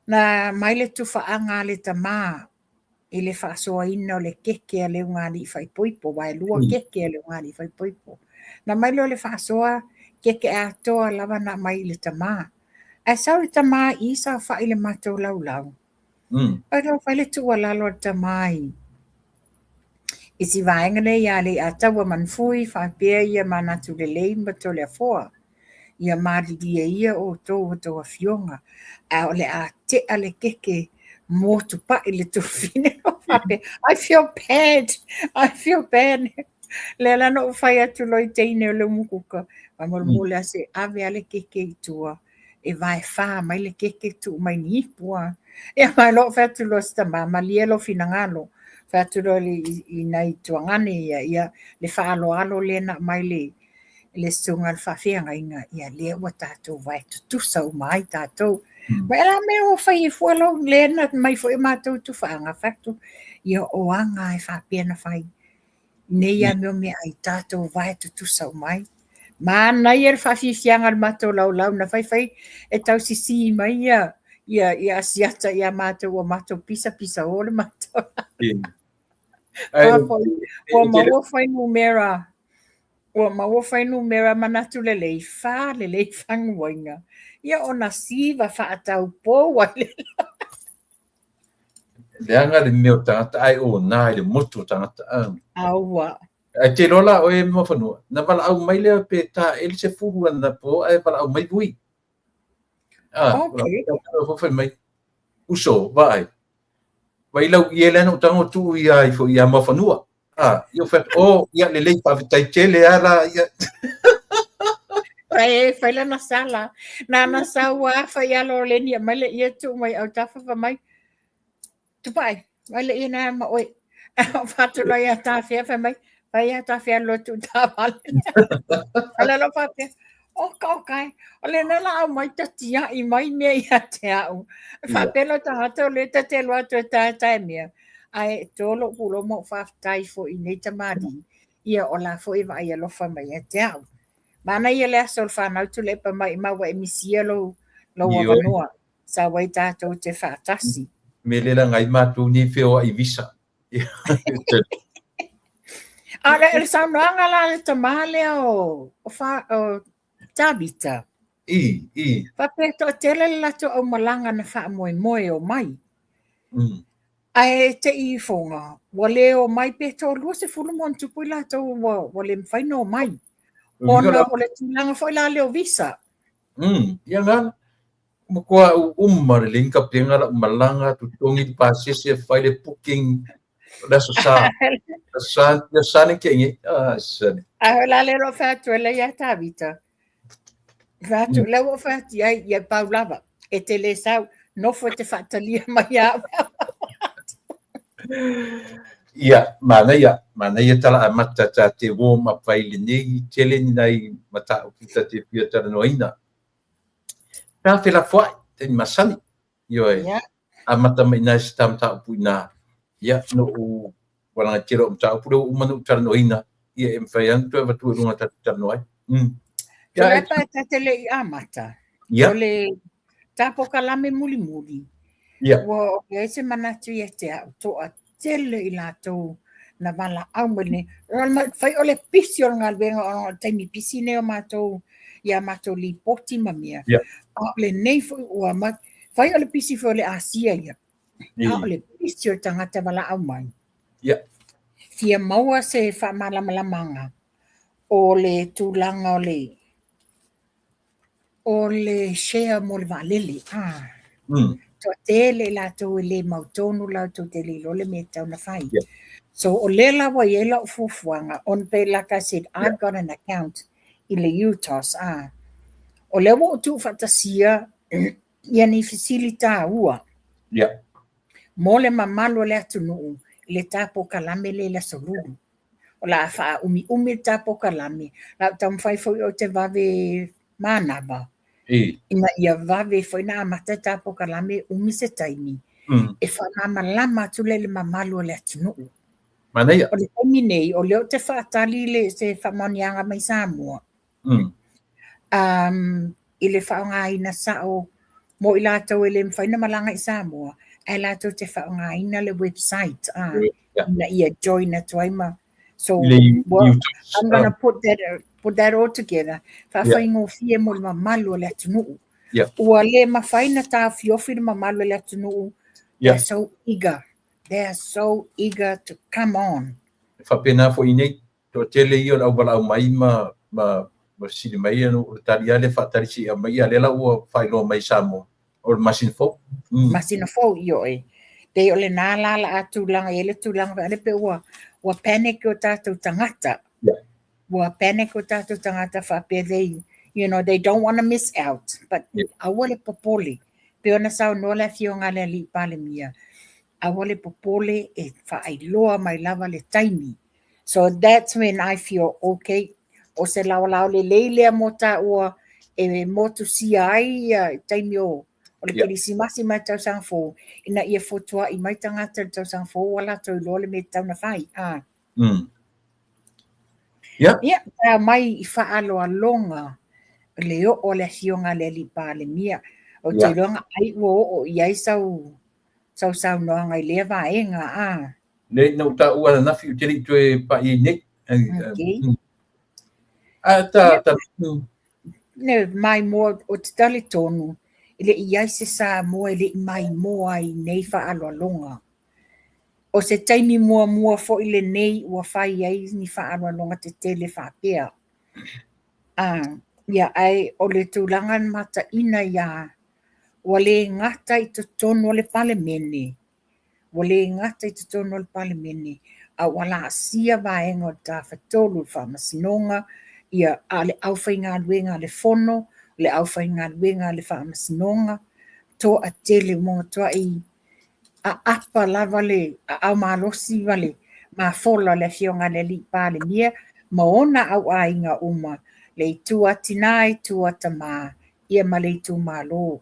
Na mai le tufaaga a le tamā i le faasoaina o le keke a le ugāliʻi faaipoipo, aua e lua keke a le ugāliʻi faaipoipo. Na mai lea o le faasoa keke atoa lava na aumai i le tamā. Ae sau le tamā i saofai i le matou laulau. Pai loa fai le tuualalo a le tamā i i si vaega lea ia Leiataua Manufui faapea ia Manatu Lelei ma Toleafoa. Ia malilie ia outou outou afioga, ae o le a tea le keke motupai le tufine. Faapea, I feel bad, I feel bad. Lea la na ou fai atu loa i teine o le umukuka, faamolemole lava se ave lava le keke i tua e vaefā mai le keke tuu mai ni ipu a. Ia mai loa fai atu loa si tama, malie lou finagalo. Fai atu loa i, i nai tuagane ia, ia le faaaloalo lea na aumai le, le susuga i le faafeagaiga, ia lea ua tatou vae tutusa uma ai tatou. Ma e la mea ua fai ai fua lou lea na mai foi matou tufaaga, fai atu, ia o aga e faapea na fai. Nei a mea o meaai tatou vae tutusa uma ai. Manaia le faafiafiaga o le matou laulau na faifai e tau sisī mai ia ia ia Asiata ia matou ua matou pisapisa o le matou. Ua maua fuainumera ua maua fuainumera manatu lelei fa lelei faguaina ia ona siva faataupou ai le Leaga le mea o tagata ae ona i le motu o tagata. Aua. Ae te iloa la oe Muafanua, na valaau mai lea pe taeli le 10 anapo ae valaau mai Vui. Ah, okay. Fai mai, uso, vaai. Vai lau ie lea na ou tago tuu ia ifo ia Muafanua. Ah, ia fai atu, oh, ia lelei faafetai tele a la ia. Fai, fai lana sala. Nana sau a fai alo o leni mai le ia tuu mai autafa fa mai. Tupai, mai le ia na ma oe. O fatu loa ia tafea fai mai, fai ia tafea loa tuu taavale. Ala lo faapea, oka oka e, o lena la au mai ta tiai mai mea ia te au. Faapea lo tagata o lea ta te alu atu e taetae mea. Ae to lou pulou ma ou faafetai foi i nei tamalii, ia o la foi e vaai alofa mai ia te au. Manaia le aso o le whanau Tuilaepa maimau ua e misia lou, lou avanoa. Sau ai tatou te faatasi. Me le la ngai matou nei feoai visa. A o le saunoaga la a le tamā lea o, o, fa, o Tavita. I, i. Faapea e toatele le latou aumalaga na faamoemoe e omai. Ae te i ifoga, ua le omai pe toalua sefulu ma ona tupu i latou ua, ua le mafai ona omai. Ona o le tulaga foi la lea o visa. Ia ngana. Matua uma lelei ni tapena lau malaga, totogi le pasese, fai le booking, o le aso sa. Aso sa, aso sa ne ke nge. Ah, sane. Ae o la le lo fai atu e le ia Tavita. Fai atu, lea ua ou fai atu i ai, ia pau lava, e te le sau, nofo e te faatalia mai ia au. Ia, manaia, manaia tala amata ta te warm up ai lenei, tele ni nai mataupu ta te fia talanoaina. Ta felafoai, taimi masani. Ioe. Yeah. Amata mai inā i se ta mataupu inā. Ia, noʻu walaga tele o mataupu lea ua uma ona ou talanoaina, ia e mafai lava ona toe avatua i luga tatou talanoa ai. Ia, e pa ta te le i amata. Ia. O le ta polokalame mulimuli. Ia. Ua i ai se manatu ia te au, toatele i latou na valaau mai lenei. Fai o le pisi o le galuega ona o le taimi pisi nei o matou ia matou lipoti ma mea. Yeah. A o lenei foi ua ma, fai o le pisi foi o le Asia ia. A o le pisi o le tagata valaau mai. Yeah. Fia maua se faamalamalamaga o le tulaga o le O le share mo le vaalele, ah. Toatele i latou e le mautonu latou te le iloa le mea e tatau ona fai. Yeah. So o lea la ua i ai lau fuafuaga, on pe like I said, I've got an account i le UTOS, ah. O lea ua ou tuufaatasia ia ni fesili taua. Yeah. Mo le mamalu o le atunuu i le ta polokalame lea i le Aso Lulu. O le a faaumiumi le ta polokalame, o le a ou taumafai foi ou te vave manava, ina ia vave foi ona amata le ta polokalame e umi se taimi, e faamalamalama atu lea i le mamalu o le atunuu. Manaia. O le taimi nei, o lea ou te faatali le, se faamaoniaga mai Samoa, i le faaaogaina sao mo i latou e le mafai ona malaga i Samoa, ae latou te faaaogaina le website ina ia join atu ai ma. So, well, I'm gonna put that all together. Faafaigofie mo le mamalu o le atunuu. Ua le mafai ona taofiofi le mamalu o le atunuu. They're so eager. They are so eager to come on. E faapena foi i nei, toatele ia o le au valaau mai ma ma ma fesili mai, ia o le tali lava lea faatali se i aumai, ia lea la ua faailoa mai i Samoa, o le masina fou. Masina fou, ioe. Pei o lena la la a tulaga i ai le tulaga foi lea pei ua ua panic o tatou tagata. Ua panic o tatou tagata faapea they you know they don't want to miss out, but aua le popole. Pei ona saunoa le afioga a le Alii Palemia, aua le popole e faailoa mai lava le taimi. So that's when I feel okay. O se laolao lelei lea mo tāua e motusia ai ia taimi o o le Kerisimasi ma le tausaga fou, ina ia fotua'i mai tagata i le tausaga fou ua latou iloa le mea e tatau ona fai. Ah. Ia, tae mai i faaaloaloga le oo a le afioga a le Alii Palemia. Ou te iloa na ai ua oo i ai sau sau saunoaga i lea vaega, ah. Nei, na ou taua ananafi ou te le i toe pai ai nei. Okay. A ta, ta, Ne, maimoa, o te talitonu, e le i ai se Samoa e le i maimoa ai i nei faaaloaloga. O se taimi muamua foi lenei ua fai ai ni faaaloaloga tetele faapea. Ah, ia, ae o le tulaga na mataina ia, ua le gata i totonu o le Palemene, ua le gata i totonu o le Palemene, a ua laasia vaega o le Tafatolu o le Faamasinoga, ia, a o le aufaigaluega a le Fono, o le aufaigaluega a le Faamasinoga, toatele ua matuai aapa lava le aao malosi ma le mafola o le Afioga i le Alii Palemia ma ona auaiga uma, le itu a tinā, itu a tamā, ia ma le itumalo.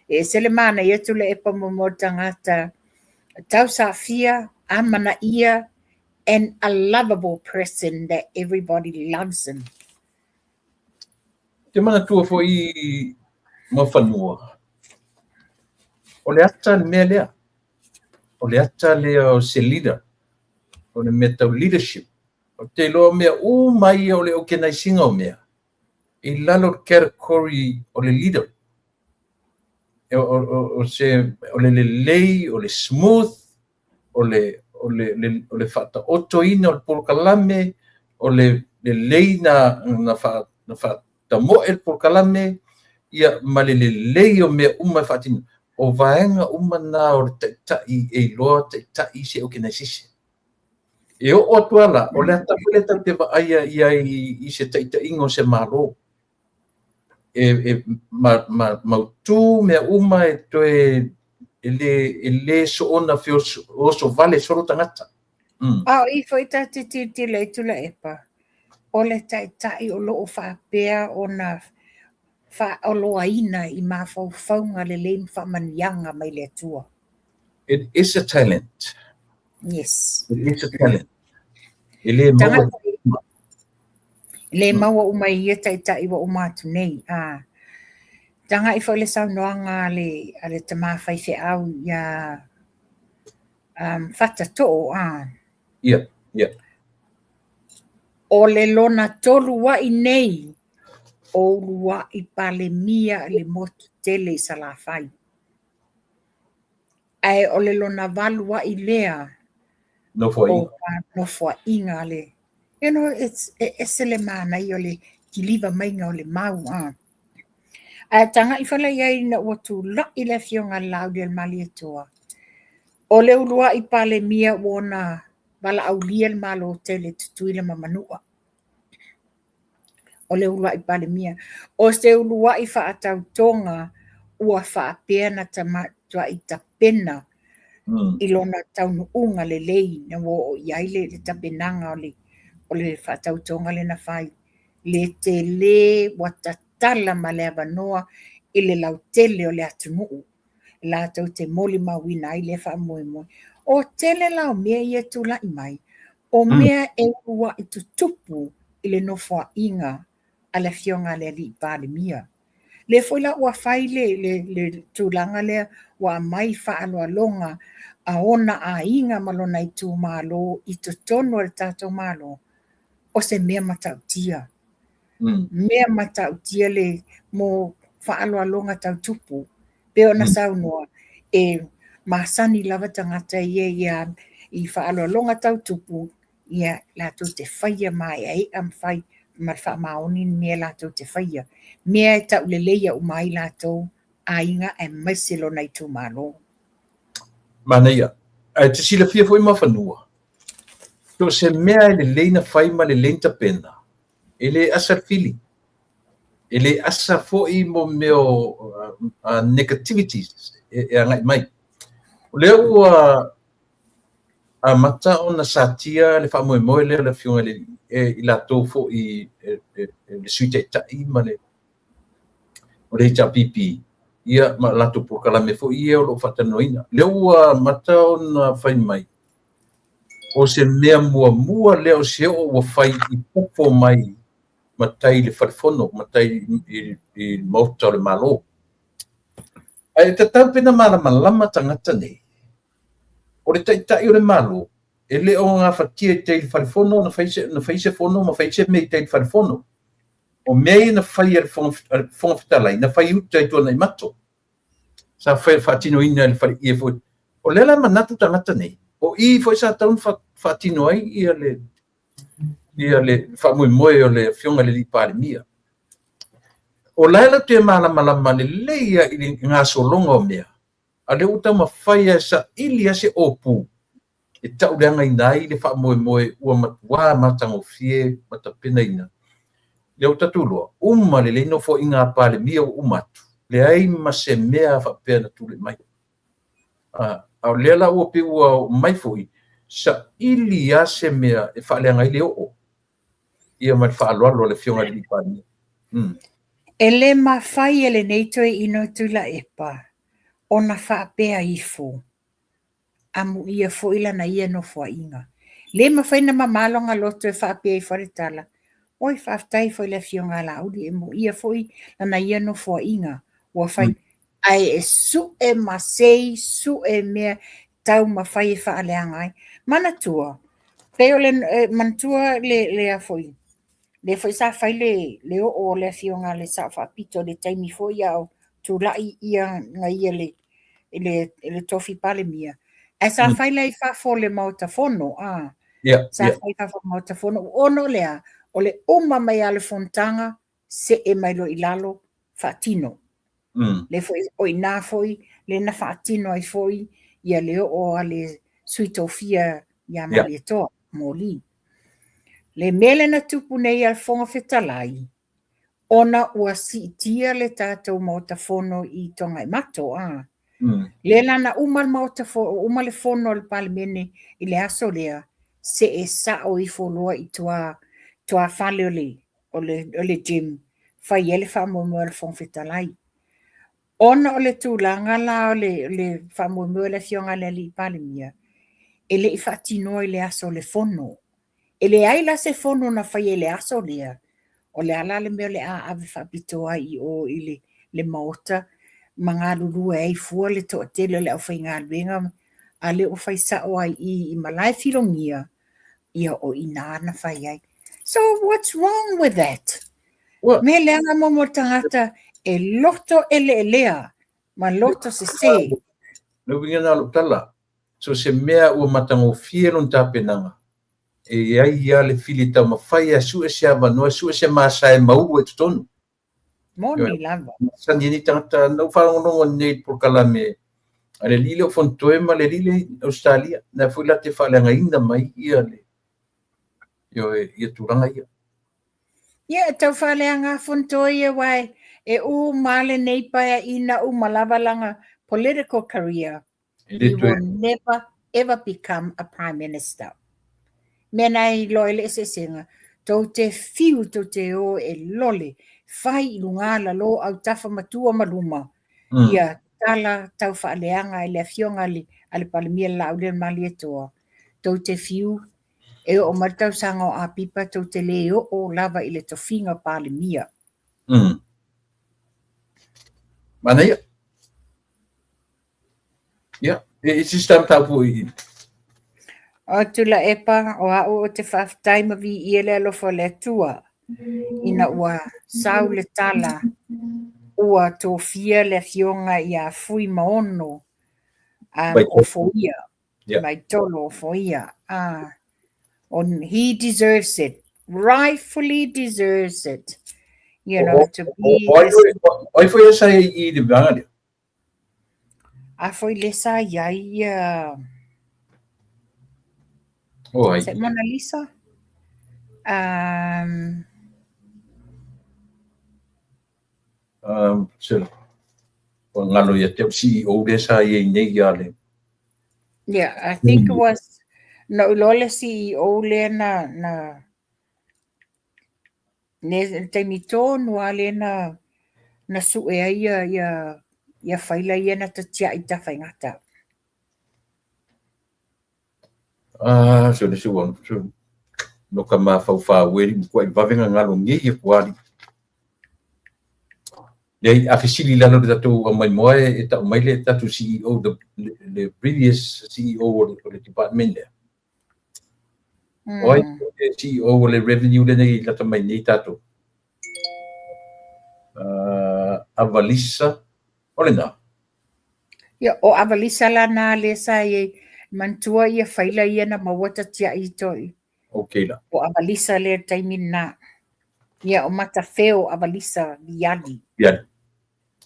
E ese le manaia Tuilaepa mo mo tagata tausafia, amanaia, and a lovable person that everybody loves him. Te manatua foi Muafanua, o le ata le mea lea. O le ata lea o se leader, o le mea tau leadership. Ou te iloa o mea uma ia o le okenaisiga o mea i lalo o le category o le leader. O, o, o, o, se, o le lelei, o le smooth, o le, o le, le, o le faataotoina o le polokalame, o le lelei na, na, fa, na faatamoe le polokalame, ia, ma le lelei o mea uma e faatino. O vaega uma na o le taitai e iloa taitai se organization. E oo atu lava la, o le ata foi lea tatou te vaaia i ai i se taitaiga o se Malo. E, e ma, ma, mautu mea uma e toe e le, e le soona feoso vale solo tagata. Mm. A o i foi tatou te tilotilo i Tuilaepa, o le taitai o lo o faapea ona faaoloaina i mafaufauga lelei ma faamanuiaga mai le Atua. It is a talent. Yes. It is a talent. E le maua. E le maua uma i ia taitai ua uma atu nei. A, taga'i foi le saunoaga a le, a le tamā faifeau iā um, Fata To'o, a. Ia, ia. O le lona tolu a'i nei o ulua'i Palemia i le motu tele i Salafai. Ae o le lona valu a'i lea o nofoaiga a le you know it's e ese le manaia o le kiliva maiga o le mau a. Ae taga'i foi la i ai ina ua tula'i le afioga a le Laaulialemalietoa, o le ulua'i Palemia ua ona valaaulia le Malo tele Tutuila ma Manua. O le uluai Palemia. O se uluai faatautoga ua faapea na tamatuai tapena i lona taunuuga lelei na ua oo i ai le tapenaga o le o le faatautoga lea na fai. Le tele ua tatala ma le avanoa i le lautele o le atunuu latou te molimauina ai lea faamoemoe. O tele la o mea ia e tulai mai, o mea e uluai tutupu i le nofoaiga a le Afioga a le Alii Palemia. Lea foi la ua fai le, le, le tulaga lea ua aumai faaaloaloga a ona aiga ma lona itumalo i totonu o le tatou Malo, o se mea matautia. Mea matautia le mo faaaloaloga tau tupu. Pei ona saunoa, e masani lava tagata ia ia i faaaloaloga tau tupu, ia latou te faia maeaea ma fai ma le faamaoni ni mea latou te faia. Mea e tauleleia uma ai latou aiga aemaise lona itumalo. Manaia. Ae te silafia foi Muafanua, so o se mea e lelei na fai ma lelei na tapena, e le asa le fili. E le asa foi mo mea o negativities e agai mai. O lea ua amata ona satia le faamoemoe lea o le Afioga i le e i latou foi le Sui Taitai ma le o le HRPP, ia ma latou polokalame foi ia o lo o faatalanoaina. Lea ua amata ona fai mai, o se mea muamua lea o se oo ua fai i fafo mai ma tai i le fale fono, ma tai i le Maota o le Malo. Ae tatau pe na malamalama tagata nei, o le Taitai o le Malo, e le o gafatia i tai i le fale fono na fai se, na fai se fono ma fai se mea i tai i le fale fono. O mea ia na fai e le Fofoga Fetalai, na fai uta i Tuanaimato. Sa fai faatinoina e le faleie foi. O lea la e manatu tagata nei, o i foi sa tatau ona faatino ai ia le ia le faamoemoe o le Afioga i le Alii Palemia. O la e latou te malamalama lelei lava i le gasologa o mea, a o lea ua taumafai lava e saili lava se opu e tauleagaina ai le faamoemoe ua matua matagofie ma tapenaina. Lea ua tatou iloa, uma lelei nofoaiga a Palemia ua uma atu, leai ma se mea faapea na tulai mai. A o lea la ua pei ua oo mai foi, saili lava se mea e faaleaga ai le oo ia ma le faaaloalo a le Afioga i le Alii Palemia. E le mafai e lenei toeaina o Tuilaepa ona faapea ifo amuia foi lana ia nofoaiga. Le mafai ona mama lona loto e faapea ifo ai le tala, Oi, faafetai foi i le Afioga a Laauli, e muia foi lana ia nofoaiga ua fai. Ae e sue ma sei, sue mea taumafai e faaleaga ai. Manatua, Pei o le manatua le a foi, lea foi sa fai le oo o le afioga a le Sao Faapito i le taimi foi a o tulai ia ia i le tofi Palemia, ae sa fai la i fafo o le Maota Fono, a. Sa fai i fafo o le Maota Fono, ona o le a? O le uma mai lava o le fonotaga, see mai loa i lalo, faatino. Lea foi, o i ina foi lea na faatino ai foi ia le oo a le Sui Tofia ia Malietoa, Moli. Le mea lea na tupu nei a le Fofoga Fetalai, ona ua siitia le tatou Maota Fono i Tuanaimato, a. Lea la na uma le Maota uma le fono a le Palemene i le aso lea, see sao ifo loa i tua tuafale o le gym, fai ai le faamoemoe o le Fofoga Fetalai. Ona o le tulaga la o le faamoemoe o le afioga i le alii Palemia, e le i faatinoa i le aso o le fono. E leai la se fono na faia i le aso lea, o le a la le mea o le a ave faapitoa ai i o i le Maota ma galulue ai fua le toatele o le aufaigaluega, a lea ua fai sao ai i i malae filogia, ia o i ina na fai ai. So what's wrong with that? Mea leaga mo mo tagata e loto eleelea ma loto sese. Le uiga na o lou tala, so se mea ua matagofie lona tapenaga, e i ai lava le fili e taumafai e sue se avanoa, sue se masa e maua i totonu. Moni lava. Masani ai nei tagata, na ou faalogologo nei i polokalame a le alii lea o Fonotoe ma le alii lea i Ausetalia, na foi la te faaleagaina mai ia le ia tulaga ia. Ia, e tau faaleaga Fonotoe ia aua e uma lenei paeaiga uma lava lana political career. He will never ever become a prime minister. Mea na i loa i le eseesega, tou te fiu tou te o e lole, fai i luga lalo autafa matua ma luma, ia tala tau faaleaga i le afioga a le Palemia le Laaulialemalietoa. Tou te fiu e oo mai le tausaga o Apipa tou te le oo lava i le tofiga Palemia. Manaia. Ia, e se mataupu i. O Tuilaepa, o au o te faafetai ma viia le alofa o le Atua ina ua sau le tala ua tofia le afioga ia Fuimaono Ofoia. Vaitolo Ofoia. On, he deserves it. Rightfully deserves it. To be O ai foi esa i le vaega lea? A foi le sa i ai ia. O ai. Is it Mona Lisa? Se ua ngalo ia te au CEO lea sa i ai nei ia le. Yeah, I think it was no iloa le CEO lea na le taimi tonu lava lea na sue ai ia faila ia na tatiai tafaigata. Ah, se le se ua no ka mafaufau e matuai vave gagalo nei e kuali. Leai, a fesili lalo le tatou aumaimoa e tau mai le tatou CEO, the previous CEO o le department lea. O ai le CEO o le revenue lenei lata mai nei tatou? Avalisa, o lena. Ia, o Avalisa la na lea sa i ai, manatua ia faila ia na maua tatiai i toi. Okay la. O Avalisa lea taimi na. Ia, o Matafeo Avalisa Viali. Viali.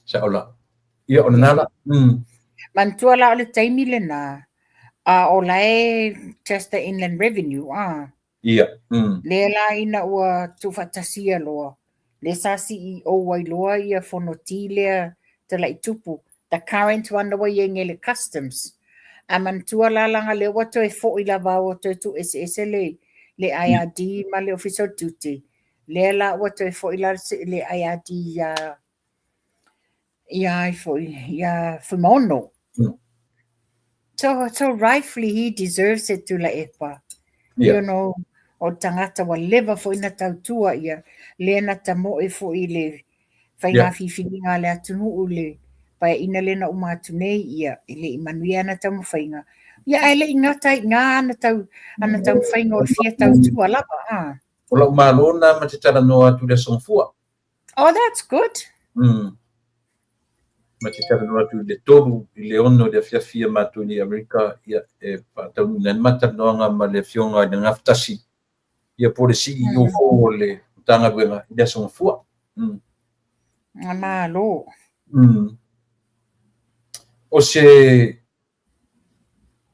Sao la. Ia, o lena la. Manatua la o le taimi lena, a o la e just the Inland Revenue, a. Ia. Lea la ina ua tuufaatasia loa, lea sa CEO ai loa ia Fonoti lea talai tupu, the current one ua i ai nei le Customs. A manatua la laga lea ua toe foi lava ua toe tuueseese le IRD ma le Ofisa o Tiute, lea la ua toe foi la le IRD ia ai foi, ia Fuimaono. So rightfully he deserves it, Tuilaepa. O tagata ua leva foi na tautua ia, lea na tamoe foi le faiga filifiliga a le atunuu le paeaiga lea na uma atu nei ia, e le i manuia ana taumafaiga. Ia, ae le i gata ai i ina ana tau, ana taumafaiga o le fia tautua lava, a. O la'u malo lena ma te talanoa atu i le Aso Gafua. Oh, that's good. Ma te talanoa atu i le 3 i le 6 i le afiafi a matou nei i Amerika, ia, e faataunuuina ai le ma talanoaga ma le Afioga i le Gafatasi, ia po o le CEO fou o le Matagaluega i le Aso Gafua. Malo. O se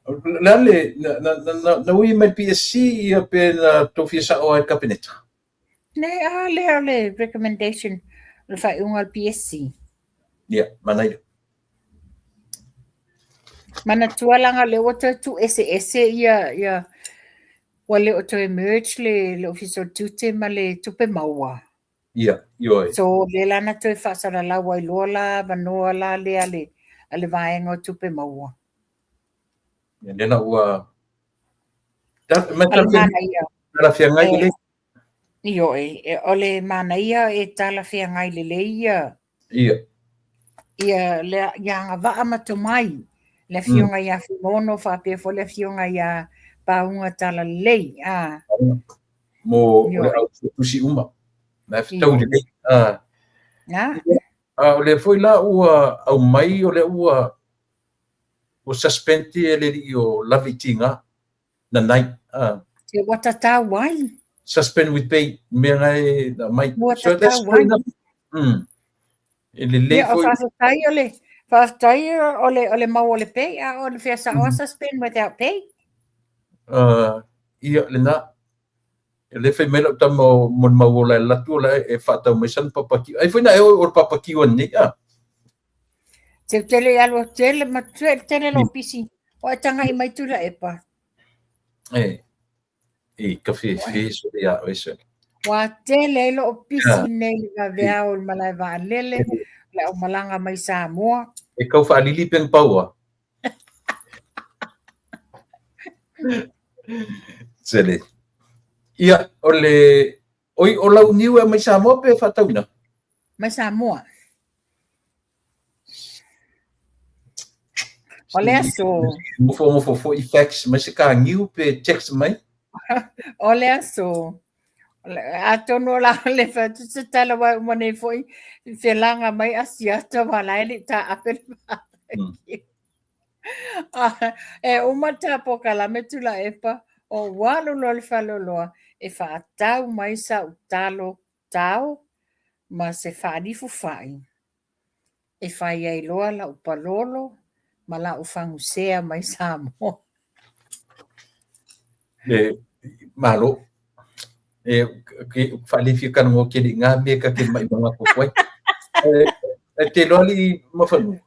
le a le na na na na ui mai le PSC ia pe na tou fia sa'o lava i le Kapeneta? Ne, a lea o le recommendation o le faaiuga a le PSC. Ia, manaia. Manatua leaga o lea ua toe tuueseese ia ia ua le o toe merge le le Ofisa o le Tiute ma le Tupe Maua. Ia, ioe. So lea la na toe faasalalau ai loa la avanoa la lea a le a le vaega o Tupe Maua. Ia, lea la ua talafeagai lelei. Ioe, o le manaia e talafeagai lelei ia. Ia. Ia le ia agavaa ma tomai le afioga ia Fuimaono faapea foi le afioga ia Pauga Talalelei. A. Mo o le au tusi uma. Na e fetau lelei. A. Na. A o lea foi la ua aumai o lea ua ua suspend e le alii o Lave i Tiga Nanai. A. Te ua tatau ai. Suspend with pay, mea na e na aumai. Ua tatau ai. E lelei foi. Ia, faafetai o le, faafetai o le, o le mau o le pay, a o le fia sa'o suspend without pay. Ia, lena. E le fai mai lau tama o molimau ola e alu atu ola e faatau mai sana papakiu. Ai foi na e o le papakiu anei, a. Teu tele i alu tele ma tele lo pisi. O e taga'i mai Tuilaepa. E, e ka fefe so le ia oe sole. Ua tele ai lou pisi nei i le vaveao i le malae vaalele, le aumalaga mai Samoa. E kau faalili pe na paua. Sele. Ia, o le, oi, o lau niu e aumai Samoa pe faatauina? Mai Samoa. O le aso. Nofonofo foi fax mai se ka niu pe text mai. O le aso. Atonu o la le fai atu se tala aua e uma nei foi felaga mai Asiata aua la e le i taape le E uma le ta polokalame Tuilaepa o ou alu loa i le faleoloa e faatau mai sau talo tao ma se faalifu fai e fai ai loa la'u palolo ma la'u fagusea mai Samoa. E malo. E faalefia talanoa tele i na mea ta te maʻi maga atu ai. E te iloa alii ma fanua.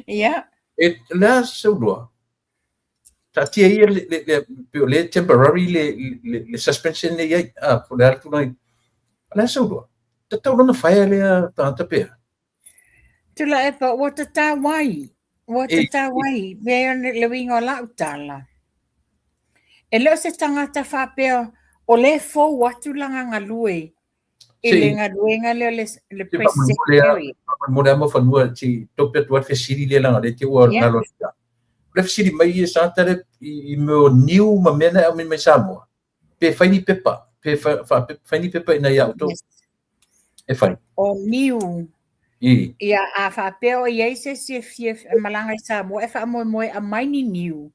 Ia. E le a saulua. Taatia ia le, le, le, pe o le temporary le, le, le suspension le iai, a, po o le a le tulaga. O le a saulua. Tatau loa ona fire lea tagata pe a? Tuilaepa, ua tatau ai. Ua tatau ai. Mea le uiga o la'u tala. E le o se tagata faapea o lea e fou atu lana galue i le galuega lea o le press secretary. Faamolemole lava Mafanua se i tope atu ai le fesili lea leaga o lea te ua galo atu ia. O le fesili mai ia tagata lea i mea o niu ma mea na e aumai mai Samoa, pe fai ni pepa, pe fai ni pepa ina ia outou. E fai. O niu. Ia, a faapea o i ai se isi e fia malaga i Samoa e faamoemoe e aumai ni niu.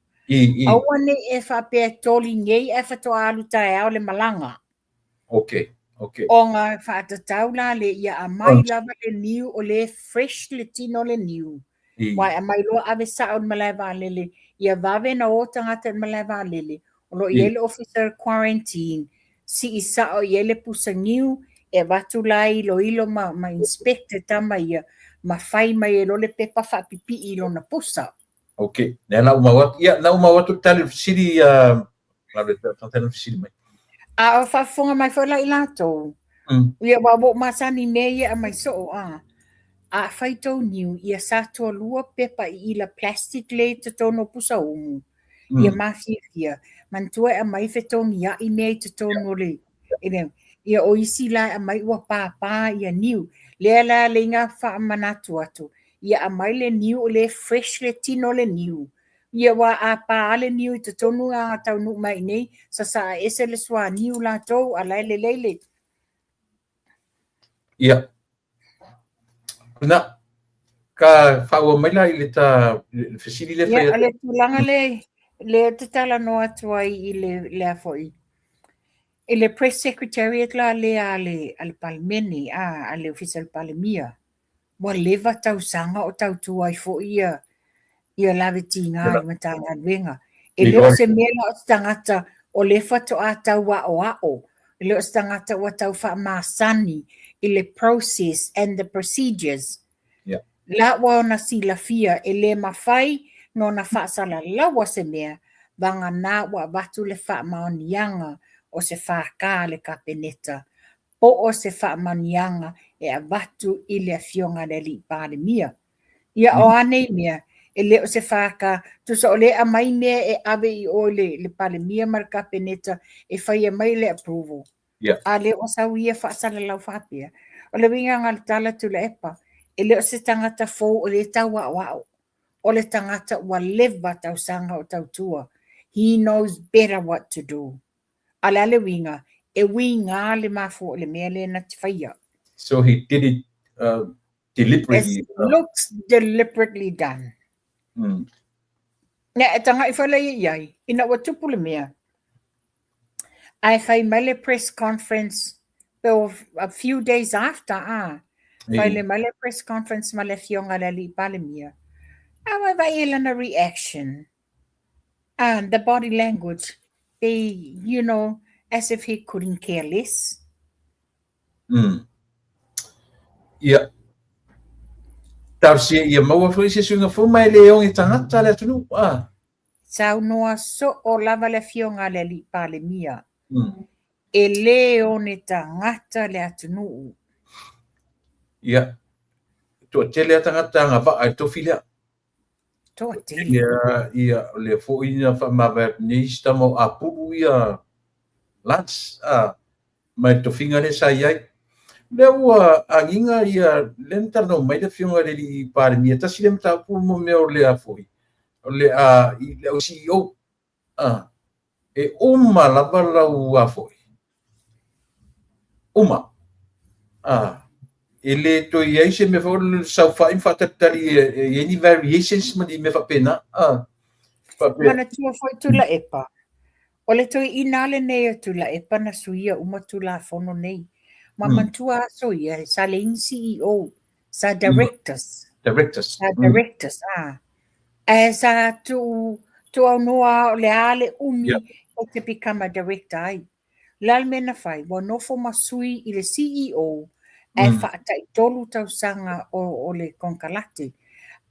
Aua ne i e faapea e toli nei ae faatoa alu taeao le malaga. Okay, okay. Ona faatatau la le ia aumai lava le niu o lea e fresh le tino o le niu. Aua e aumai loa ave sao i le malae vaalele, ia vave ona o tagata i le malae vaalele, o lo o i ai le ofisa o le quarantine, sii sao i ai le pusa niu, e avatu la e iloilo ma, ma inspect e tama ia, ma fai mai ai loa le pepa faapipii i lona pusa. Okay, lea na ou maua atu, ia, na ou maua atu le tali o le fesili, uh, fesili mai. A o faafofoga mai foi la i latou, ia aua ua ou masani i mea ia e aumai soo, a. A fai tou niu, ia sa toalua pepa i ila plastic lea i totonu o pusa umu, ia mafiafia, manatua e aumai fetogiai mea i totonu o le, i ia o isi la e aumai ua pāpā ia niu. Lea la le iga faamanatu atu, ia aumai le niu o lea e fresh le tino o le niu. Ia aua a pa lava le niu i totonu a taunuu mai i inei, sasaa ese le suaniu latou, a la e lelei le... Ia. Na, ka faaauau mai la i le ta le fesili lea fai. Ia, o le tulaga lea, lea ou te talanoa atu ai i le, le a foi, i le press secretariat la lea a le, a le Palemene, a, a le Ofisa o le Palemia. Ua leva tausaga o tautua ai foi ia ia lave tiga i le Matagaluega. E le o se mea la o se tagata o lea faatoa tau aoao, e le o se tagata ua tau faamasani i le process and the procedures. Yeah. La ua ona silafia e le mafai nona faasalalaua se mea, vagana ua avatu le faamaoniaga o se FK a le Kapeneta po o se faamaoniaga e avatu i le Afioga a le Alii Palemia. Ia o a nei mea, e le o se FK, tusa o lea e aumai mea e ave i o i le, le Palemia ma le Kapeneta e faia mai le approval. Yeah. A lea ua sau ia faasalalau faapea. O le uiga o le tala Tuilaepa, e le o se tagata fou o lea e tau aoao. O le tagata ua leva tausaga o tautua. He knows better what to do. A o le a le uiga? E uiga le mafua o le mea lea na te faia. So he did it deliberately. It looks deliberately done. Ia, e taga'i foi la ia i ai, ina ua tupu le mea, ae fai mai le press conference pe o a few days after, a, fai le mai le press conference ma le Afioga i le Alii Palemia, a vaavaai i lana reaction, the body language, they, you know, as if he couldn't care less. Ia. Talosia ia maua foi se suiga fou ma e le oge tagata le atunuu. Ah. Saunoa soo lava le Afioga a le Alii Palemia. E le one tagata le atunuu. Ia. Toatele a tagata agavaa i le tofi lea. Toatele. Ia, ia, o lea foi na faamavae atu nei isi tama o Apulu ia Lance, a, mai le tofiga lea sa i ai. O lea ua agiga ia, lea na talanoa mai le Afioga i le Alii Palemia, tasi lea mataupu mo mea o le a foi, o le a, i le au CEO, a, e uma lava lau a foi, uma. A, e le toe i ai se mea foi o le saofai ma faatalitali e i ai ni variations ma ni mea faapena. A, faapea. Manatua foi Tuilaepa, o le toeaina lava lenei o Tuilaepa na suia uma Tulafono nei. Ma manatua aso ia, sa leai ni CEO, sa directors. Directors. Sa directors, a. Ae sa tuu tuuaunoa o le a le umi e te become a director ai. O le a le mea na fai? Ua nofo ma sui i le CEO ae faataitolu tausaga o le konekarate.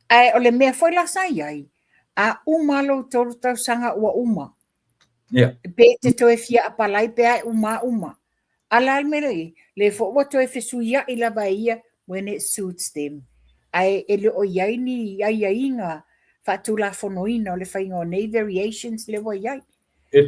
Ae o le mea foi la sa i ai, a uma lou tolu tausaga ua uma. Pe te toe fia apalai pe a e uma a uma. A o le a le mea lea i ai? Lea foi ua toe fesuiai lava e ia when it suits them. Ae e le o i ai ni aiaiga faatulafonoina o le faiga o nei variations lea ua i ai.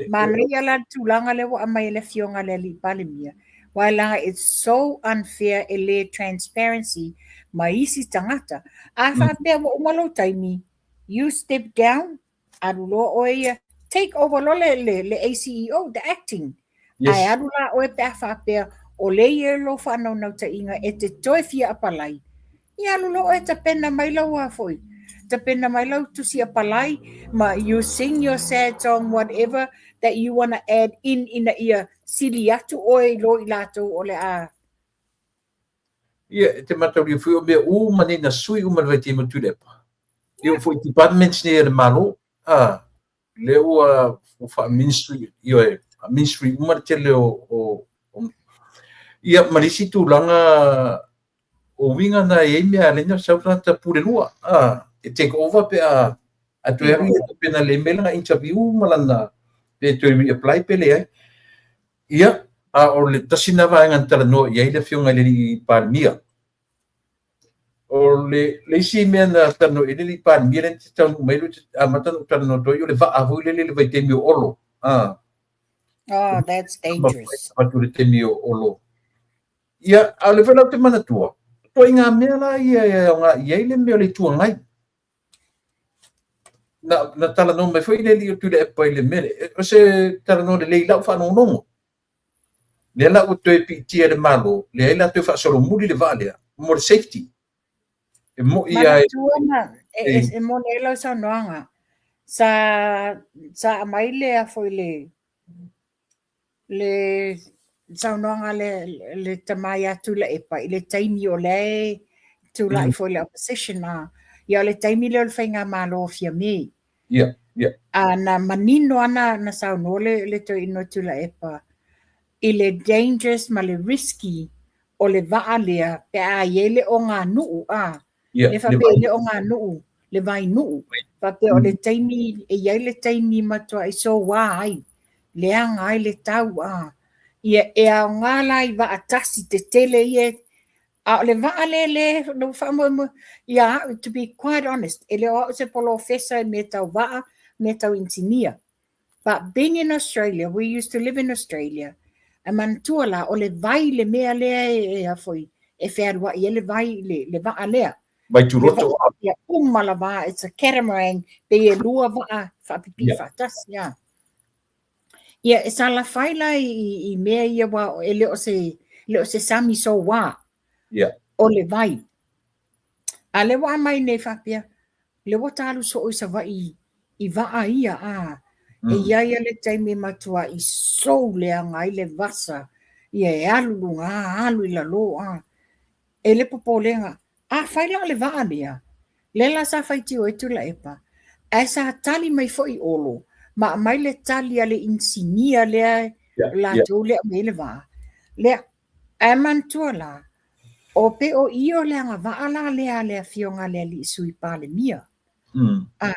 Manaia la le tulaga lea ua aumai e le Afioga i le Alii Palemia, aua leaga it's so unfair e le transparency ma isi tagata. A faapea ua uma lou taimi, you step down, alu loa oe ia, take over loa le, le, le ACEO, the acting. Yes. Ae alu la oe pe a faapea o lea e i ai lou faanaunautaiga e te toe fia apalai, ia alu loa oe tapena mai lau a foi, tapena mai lau tusi apalai ma you sing your sad song whatever that you wanna add in ina ia sili atu oe i lo i latou o le a Ia, e te mataulia foi o mea uma nei na sui uma le vaitaimi o Tuilaepa. Ia o foi departments nei a le Malo, a, lea ua faa-ministry, ioe, faa-ministry uma le tele o, o, o ia, ma le isi tulaga o uiga na e i ai mea e ala ai ona sau tagata pule lua, a, e take over pe a a toe alu ia tapena lelei mai lana interview ma lana pe toe reapply pe leai. Ia, a o le tasi lena vaega na talanoa i ai le Afioga i le Alii Palemia. O le, le isi mea na talanoa i ai le Alii Palemia lea na te taunuu mai ai, amata ona ou talanoa atu ai, o le vaa foi lele i le vaitaimi o Olo. Ah. Oh, that's dangerous. Avatu i le taimi o Olo. Ia, a o lea foi la ou te manatua, ituaiga mea la ia e aoga i ai le mea o le Itu Agai. Na, na talanoa mai foi le alii o Tuilaepa i le mea lea. O se talanoa lelei i lau faalogologo. Lea la ua toe piitia e le Malo, leai la toe faasolomuli le vaa lea mo le safety. E moi lava e... Manatua na, e, e, e moni ai lau saunoaga, sa, sa aumai le a foi le, le saunoaga a le, le tama ia Tuilaepa i le taimi o lea e tulai foi le opposition a, ia o le taimi lea o le faigamalo o Fiame. Ia, ia. A na manino lava na, na saunoa le, le toeaina o Tuilaepa i le dangerous ma le risky o le vaa lea pe a i ai le oganuu a, Ia, le le faapea vai. le oganuu, le vainuu, faapea o le taimi, e i ai le taimi matuai soua ai, leaga ai le tau a. Ia e aoga la i vaa tasi tetele ia, a o le vaa lea lea na ua faamoemoe, ia au, to be quite honest, e le o au se polofesa i mea tau vaa, mea tau inisinia. But being in Australia, we used to live in Australia, e manatua la, o le vai le mea lea e, e a foi, e fealuai ai le vai, le, le vaa lea. Vai turoto. Ia, uma lava, it's a catamaran, pei e lua vaa faapipii Yeah. faatasi, a. Ia, e salafai la i, i, i mea ia wa, e le o se, le o se sami soua. Yeah. O le vai. A lea ua aumai nei faapea, lea ua ta alu soo i Savaii i vaa ia, a, e i ai lava le taimi e matuai sou leaga ai le vasa, ia e alu i luga, alu i lalo, a, e le popolega. Afai la o le vaa lea, lea la sa faitio ai Tuilaepa, ae sa tali mai foi Olo ma aumai le tali a le inisinia lea latou lea e aumai ai le vaa, lea, Ae manatua la, o pe o i o le agavaa la lea a le Afioga a le Alii Sui Palemia. A,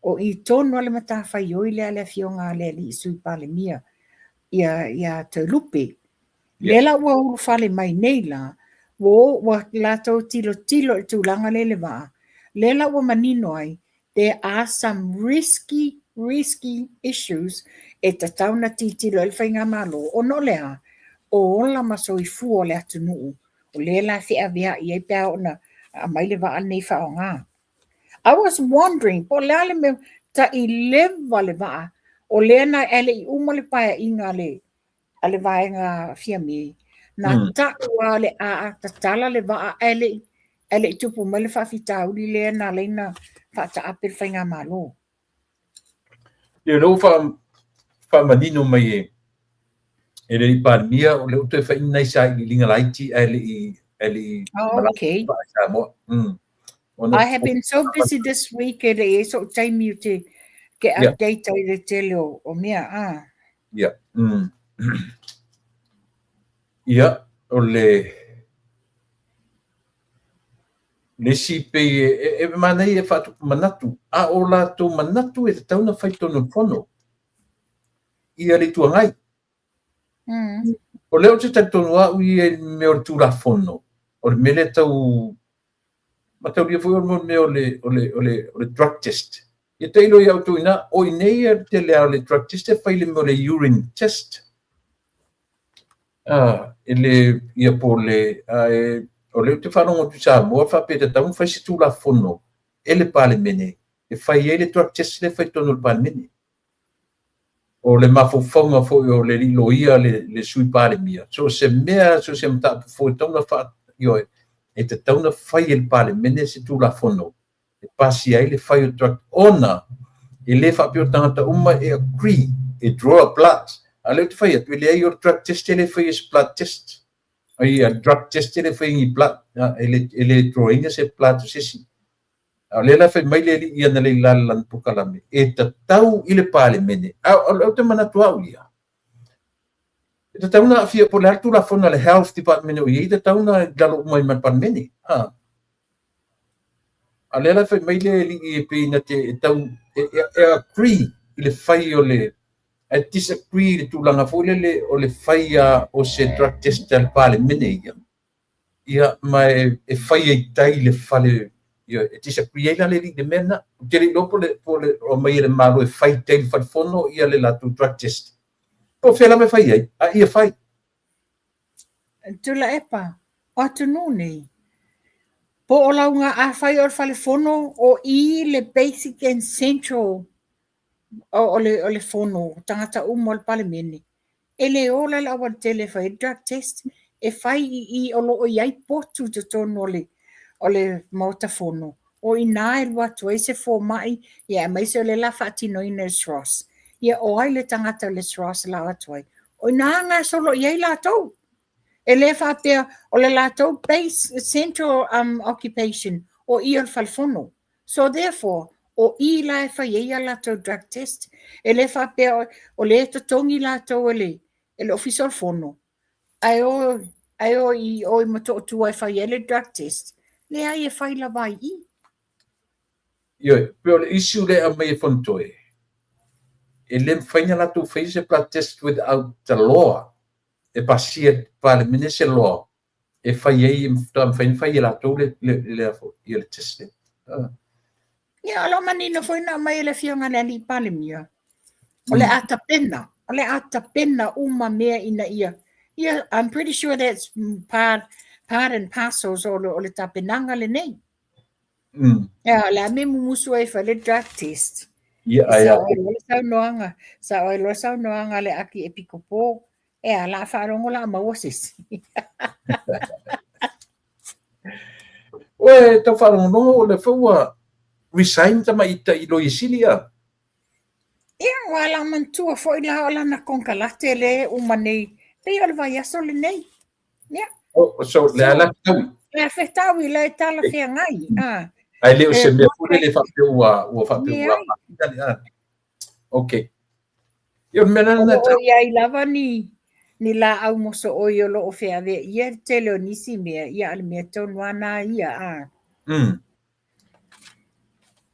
o i tonu a le matafaioi lea a le Afioga a le Alii Sui Palemia ia, ia Toelupe. Lea la ua ulufale mai nei la, ua o, ua latou tilotilo i le tulaga lea i le vaa, lea la ua manino ai, there are some risky, risky issues e tatau ona tilotilo ai le Faigamalo, ona o le a? O ola ma soifua o le atunuu, o lea la e feaveai ai pe a oo ina aumai le vaa lenei e faaaoga. I was wondering po o le a le mea taileva le vaa, o lea na ae le i uma le paeaiga a le a le vaega Fiame, na ta'u lava o le a tatala le vaa ae le i ae le i tupu mai le faafitauli lea na ala ai ona faataape le faigamalo. Ia, o lea ua faamanino mai e e le alii Palemia, o lea ua toe fai nai sailiiliga laiti ae le i ae le i Oh, okay. malaga i Samoa. I have been so busy this week e le i ai so'u taimi ou te ke update ai i le tele o, o mea. Ah. Ia. Ia, o le le isi pei e, e, e manaia e faatupu manatu, a o latou manatu e tatau ona fai totonu o le fono ia le Itu Agai. O lea ou te talitonu au ia i le mea o le Tulafono, o le mea lea tau mataulia foi o le mea o le, o le, o le, o le drug test. Ia tailo ia outou ina, o i nei le tele lava o le drug test e fai le mea o le urine test. Ah, e le, ia po o le, a e, o lea ou te faalogo atu i Samoa faapea e tatau ona fai se Tulafono e le Palemene e fai ai le drug test lea e fai i totonu o le Palemene. O le mafaufauga foi o le alii loia le, le sui palemia, so o se mea, so o se mataupu fou e tatau ona faa, ioe, e tatau ona fai e le Palemene se Tulafono e pasia ai le fai o drug, ona e le faapea o tagata uma e agree, e draw a blood. A o lea ou te fai atu, e leai o le drug test e le faia se blood test. Ai, a drug test e le faia ni blood, e le, e le draw ina se blood o se isi. A o lea la fai mai le alii analeila i lana polokalame, e tatau i le Palemene, a o lea ou te manatu au ia, e tatau ona aafia po o le a le Tulafono a le Health Department o i ai, e tatau ona i lalo uma ai ma le Palemene. Ha. A o lea la fai mai le alii e pei na te e tau e, e, e agree i le fai o le ae disagree i le tulaga foi lele o le fai a o se drug test a le Palemene ia. Ia, ma e, e fai ai tai le fale, ia, e disagree ai la le alii i le mea lena. Ou te le iloa po o le, po o le aumai e le Malo e fai tai le fale fono ia le latou drug test. Po o fea lava e fai ai, a ia fai. Tuilaepa, o atunuu nei. Po o lauga afai o le fale fono o i le basic and central o le fono tagata uma o le Palemene, e le o la i le aualatele e fai ai le drug test, e fai i i o lo o i ai potu i totonu o le Maota Fono, o i ina e alu atu ai se fomai, ia aemaise o lea o le a faatinoina e le SROS. Ia o ai le tagata o le SROS o le a o atu ai? O i ina gasolo i ai latou. E le faapea o le latou base central occupation o i o le fale fono. So therefore, o i la e fai ai a latou drug test. E le faapea o lea e totogi latou e le Ofisa o le Fono, ae o i o i Motootua e fai ai le drug test. Leai, e fai lava i i. Ioe, pe o le issue lea e aumai e Fonotoe, e le mafai ona latou faia se blood test without the law, e pasia e le Palemene se law e fai ai, e faatoa mafai ona fai e latou le test lea. Ia, o lo o manino foi na aumai e le Afioga i le Alii Palemia, o le a tapena, o le a tapena uma mea ina ia, ia, I'm pretty sure that's part and parcels o le tapenaga lenei. Ia, o le a mea mumusu ai e fai le drug test. Ia, ai a. Saunoaga, sao ai loa saunoaga a le Aki Epikopo, e a la faalogo la maua se isi. Oe, tau faalogologo o lea foi ua resign tamaitai Loia Sili a. Ia, ua la manatua foi la o lana konekarate lea e uma nei, pei o le vaiaso lenei. Ia. Oh, so le a la fetaui. Le a fetaui, le talafeagai. Ah. Ae le o se mea foi lele faapea ua faapea ua. Okay. Ia, o le mea lena. O lo o i ai lava ni laau mosooi o lo o feaveaia le tele o nisi mea, ia a o le mea tonu lava na ia. Ah.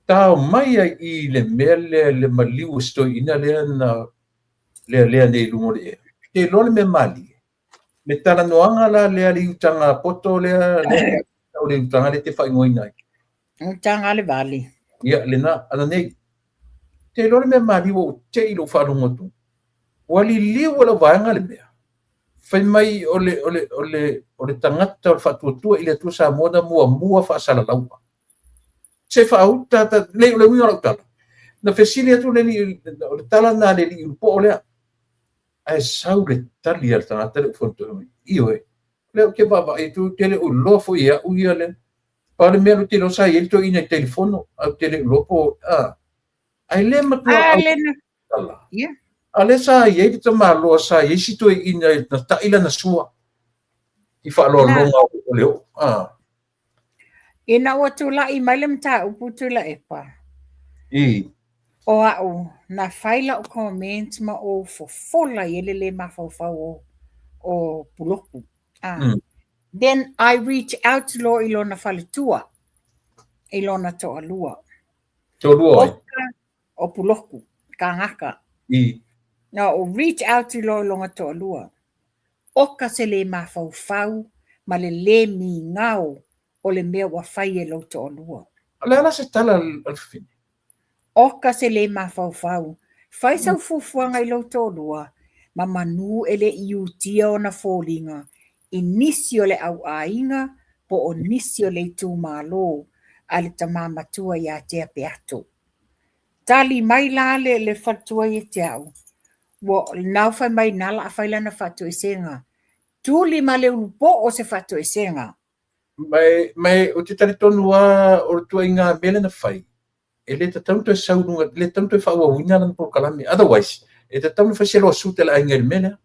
Tao mai ai i le mea lea le maliu o si toeaina lea na lealea nei i luga o le ea. Te iloa le mea malie. Le talanoaga la lea le iutaga poto lea, lea o le iutaga lea e te faaigoaina ai. Iutaga a le vale. Ia, lena, ana nei. Te iloa le mea malie ua ou te i lou faalogo atu. Ua liliu e lau vaega le mea. Fai mai o le tagata o le faatuatua i le Atua Samoa na muamua faasalalaua. Se faauta, le o le uiga o lau tala. Na fesili atu le alii, o le tala na le alii Ulupo'o lea. Ae sau le tali a le tagata lea ua fonotoe mai. Ioe, o lea ou te vaavaai atu, ou te le o iloa foi e au ia lea. Pau le mea lea ou te iloa sa i ai le toeaina i telefono, ae ou te le o iloa po o, a. Ae le matua au tala. A lea sa i ai le tamaloa, sa i ai si toeaina na ta'i lana sua i faaaloaloga o le oo. A. Ina ua tulai mai le mataupu Tuilaepa, o au, na fai lau comment ma ou fofola i ai le le mafaufau o Puloku. Then I reach out loa i lona faletua, i lona toalua. Toalua ai? O Puloku, Kagaka. Na ou reach out loa i lona toalua. Oka se le mafaufau ma le le migao o le mea ua fai e lou toalua. O le a la se tala a le fafine? Oka se le mafaufau. Fai sau fuafuaga i lou toalua, ma manu e le i utia ona foliga i nisi o le au aiga po o nisi o le itumalo a le tama matua ia Tea Peato. Tali mai la le faletua ia te au, ua nau fai mai na la fai lana faatoesega. Tuli ma le ulupo'o se faatoesega. Ma ou te talitonu lava o le ituaiga mea lea na fai, e le tatau ona toe sau i luga, e le tatau ona toe faaauauina lana polokalame. Otherwise, e tatau ona fai se lawsuit a le aiga i le mea lea.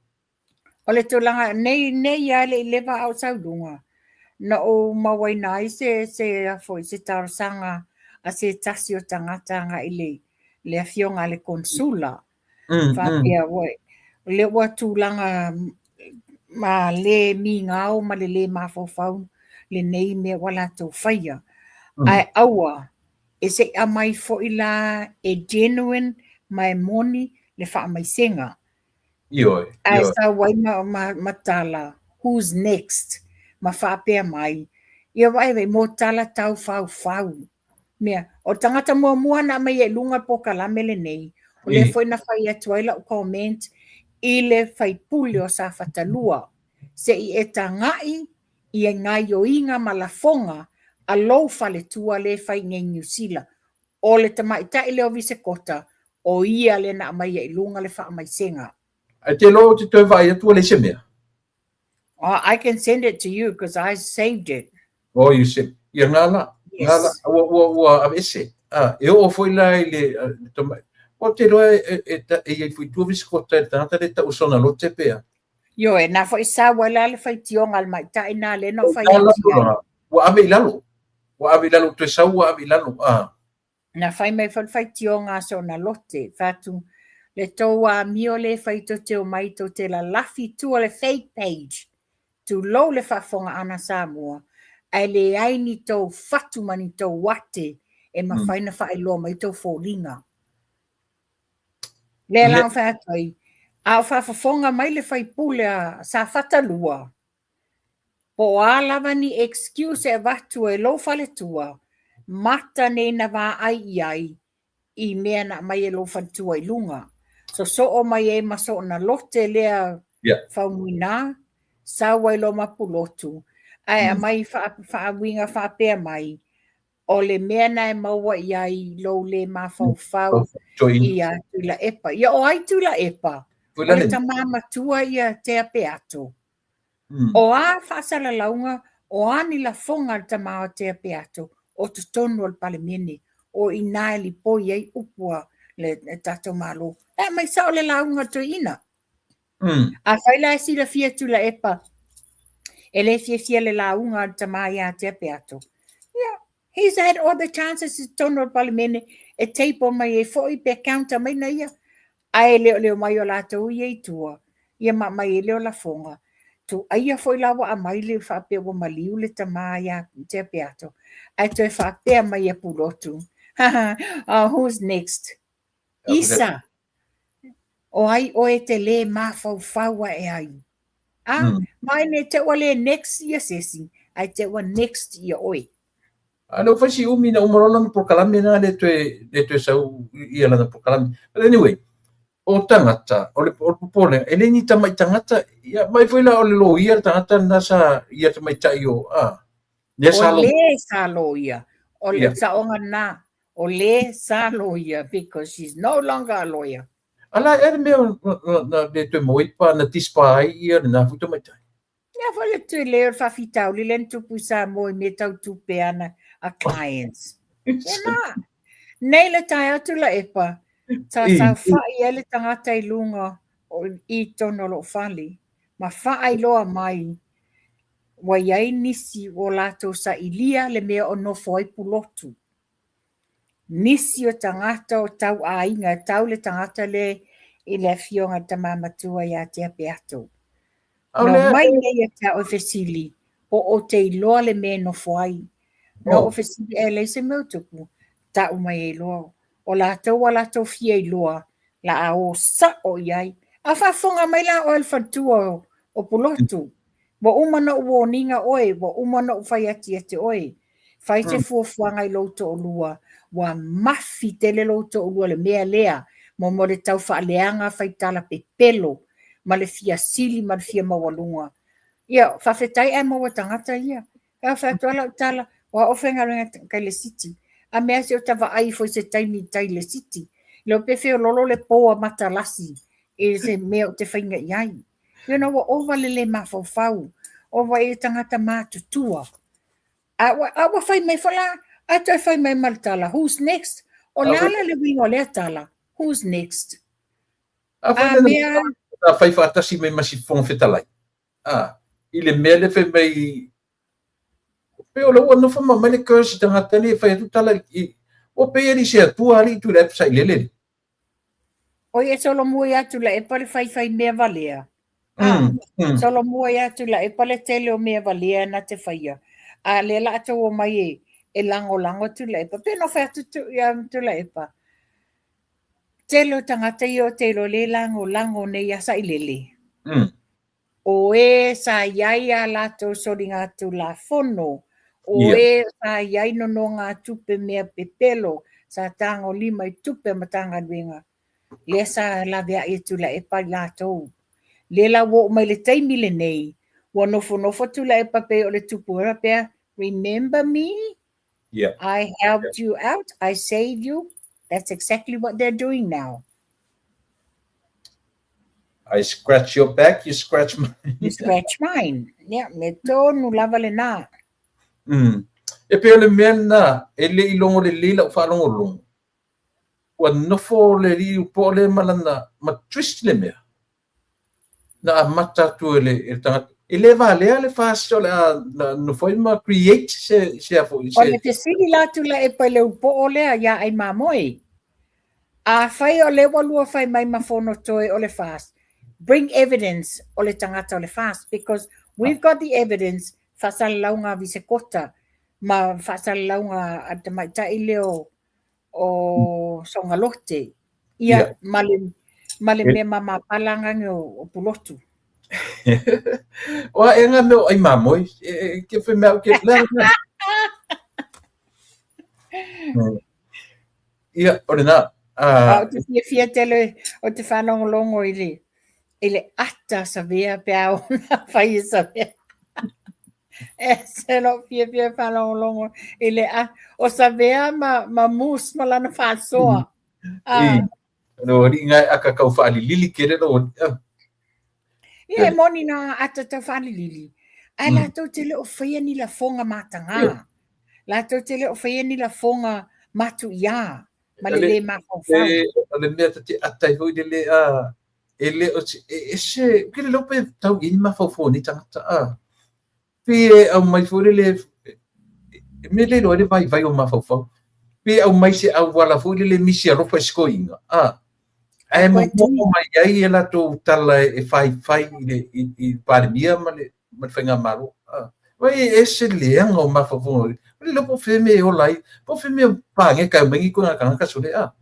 O le tulaga, nei nei lava e le i leva a o sau i luga, na ou mauaina ai se se talosaga a se tasi o tagata agai i le afioga a le Konsula. Faapea ua o lea ua tulaga ma le migao ma le le mafaufau lenei mea ua latou faia. Ae aua e se i aumai foi la e genuine ma e moni le faamaisega. Ioe, Ae sau ai ma tala, who's next? Ma faapea mai, ia vaai vai mo tala taufaufau. Mea, o le tagata muamua na aumai i luga le polokalame lenei, o lea foi na fai atu ai lau comment i le faipule o Safata 2, se i e tagai i gaioiga ma lafoga a lou faletua lea e fai i inei i Niu Sila. O le tamaitai lea o Visekota, o ia lea na aumaia i luga le faamaisega. Ae te iloa ou te toe vaai atu ua leai se mea. Oh, I can send it to you because I saved it. Oh, you send. Ia ngā la. Yes. Ngā la. Ua, ua, ua aveese. Ah, e oo foi la i le, le tama... Ua te iloa e, e, e, e iai foi tua Visekota i le tagata le tau sona lote pea. Ioe, na foi sau ai la le faitioga a le maita'i na lea na ou fai atu ai. Ua ave i lalo. Ua ave i lalo, toe sau ua ave i lalo. Ah. Na fai mai foi le faitioga a sona lote, fai atu, Le tou amio lea e fai tou te omai tou te lalafi i tua le fake page, tulou le faafofogaaga a Samoa, ae leai ni tou fatu ma ni tou ate e mafai na faailoa mai tou foliga. Lea la ou fai atu ai, a o faafofoga mai le faipule a Safata 2, Po o a lava ni excuse e avatu e lou faletua, mata nei na vaai i ai i mea na aumai e lou faletua i luga. Sosoo mai ai ma soona lote lea yeah. Faumuina, sau ai loa ma Pulotu, ae aumai faauiga faapea mai, o le mea na e maua i ai lou le mafaufau ia Tuilaepa. Ia o ai Tuilaepa? O le tama matua ia Tea Peato. O a faasalalauga, o a ni lafoga a le tama o Tea Peato o totonu o le Palemene, o i ina e lipoi ai upu a le tatou Malo. E aumai sao le lauga a le toeaina. Afai la e silafia Tuilaepa e le fiafia le lauga a le tama ia Tea Peato, ia, he's had all the chances i totonu o le Palemene e table mai ai foi pe counter mai na ia, ae le o le omai o latou ia i tua, ia ma aumai ai lea o lafoga. Tuaia foi la ua aumai le faapea ua maliu le tama ia Tea Peato, ae toe faapea mai ia Pulotu, oh, who's next? Isa, O ai oe e te lē mafaufau ae ai? A, mm. Mai ne te ua lē next ia sesi, ai te ua next ia oe. A leo fai si umi na uma loa lana polokalame na le toe, le toe sau ia lana polokalame. But anyway, o tagata, o le, o le popolega, e le ni tamai tagata, ia, mai foi la o le loia le tagata na sa, ia tamaitai o, a, lea sa lo. O le sa loia, o le yeah. saoga na, O le sa loia because she's no longer a lawyer. Ala e le mea na le toe maua pa na disbar ai ia lena foi tamaitai. Ia foi le tele o le faafitauli lea na tupu i Samoa i mea tau tupe ana a clients. Ia na. Nei le taeao Tuilaepa, sa saofai ai le tagata i luga o i totonu o lou fale ma faailoa mai ua i ai nisi ua latou sailia le mea o nofo ai Pulotu. Nisi o tagata o tau aiga, e tau le tagata lea i le afioga i le tama matua ia Tea Peato. Na omai nei ia te au e fesili, po o te iloa le mea e nofo ai. Na ou fesili, e leai se mea o tupu, tau mai ai loa. O latou a latou fia iloa, la a o sa'o i ai. A faafofoga mai la oe le faletua o Pulotu, ua uma ona ou warning oe, ua uma ona ou fai atu ia te oe, fai se fuafuaga i lou toalua, ua mafi tele lou toalua i le mea lea, mo mo le tau faaleaga fai tala pepelo ma le fia sili ma le fia maualuga. Ia, faafetai ae maua tagata ia. Ka fai atu lau tala, o au faigaluega kai le city. A mea se o ta vaai ifo i se taimi i tai le city. Leo pe feololo le po a matalasi i se mea o te fainga i ai. You know, ua ova le le mafaufau, ova i tagata matutua. A ua, a ua fai mai foi la, a toe fai mai ma le tala, who's next? O le a la le uiga o lea tala, who's next? A fai mea... Na fai faatasi mai ma si Fofoga Fetalai. A, i le mea lea fai mai, pei o lea ua nofo ma aumai le curse i tagata nei e fai atu tala i, ua pei e le i se Atua alii Tuilaepa sailele. Oi e solomua ia Tuilaepa le faifai mea valea. A, solomua ia Tuilaepa le tele o mea valea na te faia. A lea la a tou omai e, e lagolago Tuilaepa. Pe no fai atu tu, ia Tuilaepa. Tele o tagata ia o te iloa le lagolago nei ia Sailele. O e sa i ai a latou soligatulafono, o e sa i ai nonogatupe mea pepelo, sa tagolima i tupe a Matagaluega, lea sa laveai e Tuilaepa i latou. Lea la ua oo mai le taimi lenei, ua nofonofo Tuilaepa pei o le tupu faapea, remember me? Yeah. I helped you out, I saved you. That's exactly what they're doing now. I scratch your back, you scratch mine. You scratch mine. Ia, mea tonu lava lena. E pei o le mea lena, e le i logo lelei lau faalogologo. Ua nofo le alii po'o lea ma lana, ma twist le mea. Na amata atu e le, e le tagata. E le valea le FAST o le a nofo ai ma create se, se a foi, O se... le fesili la Tuilaepa i le upoo lea iā Aimamoe. Afai o lea ua lua fai mai ma Fonotoe o le FAST, bring evidence o le tagata o le FAST because we've got the evidence faasalalauga a Visekota ma faasalalauga a le tamaitai lea o o Sogalote, ia, ma le, ma le mea mamapala agage o Pulotu. O a ea ngā mea o ai mamoe? E, ke whai mea ke lea. Ia, o lena. Ou te fiafia tele o te whaalongolongo i le, i le ata Savea pe a ona whai e Savea. E se lou fiafia e faalogologo i le a o Savea ma, ma Moose ma lana faasoa. Ah. Lo alii ngai aka kau faalilili kele lo alii. Ia e moni nā ata tau faalilili. Ae latou te le o faia ni lafoga matagā. Latou te le o faia ni lafoga matuiā ma le lē mafaufau. O le mea ta te ata ai foi le le a e le o se e ese ke le pe tau i ni mafaufau o nei tagata a. Pe e aumai foi lele e mea le iloa ai le vaivai o mafaufau. Pe aumai se auala foi lele misi alofa i se toeaina a. Ae momoho mai ai e latou tala e faifai i le i, i Palemia ma le ma le faigamalo. A. Vai e ese le leaga o mafaufauga. O le iloa po o fea mea e ola ai, po o fea mea pageka e aumai nei koe tagata sole a.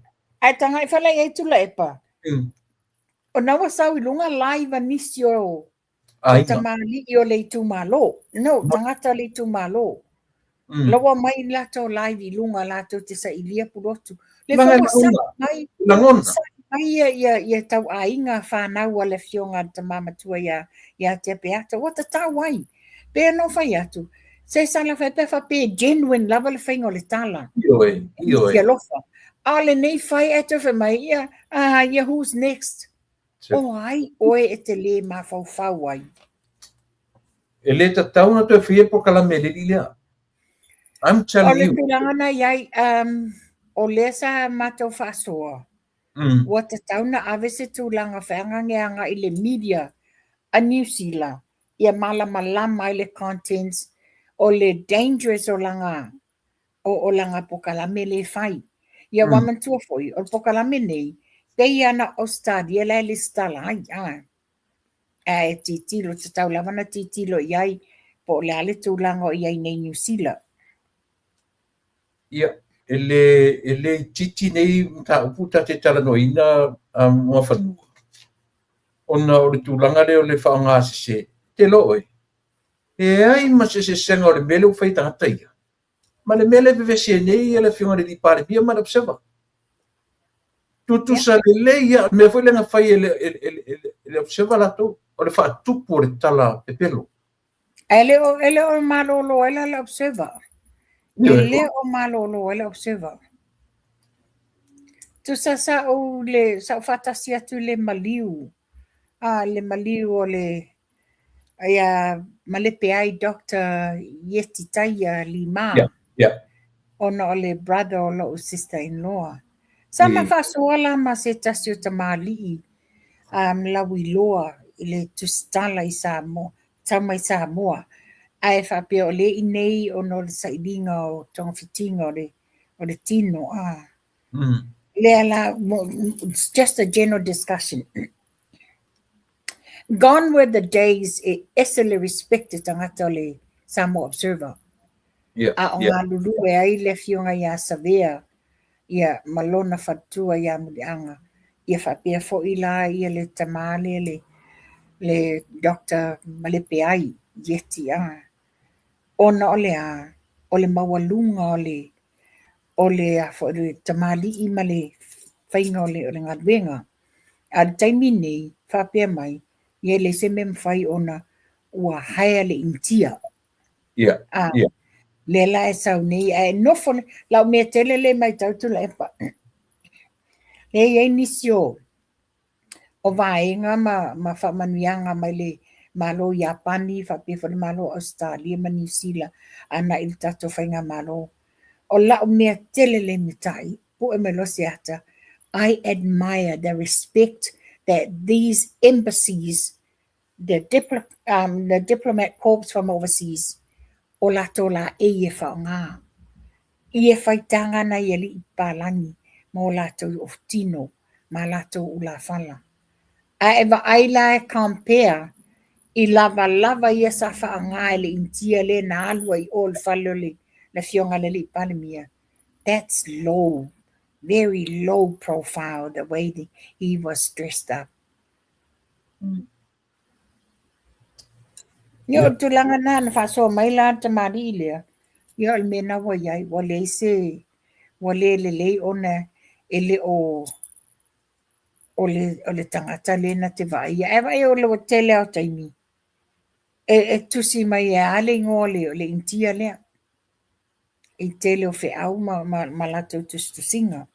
Ae tagai fala i ai Tuilaepa. O na ua sau i luga live a nisi o Aiga. Tamalii o le itumalo. No, tagata o le itumalo. La ua mai latou live i luga latou te sailia Pulotu. Le foi ua sai mai, Lagona. sai mai ia, ia, ia tau aiga whanau a le afioga a le tama matua ia, ia Tea Peata. Ua tatau ai. Pe no fai atu. Se sala fai pe fa pe genuine lava le faiga o le tala. Ioe, ioe. Fia alofa. A o lenei fai e toe fai mai, ia, ah, ia who's next? O ai oe e te lē mafaufau ai? E lē tatau ona toe faia polokalame a le alii lea. I'm telling O le you. tulaga na i ai, o lea sa matou faasoa, ua tatau na ave se tulaga feagage agai i le media a Niu Sila ia malamalama ai le contents o le dangerous o lana o, o lana pokalame lea e fai. Ia ua manatua foi, o le pokalame nei, pei lava na o Ausetalia la e lesitala ai, a. Ae tilotilo, tatau lava na tilotilo i ai po o le a le tulaga o i ai nei Niu Sila. Ia, e le, e le itiiti nei mataupu ta te talanoaina Muafanua, ona o le tulaga lea o le faaaoga sese, te iloa oe, e leai ma se eseesega o le mea lea ua fai e tagata ia, ma le mea lea e vevesi ai nei le Afioga i le Alii Palemia ma le Observer. Tutusa lelei lava, o le mea foi lea na fai e le, e, e, e, e le Observer latou, o le faatupu o le tala pepelo. Ae le o, e le o malolo ai la le Observer. E le o malolo ai le Observer. Tusa sa ou le, sa ou faatasi atu i le maliu, a, le maliu o le, Ia malepe ai Doctor Ieti Taia Lima. Yeah, yeah. Ona o le brother o lo'u sister in law. Sa ma faasoa la ma se tasi o tamalii lauiloa i le tusitala i Samoa, tau mai Samoa. Ae faapea o lea i inei ona o le sailiga o togafitiga o le, o le tino. Lea la, it's just a general discussion. Gone were the days e ese le respect e tagata o le Samoa Observer. Yeah, A o yeah. galulue ai le afioga ia Savea ia ma lona faletua ia Muliaga. Ia faapea foi la ia le tama lea le, le Doctor Malepeai Ieti a. Ona o le a? O le maualuga o le o le a foi le tamalii ma le faiga o le, o le galuega. A o le taimi nei, faapea mai, ia e leai se mea mafai ona ua hire le Initia. Yeah, A, yeah. Lea la e sau nei, ae nofo, lau mea tele lea e matau Tuilaepa, lea e i ai nisi o o vaega ma faamanuiaga mai le Malo o Iapani faapea foi le Malo o Ausetalia ma Niu Sila agai i le tatou faigamalo. O lau mea tele lea e mitai, pue mai loa se ata, I admire the respect that these embassies, the the diplomat corps from overseas, o latou laei e faaaoga i e faitaga nai alii papalagi ma o latou tino ma latou ulafala. A e vaai la e compare i lavalava ia sa faaaoga e le Initia lea na alu ai i o i le fale o le Afioga i le Alii Palemia, that's low, very low profile the way he was dressed up. Ia, o le tulaga lena na faasoa mai la le tamalii lea, ia o le mea lena ua i ai, ua leai se, ua le lelei ona e le o, o le, o le tagata lea na te vaaia. Ae vaai o le tele lava o taimi, e tusi mai e a le igoa o le Initia lea i tele o feau ma latou tusitusiga.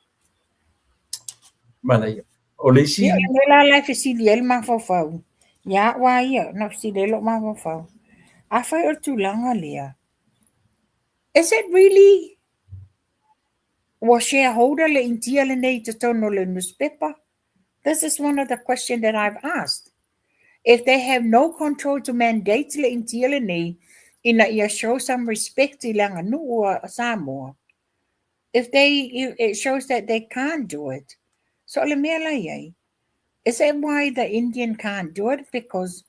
Manaia. O le isi... Ia, o le mea la la e fesili ai le mafaufau, ia au lava ia, na fesili ai lou mafaufau, afai o le tulaga lea, is it really ua shareholder le Initia lenei i totonu o le nusipepa? This is one of the question that I've asked. If they have no control to mandate le Initia lenei ina ia show some respect i le aganuu a Samoa, if they, it shows that they can't do it. So o le mea la i ai, is that why the Indian can't do it? Because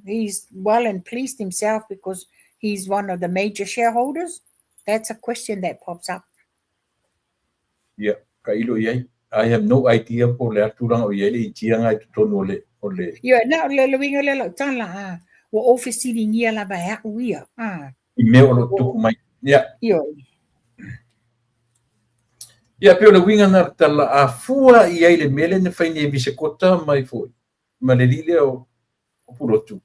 he's well and pleased himself because he's one of the major shareholders? That's a question that pops up. Ia, ka ilo i ai. I have no idea po o le a tulaga o i ai le Initia i totonu o le... O le... Ia, na, o le uiga lea o lau tala, a, ua ou fesiligia lava e au ia, a. I mea o lo o tupu mai. Ia. Ioe. Ia, pei o le uiga lena o le tala, a fua i ai le mea lea na fai nei e Visekota mai foi, ma le alii lea o Pulotu,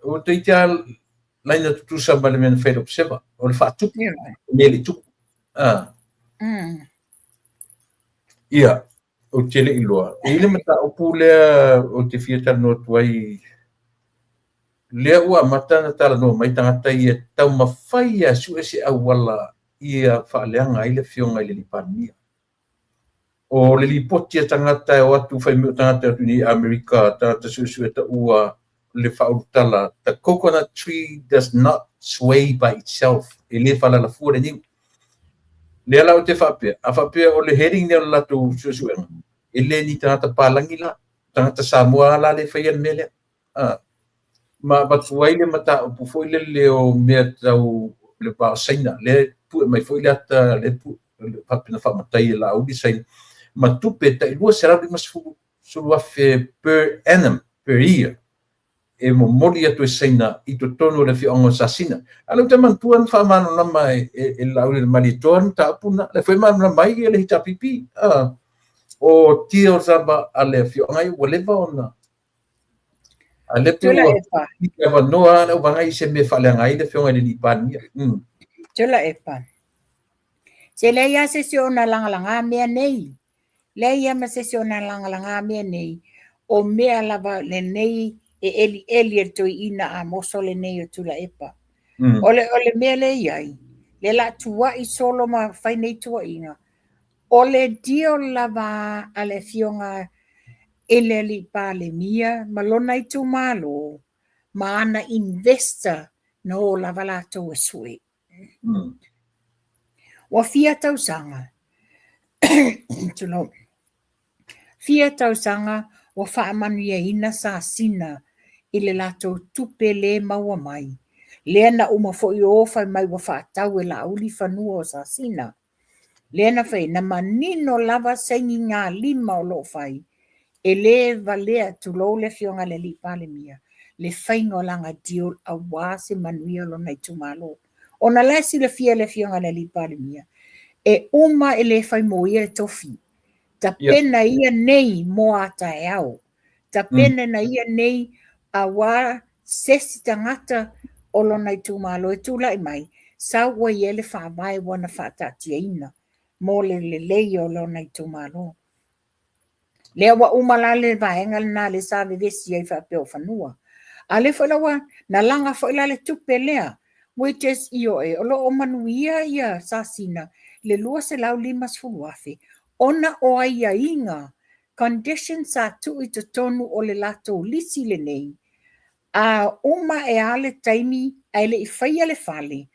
ua toeitiiti lava laina tutusa ma le mea na fai e le Observer, o le faatupu, le mea e le i tupu. Ia, ou te le i iloa. E i ai le mataupu lea ou te fia talanoa atu ai, lea ua amata ona talanoa mai tagata ia taumafai lava e sue se auala ia faaleaga ai le Afioga i le alii Palemia. O le lipoti a tagata e o atu fai mai o tagata e o atu nei i Amerika, tagata suesue taua le faaulutala, the coconut tree does not sway by itself, e le faalalafua le niu. Lea la ou te faapea, a faapea o le heading lea o le latou suesuega, e le ni tagata palagi la, tagata Samoa lava la lea e faia le mea lea. Ma avatu ai le mataupu foi lele o mea tau le va o Saina, lea e pue mai foi le ata, lea e faapena faamatai e Laauli Saina, ma tupe tai 250,000 per annum, per year, e momoli atu e Saina i totonu o le afioaga o Sasina. A o lea ou te manatua na faamalamalama e Laauli le Malietoa le mataupu lena, lea foi e malamalama ai le HRPP. O deals lava a le afioaga ia ua leva ona A lea pei ua avanoa le auvaega i se mea e faaleaga ai le Afioga i le Alii Palemia. Tuilaepa. Se leai lava se isi o ona lagalaga mea nei. Leai lava ma se isi o ona lagalaga mea nei. O mea lava lenei e elieli e le toeaina Amoso lenei o Tuilaepa. O le mea lea e i ai, lea o le a tuuai solo ma fai nei tuuaiga, O le deal lava a le Afioga i le Alii Palemia ma lona itumalo ma ana investor na o lava latou e sue. Ua fia tausaga, tulou, fia tausaga ua faamanuiaina Sasina i le latou tupe le maua mai, lea na uma foi o fai mai ua faatau e Laauli fanua o Sasina. Lea na fai, na manino lava sainigalima o lo o fai, e le valea, tulou le Afioga i le Alii Palemia, le faiga o lana deal aua se manuia o lona itumalo. Ona la e silafia e le Afioga i le Alii Palemia, e uma e le fai mo ia le tofi. Tapena ia nei mo a taeao. Tapena na ia nei aua se isi tagata o lona itumalo e tulai mai, Sau ua i ai le faavae ua na faataatiaina mo le lelei o lona itumalo. Lea ua uma la le vaega lena lea sa vevesi ai faapea o fanua. A lea foi la ua na laga foi la le tupe lea, which is ioe, o lo o manuia ia Sasina i le $250,000 ona o aiaiga, conditions sa tuu i totonu o le latou lisi lenei, a uma ae a le taimi ae le i faia le fale,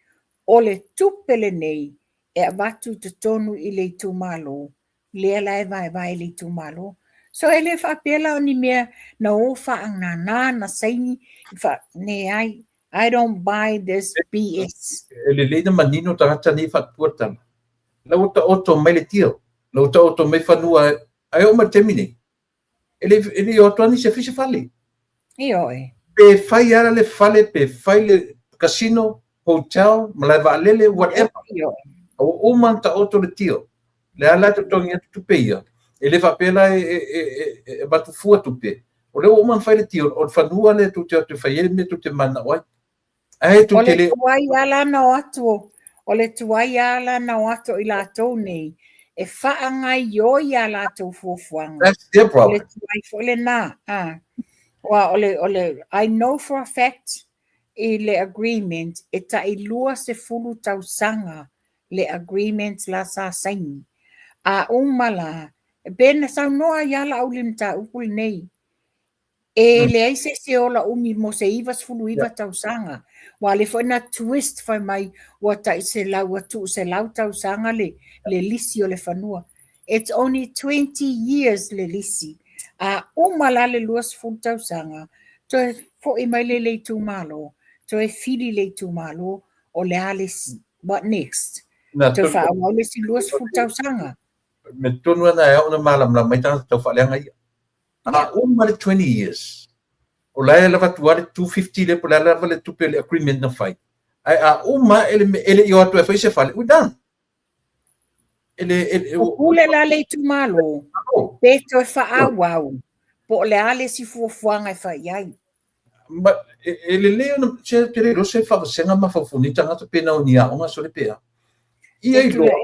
o le tupe lenei e avatu i totonu i le itumalo, lea la e vaevae i le itumalo. So e le faapea la o ni mea na o faaanana na saini, leai, I don't buy this BS. E lelei na manino tagata nei faatupua tala. La ua taoto mai le deal, la ua taoto mai fanua ae oo mai le taimi nei. E le i o atu lava nisi e fai se fale. Ioe. Pe fai lava le fale, pe fai le casino, hotel, malae vaalele, whatever. Ioe. A ua uma ona taoto le deal. Le a la e totogi atu tupe ia. E le faapea la e avatu fua tupe. O lea ua uma ona fai le deal, o le fanua lea tou te o atu e fai ai le mea tou te mananao ai. Ae tou O te le le... tuai lava la na o atu, o le tuai lava la na o atu o i latou nei e faagaoioi a latou fuafuaga. That's their O le problem. tuai foi lena. Ah. Aua o le, o le, I know for a fact i le agreement e tai 20 tausaga le agreement la sa saini. A uma la, pe na saunoa ai lava Laauli i le mataupu lenei, E leai se isi e ola umi mo se 99 tausaga. Aua o lea foi na twist fai mai ua tai selau, ua tuu selau tausaga le, le lisi o le fanua. It's only 20 years le lisi. A uma la le 20 tausaga, toe foi mai lea i le itumalo, toe fili le itumalo, o le a le isi? What next? Na Toe tonu, faaauau le isi 20 tausaga. mea tonu lava na e ao ona malamalama ai tagata taufaaleaga ia. A uma le 20 years, o la e lava atu lava le 250 lea po o le a lava le tupe o le agreement na fai. Ae a uma e le, e le i o atu e fai se fale, we done. E le, e, e, O pule la le itumalo, pe toe faaauau, po o le a le isi fuafuaga e fai i ai. Ma, e, e lelei ona, se te le iloa se faavasega mafaufau nei tagata pe na o ni aoga sole pe a. Ia iloa,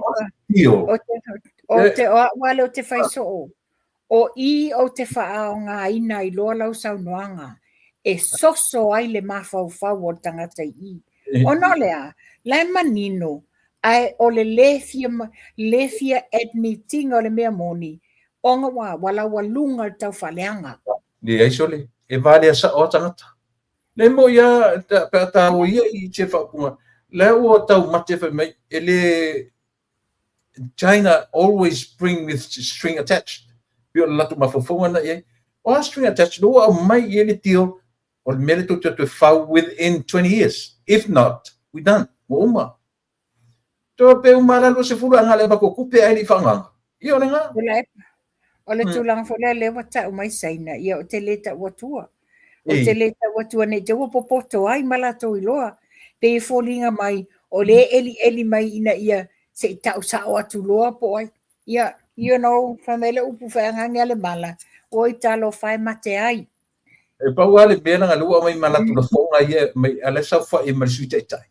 io. O te, o te, o au lava lea ou te fai soo. O i ou te faaaogaina ai loa lau saunoaga e soso ai le mafaufau o le tagata i i. Ona o le a? La e manino, ae o le lē fia, lē fia admit ina o le mea moni, ona ua, ua laualuga le taufaaleaga. Leai sole, e valea sao lava tagata. Le moi lava, pe a taua ia i se faaupuga, la ua taumate fai mai, e le China always bring with string attached. Pei o le latou mafaufauga lena i ai. O a string attached? Lea ua aumai i ai le deal, o le mea lea tou te o atu e fau within 20 years. If not, we done. Ua uma. Toe pe uma la 20 ae na o le avatu o tupe ae le i faaaogaina. Ia o lena. O le tulaga foi lea, lea ua tau mai Saina, ia ou te le tau atua. Ou te le tau atua nei te ua popoto ai ma latou iloa. Pei e foliga mai, o lea e elieli mai ina ia se i tau sao atu loa po o ai. Ia, you know, fai mai le upu faiagaga a le mala, oi talofa e mate ai. E pau lava le mea leaga lea ua aumai ma latou lafoga ia e aumai, a o la e saofai ma le Sui Taitai.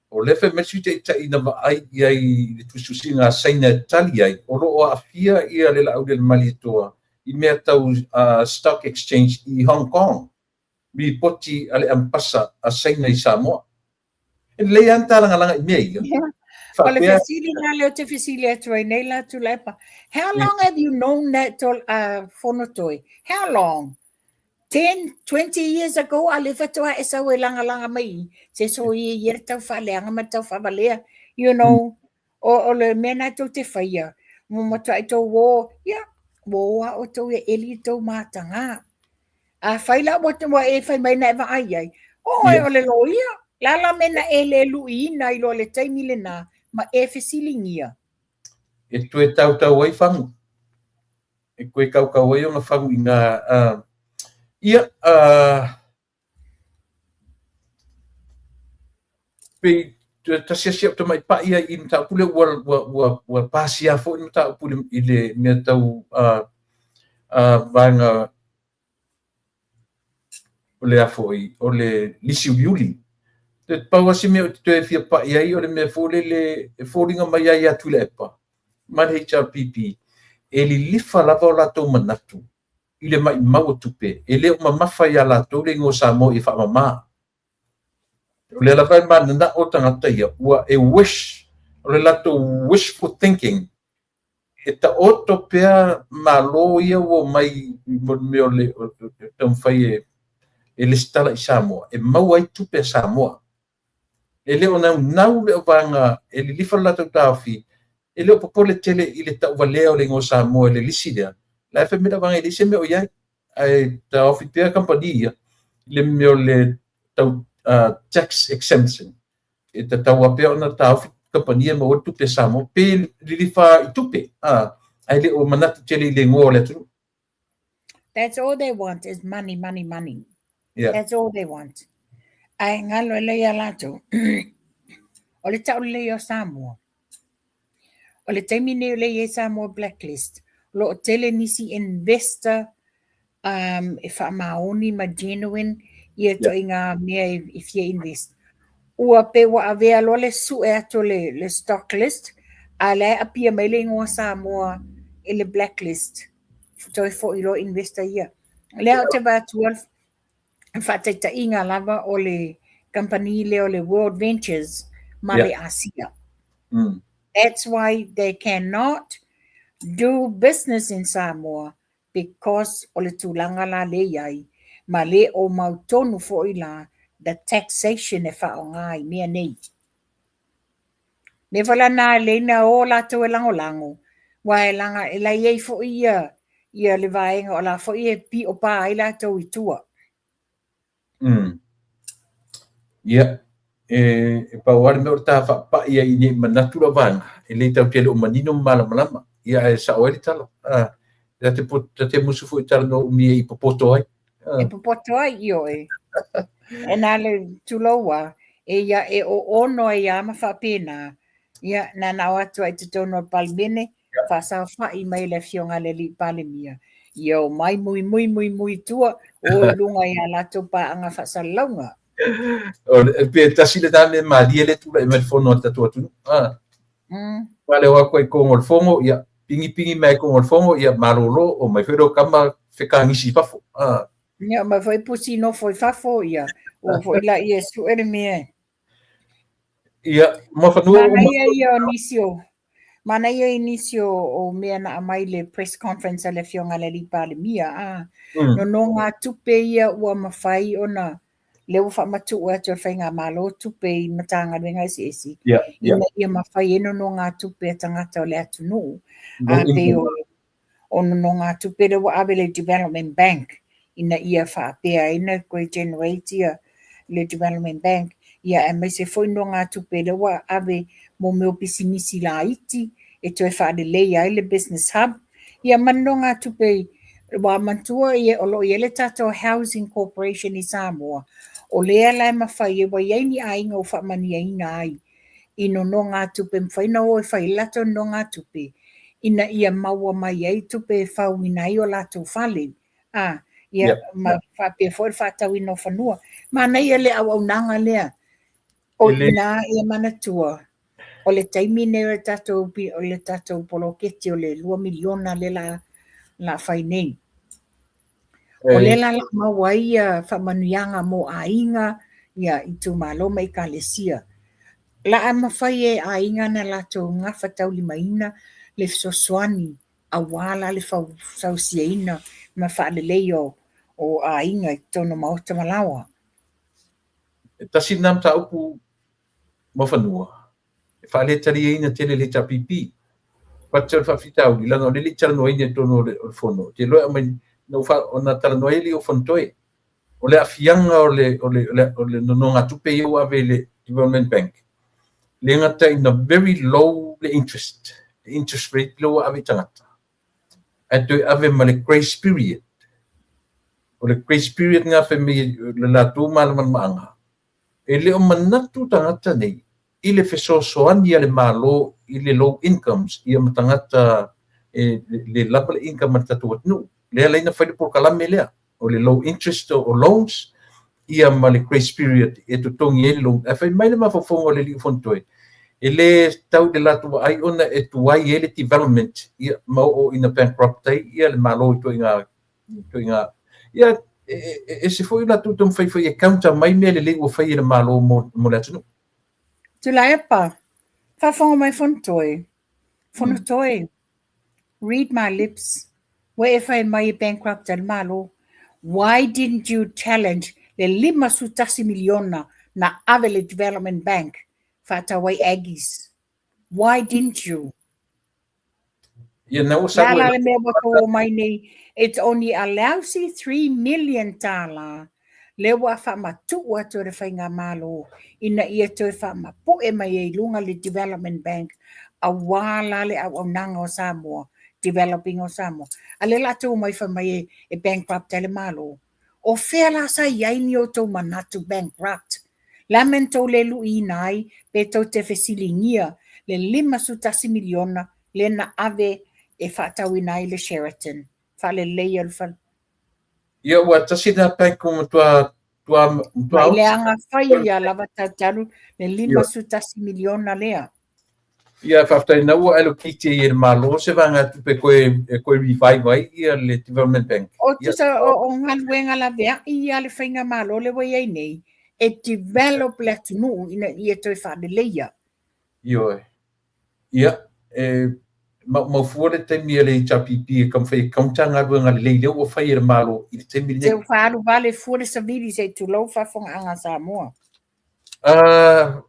O lea fai mai le Sui Taitai na vaai i ai i le tusitusiga a Saina e tali ai, o lo o aafia ia le Laaulialemalietoa i mea tau stock exchange i Hong Kong, lipoti a le Ambasa a Saina i Samoa. E lelei lava ona talagalaga i mea ia. Yeah. O le fesili la lea ou te fesili atu ai nei la Tuilaepa, how long have you known that Fonotoe? How long? 10, 20 years ago, a le faatoa e sau e lagalaga mai i, se soia ia le taufaaleaga ma le taufaavalea, you know, o le mea lena tou te faia, ua matuai tou o, ia, ua o lava outou e eli le tou mataga. Afai la ua e fai mai na e vaai ai, o oe o le loia, o le a la mea na e le luiina ai loa i le taimi lena ma e fesiligia? E toe tautau ai fagu. E toe kaukau ai ona fagu i nā, ia, pei tasi asi au tamai paʻi ai i mataupu lea ua, ua, ua, ua pasia foi le mataupu i le mea tau vaega o le a foi, o le lisi uliuli. Te pau lava si mea ou te toe fia pai ai o le mea foi lele e foliga mai ai ia Tuilaepa ma le HRPP, e lilifa lava o latou manatu i le maimau o tupe, e le o mamafa ia latou le igoa o Samoa ia faamama. O lea lava e mananao tagata ia, ua e wish, o le latou wishful thinking, e taoto pea Malo ia ua omai mo le mea o le taumafai e lesitala i Samoa, e maua ai tupe a Samoa. E le o naunau le vaega e lilifa le latou taofi, e le o popole tele i le tauvalea o le igoa Samoa i le lisi lea, la e fai mai le vaega e leai se mea o i ai, ae taofi pea kamupani ia i le mea o le tau tax exemption. E tatau lava pea ona taofi kamupani e maua ai tupe a Samoa, pe lilifa i tupe, ae le o manatu tele i le igoa o le atunuu. That's all they want is money, money, money. That's all they want. Ae galo e lei ia latou. O le taulelei o Samoa. O le taimi nei o lea e i ai Samoa Blacklist, o lo o tele nisi investor e faamaoni ma genuine ia ituaiga mea e fia invest. Ua pei ua avea loa le sue atu o le stock list, a o la e appear mai le igoa Samoa i le blacklist. Toe foi loa investor ia. O lea ou te vaai atu le faataitaiga lava o le kamupani lea o le World Ventures ma le Asia. That's why they cannot do business in Samoa because o le tulaga la lea e i ai ma le o mautonu foi la the taxation e faaaoga i mea nei. Mea foi la na e lei na o latou e lagolago, aua e laga e la e i ai foi ia ia le vaega o la foi e pio pa ai latou i tua. Ia, e pau lava le mea o le ta faapai ai nei manatu la vaega, e le tatou te le o manino ma malamalama. Ia ae sao ai le tala. Ta te musu foi talanoa umi e i popoto ai. E popoto ai, ioe. E na le tulou a, e ia e oono ai lava ma faapena. Ia, na na o atu ai i totonu o le Palemene, faasaofai mai le afioga a le alii Palemia. Ia omai mui mui mui mui i tua, o i luga i a latou paaga faasalalauga. O pe tasi le mea malie le tulai mai le fono a le tatou atunuu. Wale o atu ai kongo o le fono, ia pingi pingi mai kongo o le fono, ia malolo, o mai foi leo kama fekagisi i fafo. Ia, mai foi pusi nofo i fafo, ia, o foi la ia sue le mea. Ia, Muafanua. Manaia ia o nisi o, manaia i nisi o mea na aumai le press conference a le afioga i le alii Palemia, a nonogatupe ia ua mafai ona lea ua faamatuu atu e le faigamalo tupe i Matagaluega eseese, ina ia mafai ai nonogatupe a tagata o le atunuu. A pei o nonogatupe lea ua ave i le Development Bank ina ia faapea ai ona toe generate ia le Development Bank, ia aemaise foi nonogatupe lea ua ave mo mea o pisinisi laiti e toe faaleleia ai le business hub, ia ma nonogatupe ua manatua ia o lo o i ai le tatou Housing Corporation i Samoa, o lea la e mafai ai, ua i ai ni aiga ua faamanuiaina ai i nonogatupe e mafai ona o e fai ai latou nonogatupe ina ia maua mai ai tupe e fauina ai o latou fale. Ia, ma faapea foi le faatauina o fanua. Manaia le auaunaga lea. O i ina ia manatua, o le taimi nei o le tatou, o le tatou poloketi o le $2 miliona lea la la fai nei. O lea la la maua ai ia faamanuiaga mo aiga, ia itumalo ma ekalesia. La a mafai e aiga na latou gafataulimaina le fesoasoani aua la le fausiaina ma faaleleia o aiga i totonu o maota ma laoa. E tasi lena mataupu Muafanua e faaletaliaina tele le HRPP. Pati o le faafitauli, leaga o lea e le i talanoaina i totonu o le fono. Ou te iloa e aumai, ona talanoa ai lea o Fonotoe. O le aafiaga o le nonogatupe ia ua ave i le Development Bank, le gata ina very low le interest, le interest rate lea ua ave i tagata, ae toe ave ma le grace period. O le grace period nga fai mai le latou malamalamaaga, e le o manatu tagata nei i le fesoasoani a le Malo i le low incomes ia ma tagata e le lava le income a le tatou atunuu. Lea la ina fai le polokalame lea o le low interest o loans. Ia ma le grace period e totogi ai le loan. Ae fai mai le mafaufauga o le alii o Fonotoe, e le tau i le latou vaai ona e tuai ai le development, ia, ma oo ina bankrupt ai ia le Malo i ituaiga, ituaiga, ia, e, e ese foi o latou taumafai foi e counter mai mea lelei ua fai e le Malo mo, mo le atunuu. Tuilaepa, faafofoga mai Fonotoe, Fonotoe, read my lips, ua e fai mai e bankrupt ai le Malo. Why didn't you challenge le $51 miliona na ave le Development Bank faatau ai Aggies? Why didn't you? Ia, na ua Le a sau la e le mea ua tou omai nei, it's only a lousy $3 million lea ua faamatuu atu e le Faigamalo ina ia toe faamapue mai ai i luga le Development Bank aua la le auaunaga o Samoa, developing o Samoa. A lea la tou omai fai mai e bankrupt ai le Malo. O fea la sa i ai ni outou manatu bankrupt? Le a mea na tou le luiina ai pe tou te fesiligia le $51 miliona lea na ave e faatauina ai le Sheraton, faaleleia o le fale. Ia, ua tasi lena bank ua matua tua matua Mai leaga fai ia lava talu le $51 miliona lea. Ia, faafetai na ua allocate e le Malo se vaegatupe e toe revive ai ia le Development Bank. O tusa o galuega laveai ia le faigamalo lea ua i ai nei, e develop le atunuu ina ia toe faaleleia. Ioe. Ia, e maumau fua le taimi a le HRPP e taumafai e counter galuega lelei lea ua fai e le Malo i le taimi lenei. Se ua faaalu vale fua le savili se i tulou faafofogaaga a Samoa.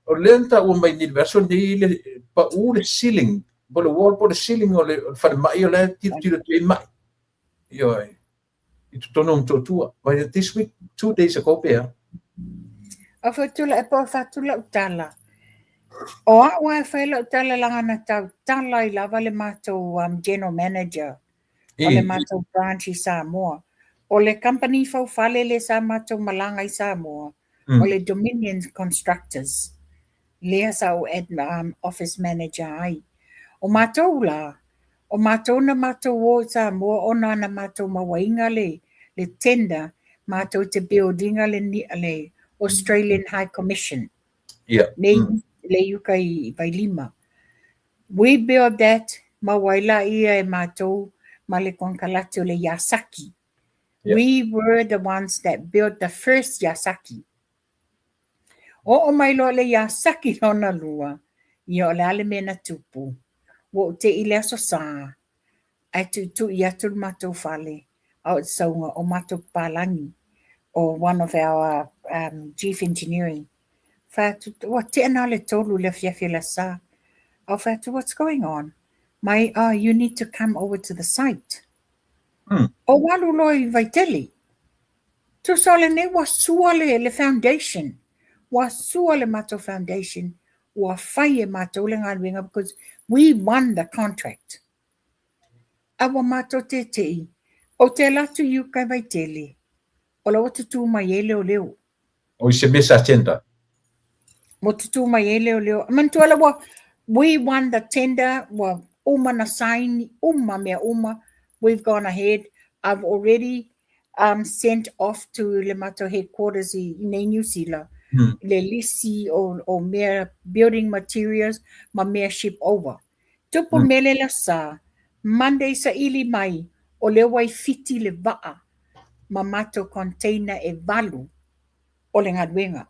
O lea na taua mai nei i le vaiaso lenei le pau le ceiling, po o le wall po o le ceiling o le falemai o la e tilotilo atu i ai mai. Ioe. I totonu o Motootua. Vai this week, 2 days ago pe a. O foi tula e po fatu lau tala. O au e fai lau tala leaga na tautala ai lava le matou general manager o le matou branch i Samoa. O le company faufale le sa matou malaga i Samoa, o le Dominion Constructors. Lea sa ou office manager ai. O matou la, o matou na matou o i Samoa ona na matou mauaina le tender matou te build ina le Australian High Commission. Nei le i uka i Vailima. We build that, maua ai laia e matou ma le konekarate o le Yasaki. We were the ones that built the first Yasaki. Oo mai loa le Yasaki lona lua, ia o le a le mea na tupu. Ua ou te i le Aso Sa, ae tuitui atu le matou fale, a o te sauga o matou papalagi, o one of our chief engineering. Fai atu, ua tea na le 3 i le afiafi o le Aso Sa. A fai atu, what's going on? Mai, oh, you need to come over to the site. O alu loa i Vaitele. Tusa o lenei ua sua le foundation. Ua sua le matou foundation. Ua fai e matou le galuega because we won the contract. A ua matou tetei, ou te alu atu i uka i Vaitele, o la ua tutū mai ai leoleo. O i se mea sa tender. Ua tutū mai ai leoleo. Manatua la ua, we won the tender, ua uma na sign, uma mea uma, we've gone ahead. I've already sent off to le matou headquarters i nei New Zealand, le lisi o mea building materials ma mea ship over. Tupu mele le sa, Monday saili mai, o lea ua i Fiti le vaa ma matou container e 8 o le galuega.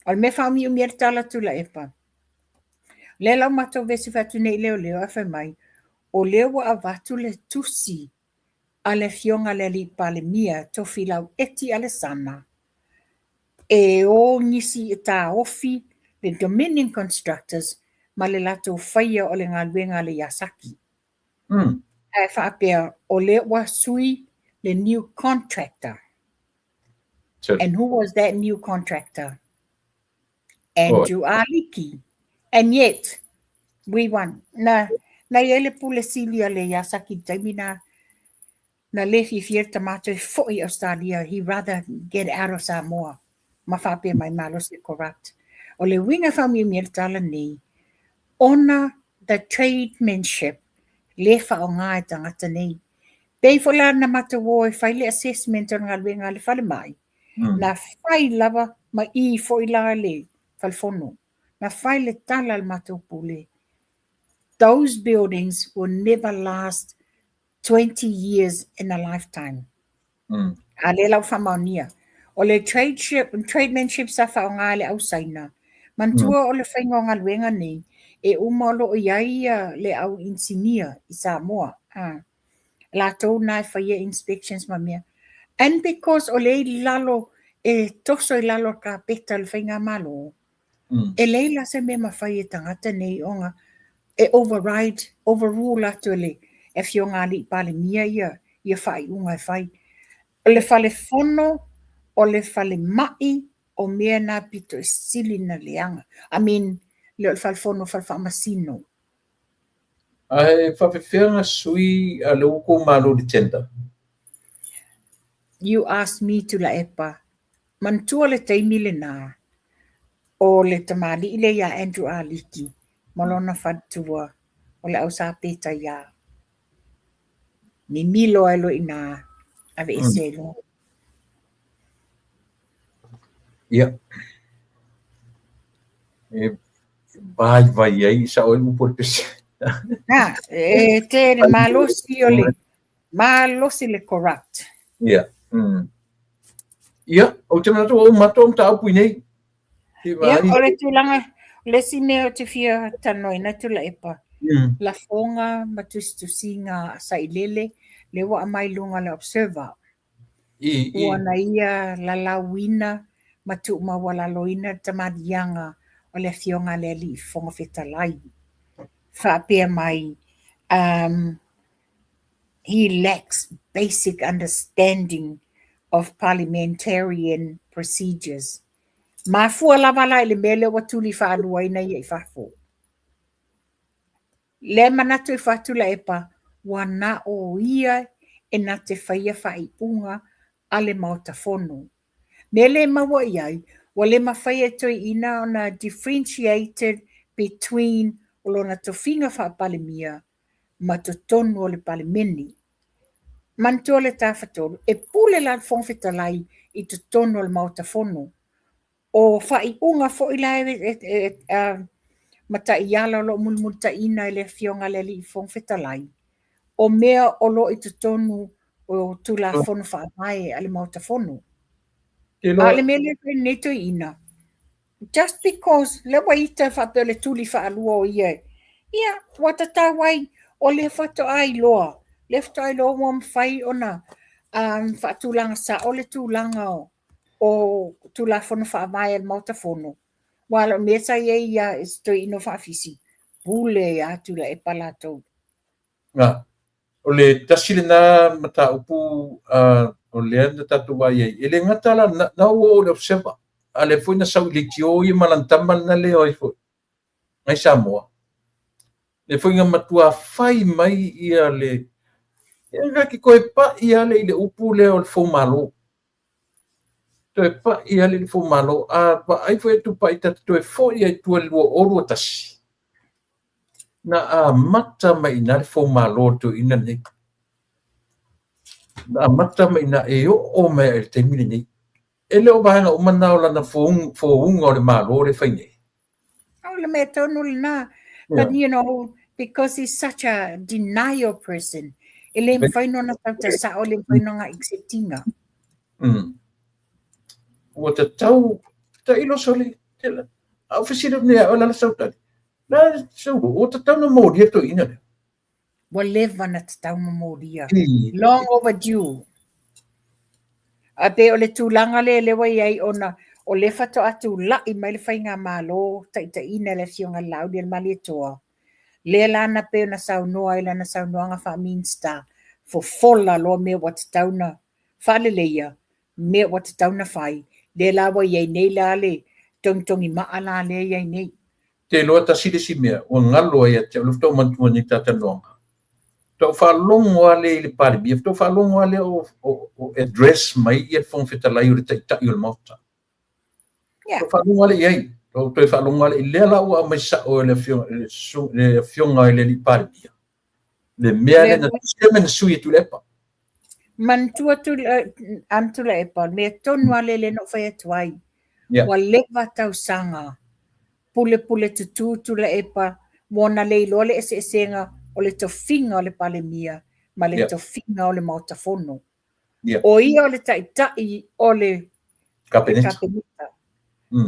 O le mea faaumiumi ai le tala Tuilaepa. Lea la ua matou vevesi atu nei i leoleo ae fai mai, o lea ua avatu le tusi a le afioga i le alii Palemia Tofilau Eti Alesana e o nisi e taofi le Dominion Constructors ma le latou faia o le galuega a le Yasaki. Ae faapea, o lea ua sui le new contractor. And who was that new contractor? Andrew Aliki. And yet, we won. Na i ai le pule sili a le Yasaki i le taimi na, na le fiafia le tama e foi i Australia. He rather get out of Samoa. Ma faapea mai malosi e corrupt. O le uiga faaumiumi ai le tala nei, ona the tradesmanship le faaaoga e tagata nei. Pei foi la na matou o e fai le assessment o le galuega a le falemai. Na fai lava ma i foi la le falefono. Na fai le tala a le matou pule, those buildings will never last 20 years in a lifetime. A lea la ua faamaonia. O le tradeship, trademanship sa faaaoga e le au Saina, manatua o le faiga o galuega nei, e uma o lo o i ai le au inisinia i Samoa. Latou na e faia inspections ma mea. And because o lea i lalo, e toso i lalo o le kapeta o le Faigamalo, e leai la se mea e mafai e tagata nei ona e override, overrule atu e le Afioga a Alii Palemia ia faaiuga e fai. O le fale fono, o le fale mai, o mea na pito i sili na leaga. I mean, le o le fale fono, fale faamasino. Ae faapefea na sui a le ua tou malo i le tender? You ask me Tuilaepa. Manatua le taimi lena o le tamalii lea ia Andrew Aliki ma lona faletua o le au Sapetaiā. Mimilo ai loa i ina, aveese ai loa. Ia. E vaivai ai, sao ai upu o le pese. Ha, e tele malosi o le malosi le corrupt. Ia. Ia, ou te manatu ua uma atu au mataupu i nei. Ia, o le tulaga, o le isi mea ou te fia talanoaina Tuilaepa, lafoga ma tusitusiga a Sailele, lea ua aumai i luga o le Observer. Ua na ia lalauina ma tuumaualaloina le tamaliiaga o le Afioga a le Alii Fofoga Fetalai. Faapea mai, he lacks basic understanding of parliamentarian procedures. Mafua lava la i le mea lea ua tuli faaluaina ia i fafo. Lea manatu ifo a Tuilaepa, ua na o ia e na te faia faaiuga a le Maota Fono. Mea le maua i ai, ua le mafai e toeaina ona differentiated between o lona tofiga faa-Palemia ma totonu o le Palemene. Manatua le Tafatolu, e pule la le Fofoga Fetalai i totonu o le Maota Fono. O faaiuga foi la e ma taiala o lo o mulimulitaina e le Afioga a le Alii Fofoga Fetalai, o mea o lo o i totonu o Tulafono Faavae a le Maota Fono. A o le mea lea e fai nei toeaina, just because lea ua ita faapea o le tuli faalua o ia, ia, ua tatau ai, o lea faatoa iloa, lea faatoa iloa ua mafai ona faatulaga sao le tulaga o Tulafono Faavae a le Maota Fono, aua o le mea sa i ai ia si toeaina o Faafisi, pule ia Tuilaepa latou. Na, o le tasi lena mataupu o lea na tatou vaai ai, e le gata la, na ua oo i le Observer, a o lea foi na sau i leitio ia ma lana tama lena lea o ai foi, nai Samoa. Lea foi na matua fai mai ia le, e na te toe pai lava i le upu lea o le foumalo. Toe pai lava i le foumalo, a vaai foi e Tupai ta te toe foi ai i tua i le 2021, na amata mai i ina le foumalo o le toeaina lenei. Na amata mai i ina e oo mai i le taimi lenei. E le o vaega uma na o lana fouga o le Malo lea e fai nei. O le mea tonu lena. But you know, because he's such a denial person, e le mafai ona tauta sao, e le mafai ona accept ina. Ua tatau, tailo sole, a o fesili nei a oe la sau tali. La sau, ua tatau na molia toeaina lea. Ua leva na tatau na molia. Long overdue. A pei o le tulaga lea lea ua i ai ona o lea faatoa tulai mai le faigamalo taitaiina e le Afioga i le Laaulialemalietoa. Lea la na pei ona saunoa ai lana saunoaga faa-Minista, fofola loa mea ua tatau na faaleleia, mea ua tatau na fai, lea la ua i ai nei la le togitogimaa la lea e i ai nei. Te iloa tasi le isi mea ua galo ai ia te au, lea faatoa ou manatua nei i ta talanoaga. Faatoa ou faalogo lava lea i le Palemia, faatoa ou faalogo lava lea o address mai ia le Fofoga Fetalai o le Taitai o le Maota. Faatoa ou faalogo lava lea i ai. Faatoa ou toe faalogo lava lea i lea la ua aumai sao e le Afioga i le Alii Palemia le mea lea na sui e Tuilaepa. Manatua Tuilaepa, o le mea tonu lava lea lea na ou fai atu ai, ua leva tausaga pulepule tutū Tuilaepa ua ona le iloa le eseesega o le tofiga o le Palemia ma le tofiga o le Maota Fono. O ia o le taitai o le Kapeneta,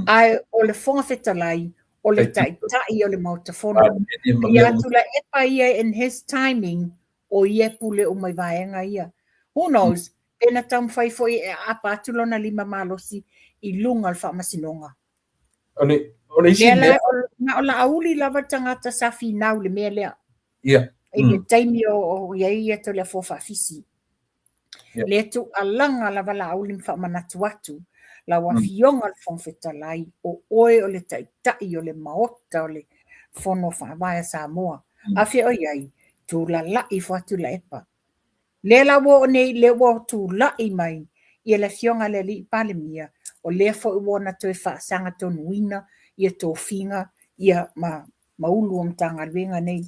ae o le Fofoga Fetalai o le taitai o le Maota Fono. Ia Tuilaepa ia in his timing, o ia e pule uma i vaega ia. Who knows, pe na taumafai foi e aapa atu lona lima malosi i luga o le faamasinoga. O le isi mea. Na o Laauli lava le tagata sa finau i le mea lea. I le taimi o i ai ia Toleafoa Faafisi. Lea tuualaga lava Laauli ma faamanatu atu, lau Afioga i le Fofoga Fetalai, o oe o le Taitai o le Maota o le Fono Faavae a Samoa. A fea o i ai? Tulalai ifo lava Tuilaepa. Lea la ua oo nei, lea ua tulai mai ia le Afioga i le Alii Palemia, o lea foi ua ona toe faasagatonuina ia tofiga ia ma Ulu o Matagaluega nei.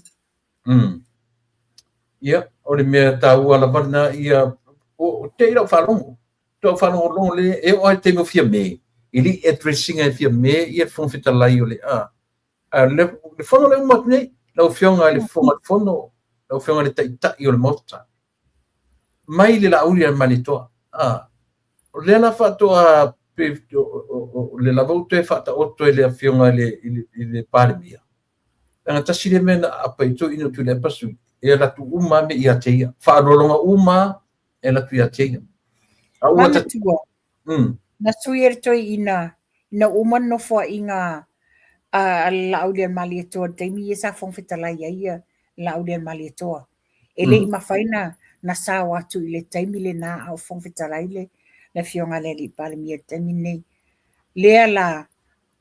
Ia, o le mea taua lava lena ia, o te i lau faalogo, lau faalogologo le, e oo lava i le taimi o Fiame, e le i address ina e Fiame ia le Fofoga Fetalai o le a. A le fono lea uma atu nei, lau Afioga i le Fofoga o le Fono, lau Afioga i le Taitai o le Maota, mai le Laauli a le Malietoa. A, o lea la faatoa o le lava ua toe faataoto e le Afioga i le Palemia, leaga tasi lea mea na aapa ai toeaiina o Tuilaepa Sui, e alu atu uma lava mea ia te ia, faaaloaloga uma lava e alu atu ia te ia. A ua Manatua, na sui e le toeaina ina ua uma le nofoaiga a le Laaulialemalietoa i le taimi ia sa Fofoga Fetalai ai ia Laaulialemalietoa. E le i mafai na sao atu i le taimi lena a o Fofoga Fetalai le Afioga i le Alii Palemia i le taimi lenei. Lea la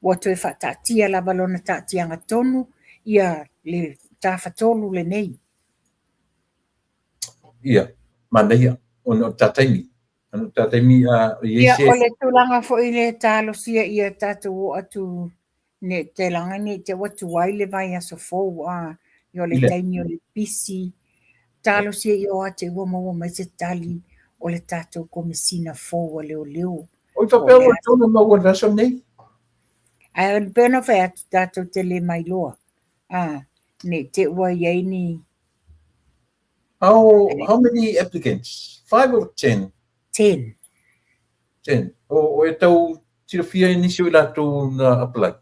ua toe faataatia lava lona taatiaga tonu ia le tafatolu lenei. Ia, manaia, ona o le ta taimi. Ona o le ta taimi, a i ai se... Ia, o le tulaga foi lea talosia ia tatou oo atu ne te laga ne i te ua tuai le vaiaso fou, a ia o le taimi o le pisi. Talosia ia o ate ua maua mai se tali o le tatou Komesina fou a Leoleo. Oi faapea ua tatau ona maua i le vaiaso lenei. Ae pei ona fai atu tatou te le mailoa, a ne i te i ua i ai ni How many applicants? 5 or 10? 10. 10. O e tau silafia i nisi o i latou na apply?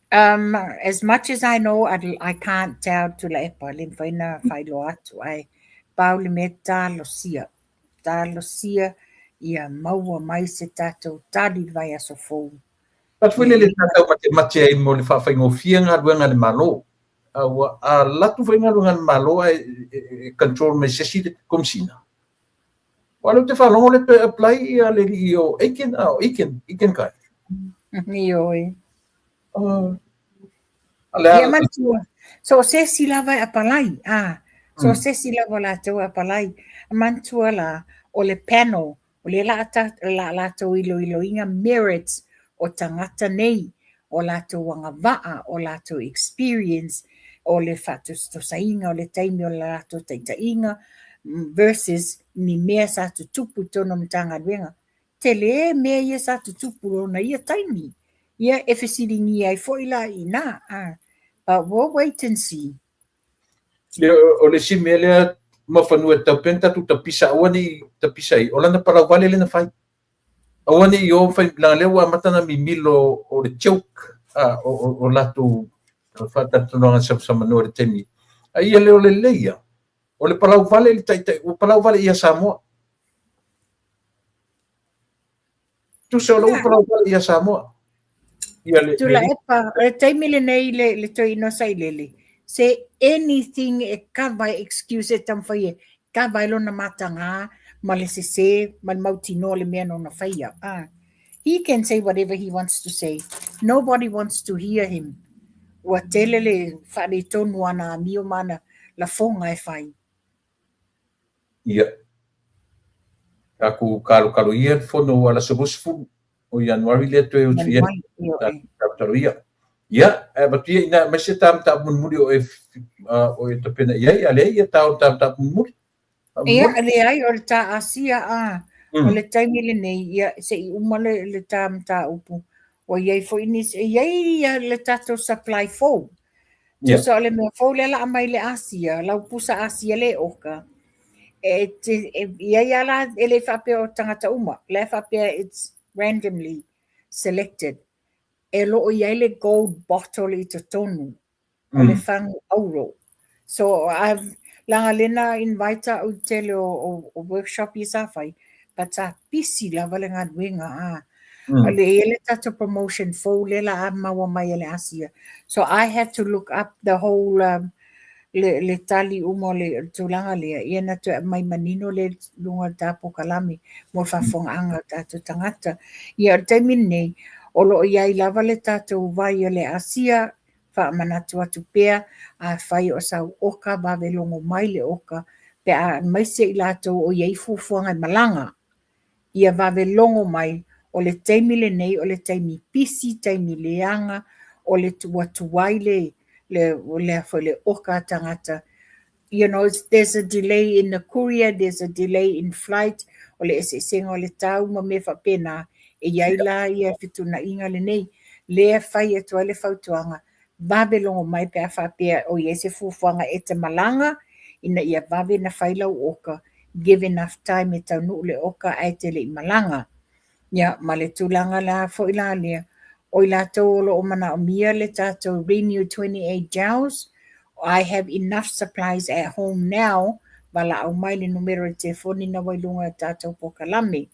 As much as I know, I can't tell Tuilaepa, le mafai na faailoa atu, ae pau le mea talosia, talosia ia maua mai se tatou tali i le vaiaso fou. But foi lele sa tau matemate ai mo le faafaigofie galuega a le Malo. A ua alu atu foi galuega a le Malo ae e control mai se isi le Komesina. Aua o lea ou te faalogo o lea toe apply ia le alii o Aiken, a o Aiken, Aiken kai. Ioe. Ia manatua, so o se isi lava e apalai, a, so o se isi lava o latou e apalai. Manatua la, o le panel, o lea la a latou iloiloina merits o tagata nei, o latou agavaa, o latou experience, o le faatosatosaina o le taimi o le latou taitaiga versus ni mea sa tutupu i totonu o Matagaluega. Tele mea ia sa tutupu lona ia taimi. Ia e fesiligia ai foi la i ina. But we'll wait and see. O le isi mea lea Muafanua e tatau pea ona tatou tapisa aua ne i tapisa ai, o lana palau vale lea na fai. Aua ne i o fai, leaga lea ua amata ona mimilo o le joke o latou faatalatalanoaga samasamanoa i le taimi. A ia le o lelei ia, o le palau vale i le taitai, ua palau vale ia Samoa. Tusa o lou palau vale ia Samoa. Ia le, Tuilaepa, o le taimi lenei le, le toeaina o Sailele, se anything e kava ai excuse e taumafai e kava ai lona mataga ma le sese ma le mautinoa o le mea na ona faia. Ah, he can say whatever he wants to say. Nobody wants to hear him. Ua tele le faaletonu o ana amio ma ana lafoga e fai. Ia. Tatou kalokalo ia le fono ua le aso 20 o Ianuari lea toe utu i ai. Kalokalo ia. Ia, ae avatu ia ina aemaise ta mataupu mulimuli o e tapena i ai, a leai ia ta o ta mataupu mulimuli. Ia, leai, o le ta Asia, a, o le taimi lenei, ia, se i uma le, le ta mataupu, ua i ai foi nisi, e i ai ia le tatou supply fou. Tusa o le mea fou lea la aumai le Asia, lau pusa Asia le oka, e, te, e i ai lava la, e le faapea o tagata uma, la e faapea it's randomly selected. E lo o i ai le gold bottle i totonu. O le fagu auro. So I've leaga lea na invite au i le tele o, o workshop ia sa fai, but sa pisi lava le galuega a. Le i ai le tatou promotion fou lea la a maua mai e le Asia. So I had to look up the whole um, le, le tali uma o le tulaga lea, ia na toe aumai manino lea i luga o le ta polokalame mo le faafofogaaga a tatou tagata. Ia o le taimi lenei, o lo o i ai lava le tatou vai o le Asia, Faamanatu atu pea, afai o sau oka, vave logo mai le oka, pe a aemaise i latou o i ai fuafuaga e malaga, ia vave logo mai, o le taimi lenei o le taimi pisi, taimi leaga, o le ua tuai le, le, le, a foi, le oka a tagata. You know, there's a delay in the courier, there's a delay in flight, o le eseesega o le tau ma mea faapena, e i ai la ia fetuunaiga lenei, lea e fai atu ai le fautuaga, vave logo mai pe a faapea o i ai se fuafuaga e te malaga, ina ia vave na fai lau oka, give enough time e taunuu le oka ae te le i malaga. Ia, ma le tulaga la foi la lea, o i latou o lo o manaomia le tatou Renew 28 gels, I have enough supplies at home now, valaau mai le numera o le telefoni na ua i luga o le tatou polokalame.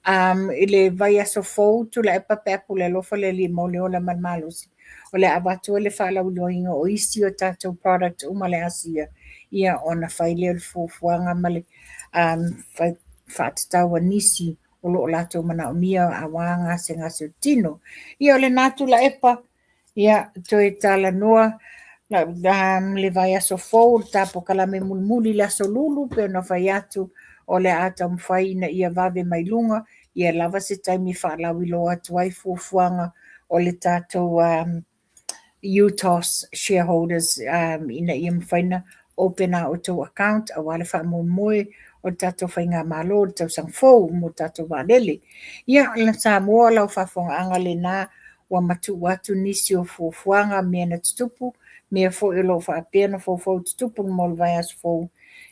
Um, i le vaiaso fou, Tuilaepa pe a pule alofa le Alii mo le ola ma le malosi, o le a avatu ai le faalauiloaina o isi o tatou product uma le Asia, ia ona fai lea o le fuafuaga ma le um, faatatau a nisi o lo o latou manaomia aua gasegase o tino. Ia o lena Tuilaepa, ia toe talanoa le vaiaso fou, le ta polokalame mulimuli le aso Lulu pei ona fai atu, o le a taumafai ina ia vave mai luga, ia lava se taimi e faalauiloa atu ai fuafuaga o le tatou um, UTOS shareholders um, ina ia mafai na open a outou account aua le faamoemoe o le tatou faigamalo i le tausaga fou mo tatou vaalele. Ia, Samoa, lau faafofogaaga lena ua matuu atu nisi o fuafuaga, mea na tutupu, mea foi o lo o faapea ona foufou tutupu mo le vaiaso fou.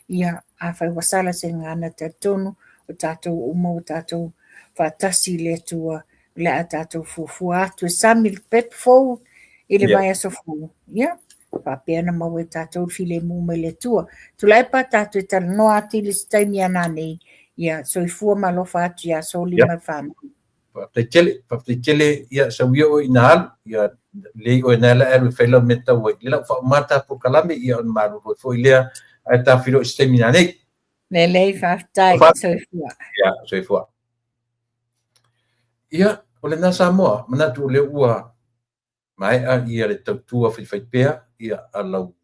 Ia, afai ua sala se gagana, talitonu o tatou uma ua tatou faatasi i le Atua o le a tatou fuafua atu e sami le pepa fou i le vaiaso fou. Ia, faapea na maua e tatou le filemu mai le Atua. Tuilaepa, tatou e talanoa atili se taimi a nanei. Ia, soifua ma alofa atu iā Soli ma le whanau. Faafetai tele, faafetai tele, ia sau ia oe ina alu, ia lelei oe na la alu e fai lau mea tau ai. Le lau whaumā tā polokalame, ia ona malolo ai foi lea, ae ta feiloai i se taimi nanei. Lelei, faafetai, soifua. Ia, soifua. Ia, o lena Samoa, manatu o lea ua maea ia le tautua faifaipea ia a lau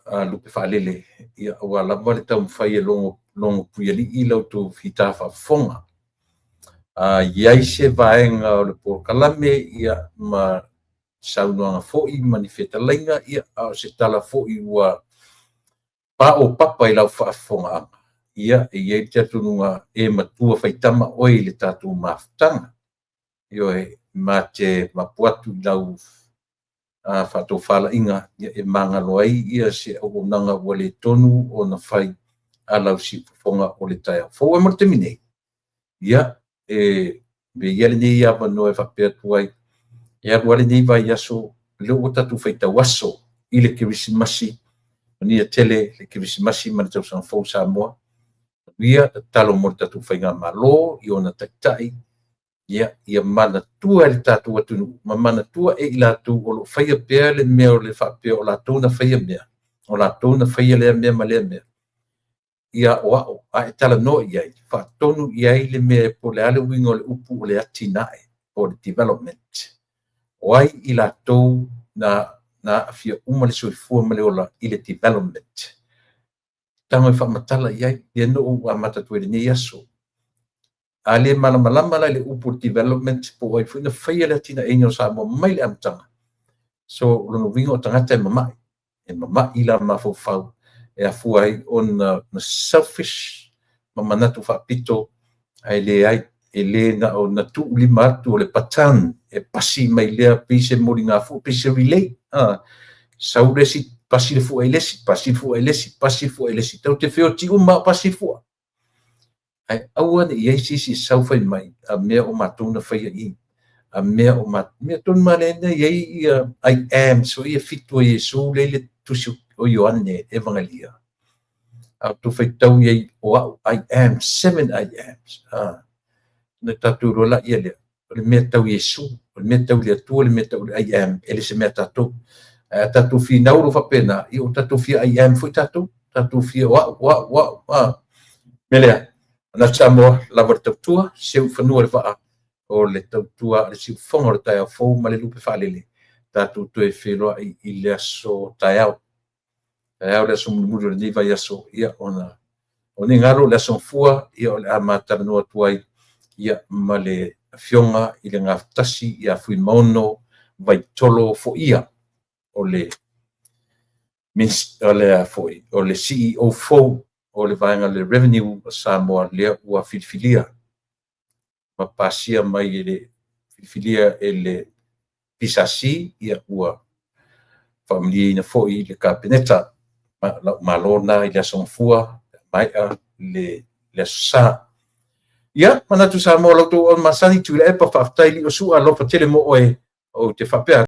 a lupe faalele, ia aua lava le taumafai e logo logo puialii la outou fita faafofoga. A i ai se vaega o le polokalame ia ma saunoaga foi ma ni fetalaiga, ia a o se tala foi ua paopapa i lau faafofogaaga, ia e i ai le talitonuga e matua faitama oe i le tatou mafutaga. Ioe, ma te mapu atu i lau faatofalaiga, ia e magalo ai ia se auaunaga ua le tonu ona fai a lau siufofoga o le taeao fou. Ae mo le taimi nei, ia, e avea ia lenei avanoa e faapea atu ai, e alu lava lenei vaiaso, lea ua tatou faitau aso i le Kerisimasi, manuia tele le Kerisimasi ma le tausaga fou Samoa. Manuia, tatalo mo le tatou faigamalo i ona taitai, ia, ia manatua e le tatou atunuu, ma manatua e i latou o lo o faia pea le mea o le faapea o latou na faia mea, o latou na faia lea mea ma lea mea. Ia aoao, a e talanoa i ai, faatonu i ai le mea po o le a le uiga o le upu o le atinae, po o le development. O ai i latou na na aafia uma le soifua ma le ola i le development? Tago e faamatala i ai, lea na ou amata atu ai i lenei aso. A le malamalama la i le upu o le development, po o ai foi na faia le atinaeina o Samoa mai le amataga. So, o lona uiga o tagata e mama'i, e mama'i la mafaufau E afua ai ona selfish ma manatu faapito, ae leai, e le na o na tuulima atu o le baton e pasi mai lea pei se moligafua, pei se relay. Sau le isi, pasi le fua i le isi, pasi le fua i le isi, pasi le fua i le isi. Tatou te feoti uma o pasi le fua. Ae aua ne i ai se isi e sau fai mai, a mea o matou na faia i, a mea o matou, mea tonu lava lea na i ai ia I am, so ia fitu o Iesu lea i le tusi o Ioane Evangelia. A outou faitau i ai o au, I am, 7 I ams. Na tatou iloa laia lea, o le mea tau Iesu, o le mea tau le Atua, le mea tau le I am, e le se mea tatou. Ae a tatou finau loa faapena, ia ua tatou fia I am foi tatou, tatou fia o au, o au, o au. Mea lea, manatu Samoa, lava le tautua, seu i fanua le vaa, o le tautua a le siufofoga o le taeao fou ma le lupe faalele, tatou toe feiloai i le aso taeao. Taeao le aso mulimuli o lenei vaiaso, ia ona o ne i galo le aso Gafua, ia o le a ma talanoa atu ai ia ma le afioga i le Gafatasi ia Fuimaono Vaitolo Foia, o le o le CEO fou o le vaega o le Revenue a Samoa lea ua filifilia ma pasia mai e le filifilia e le PSC, ia ua faamalieina foi le Kapeneta. Ma lau malo lena i le aso Gafua, maea le aso Sa. Ia, manatu Samoa, la outou auauna masani, Tuilaepa, faafetai Liosua, alofa tele mo oe, ou te faapea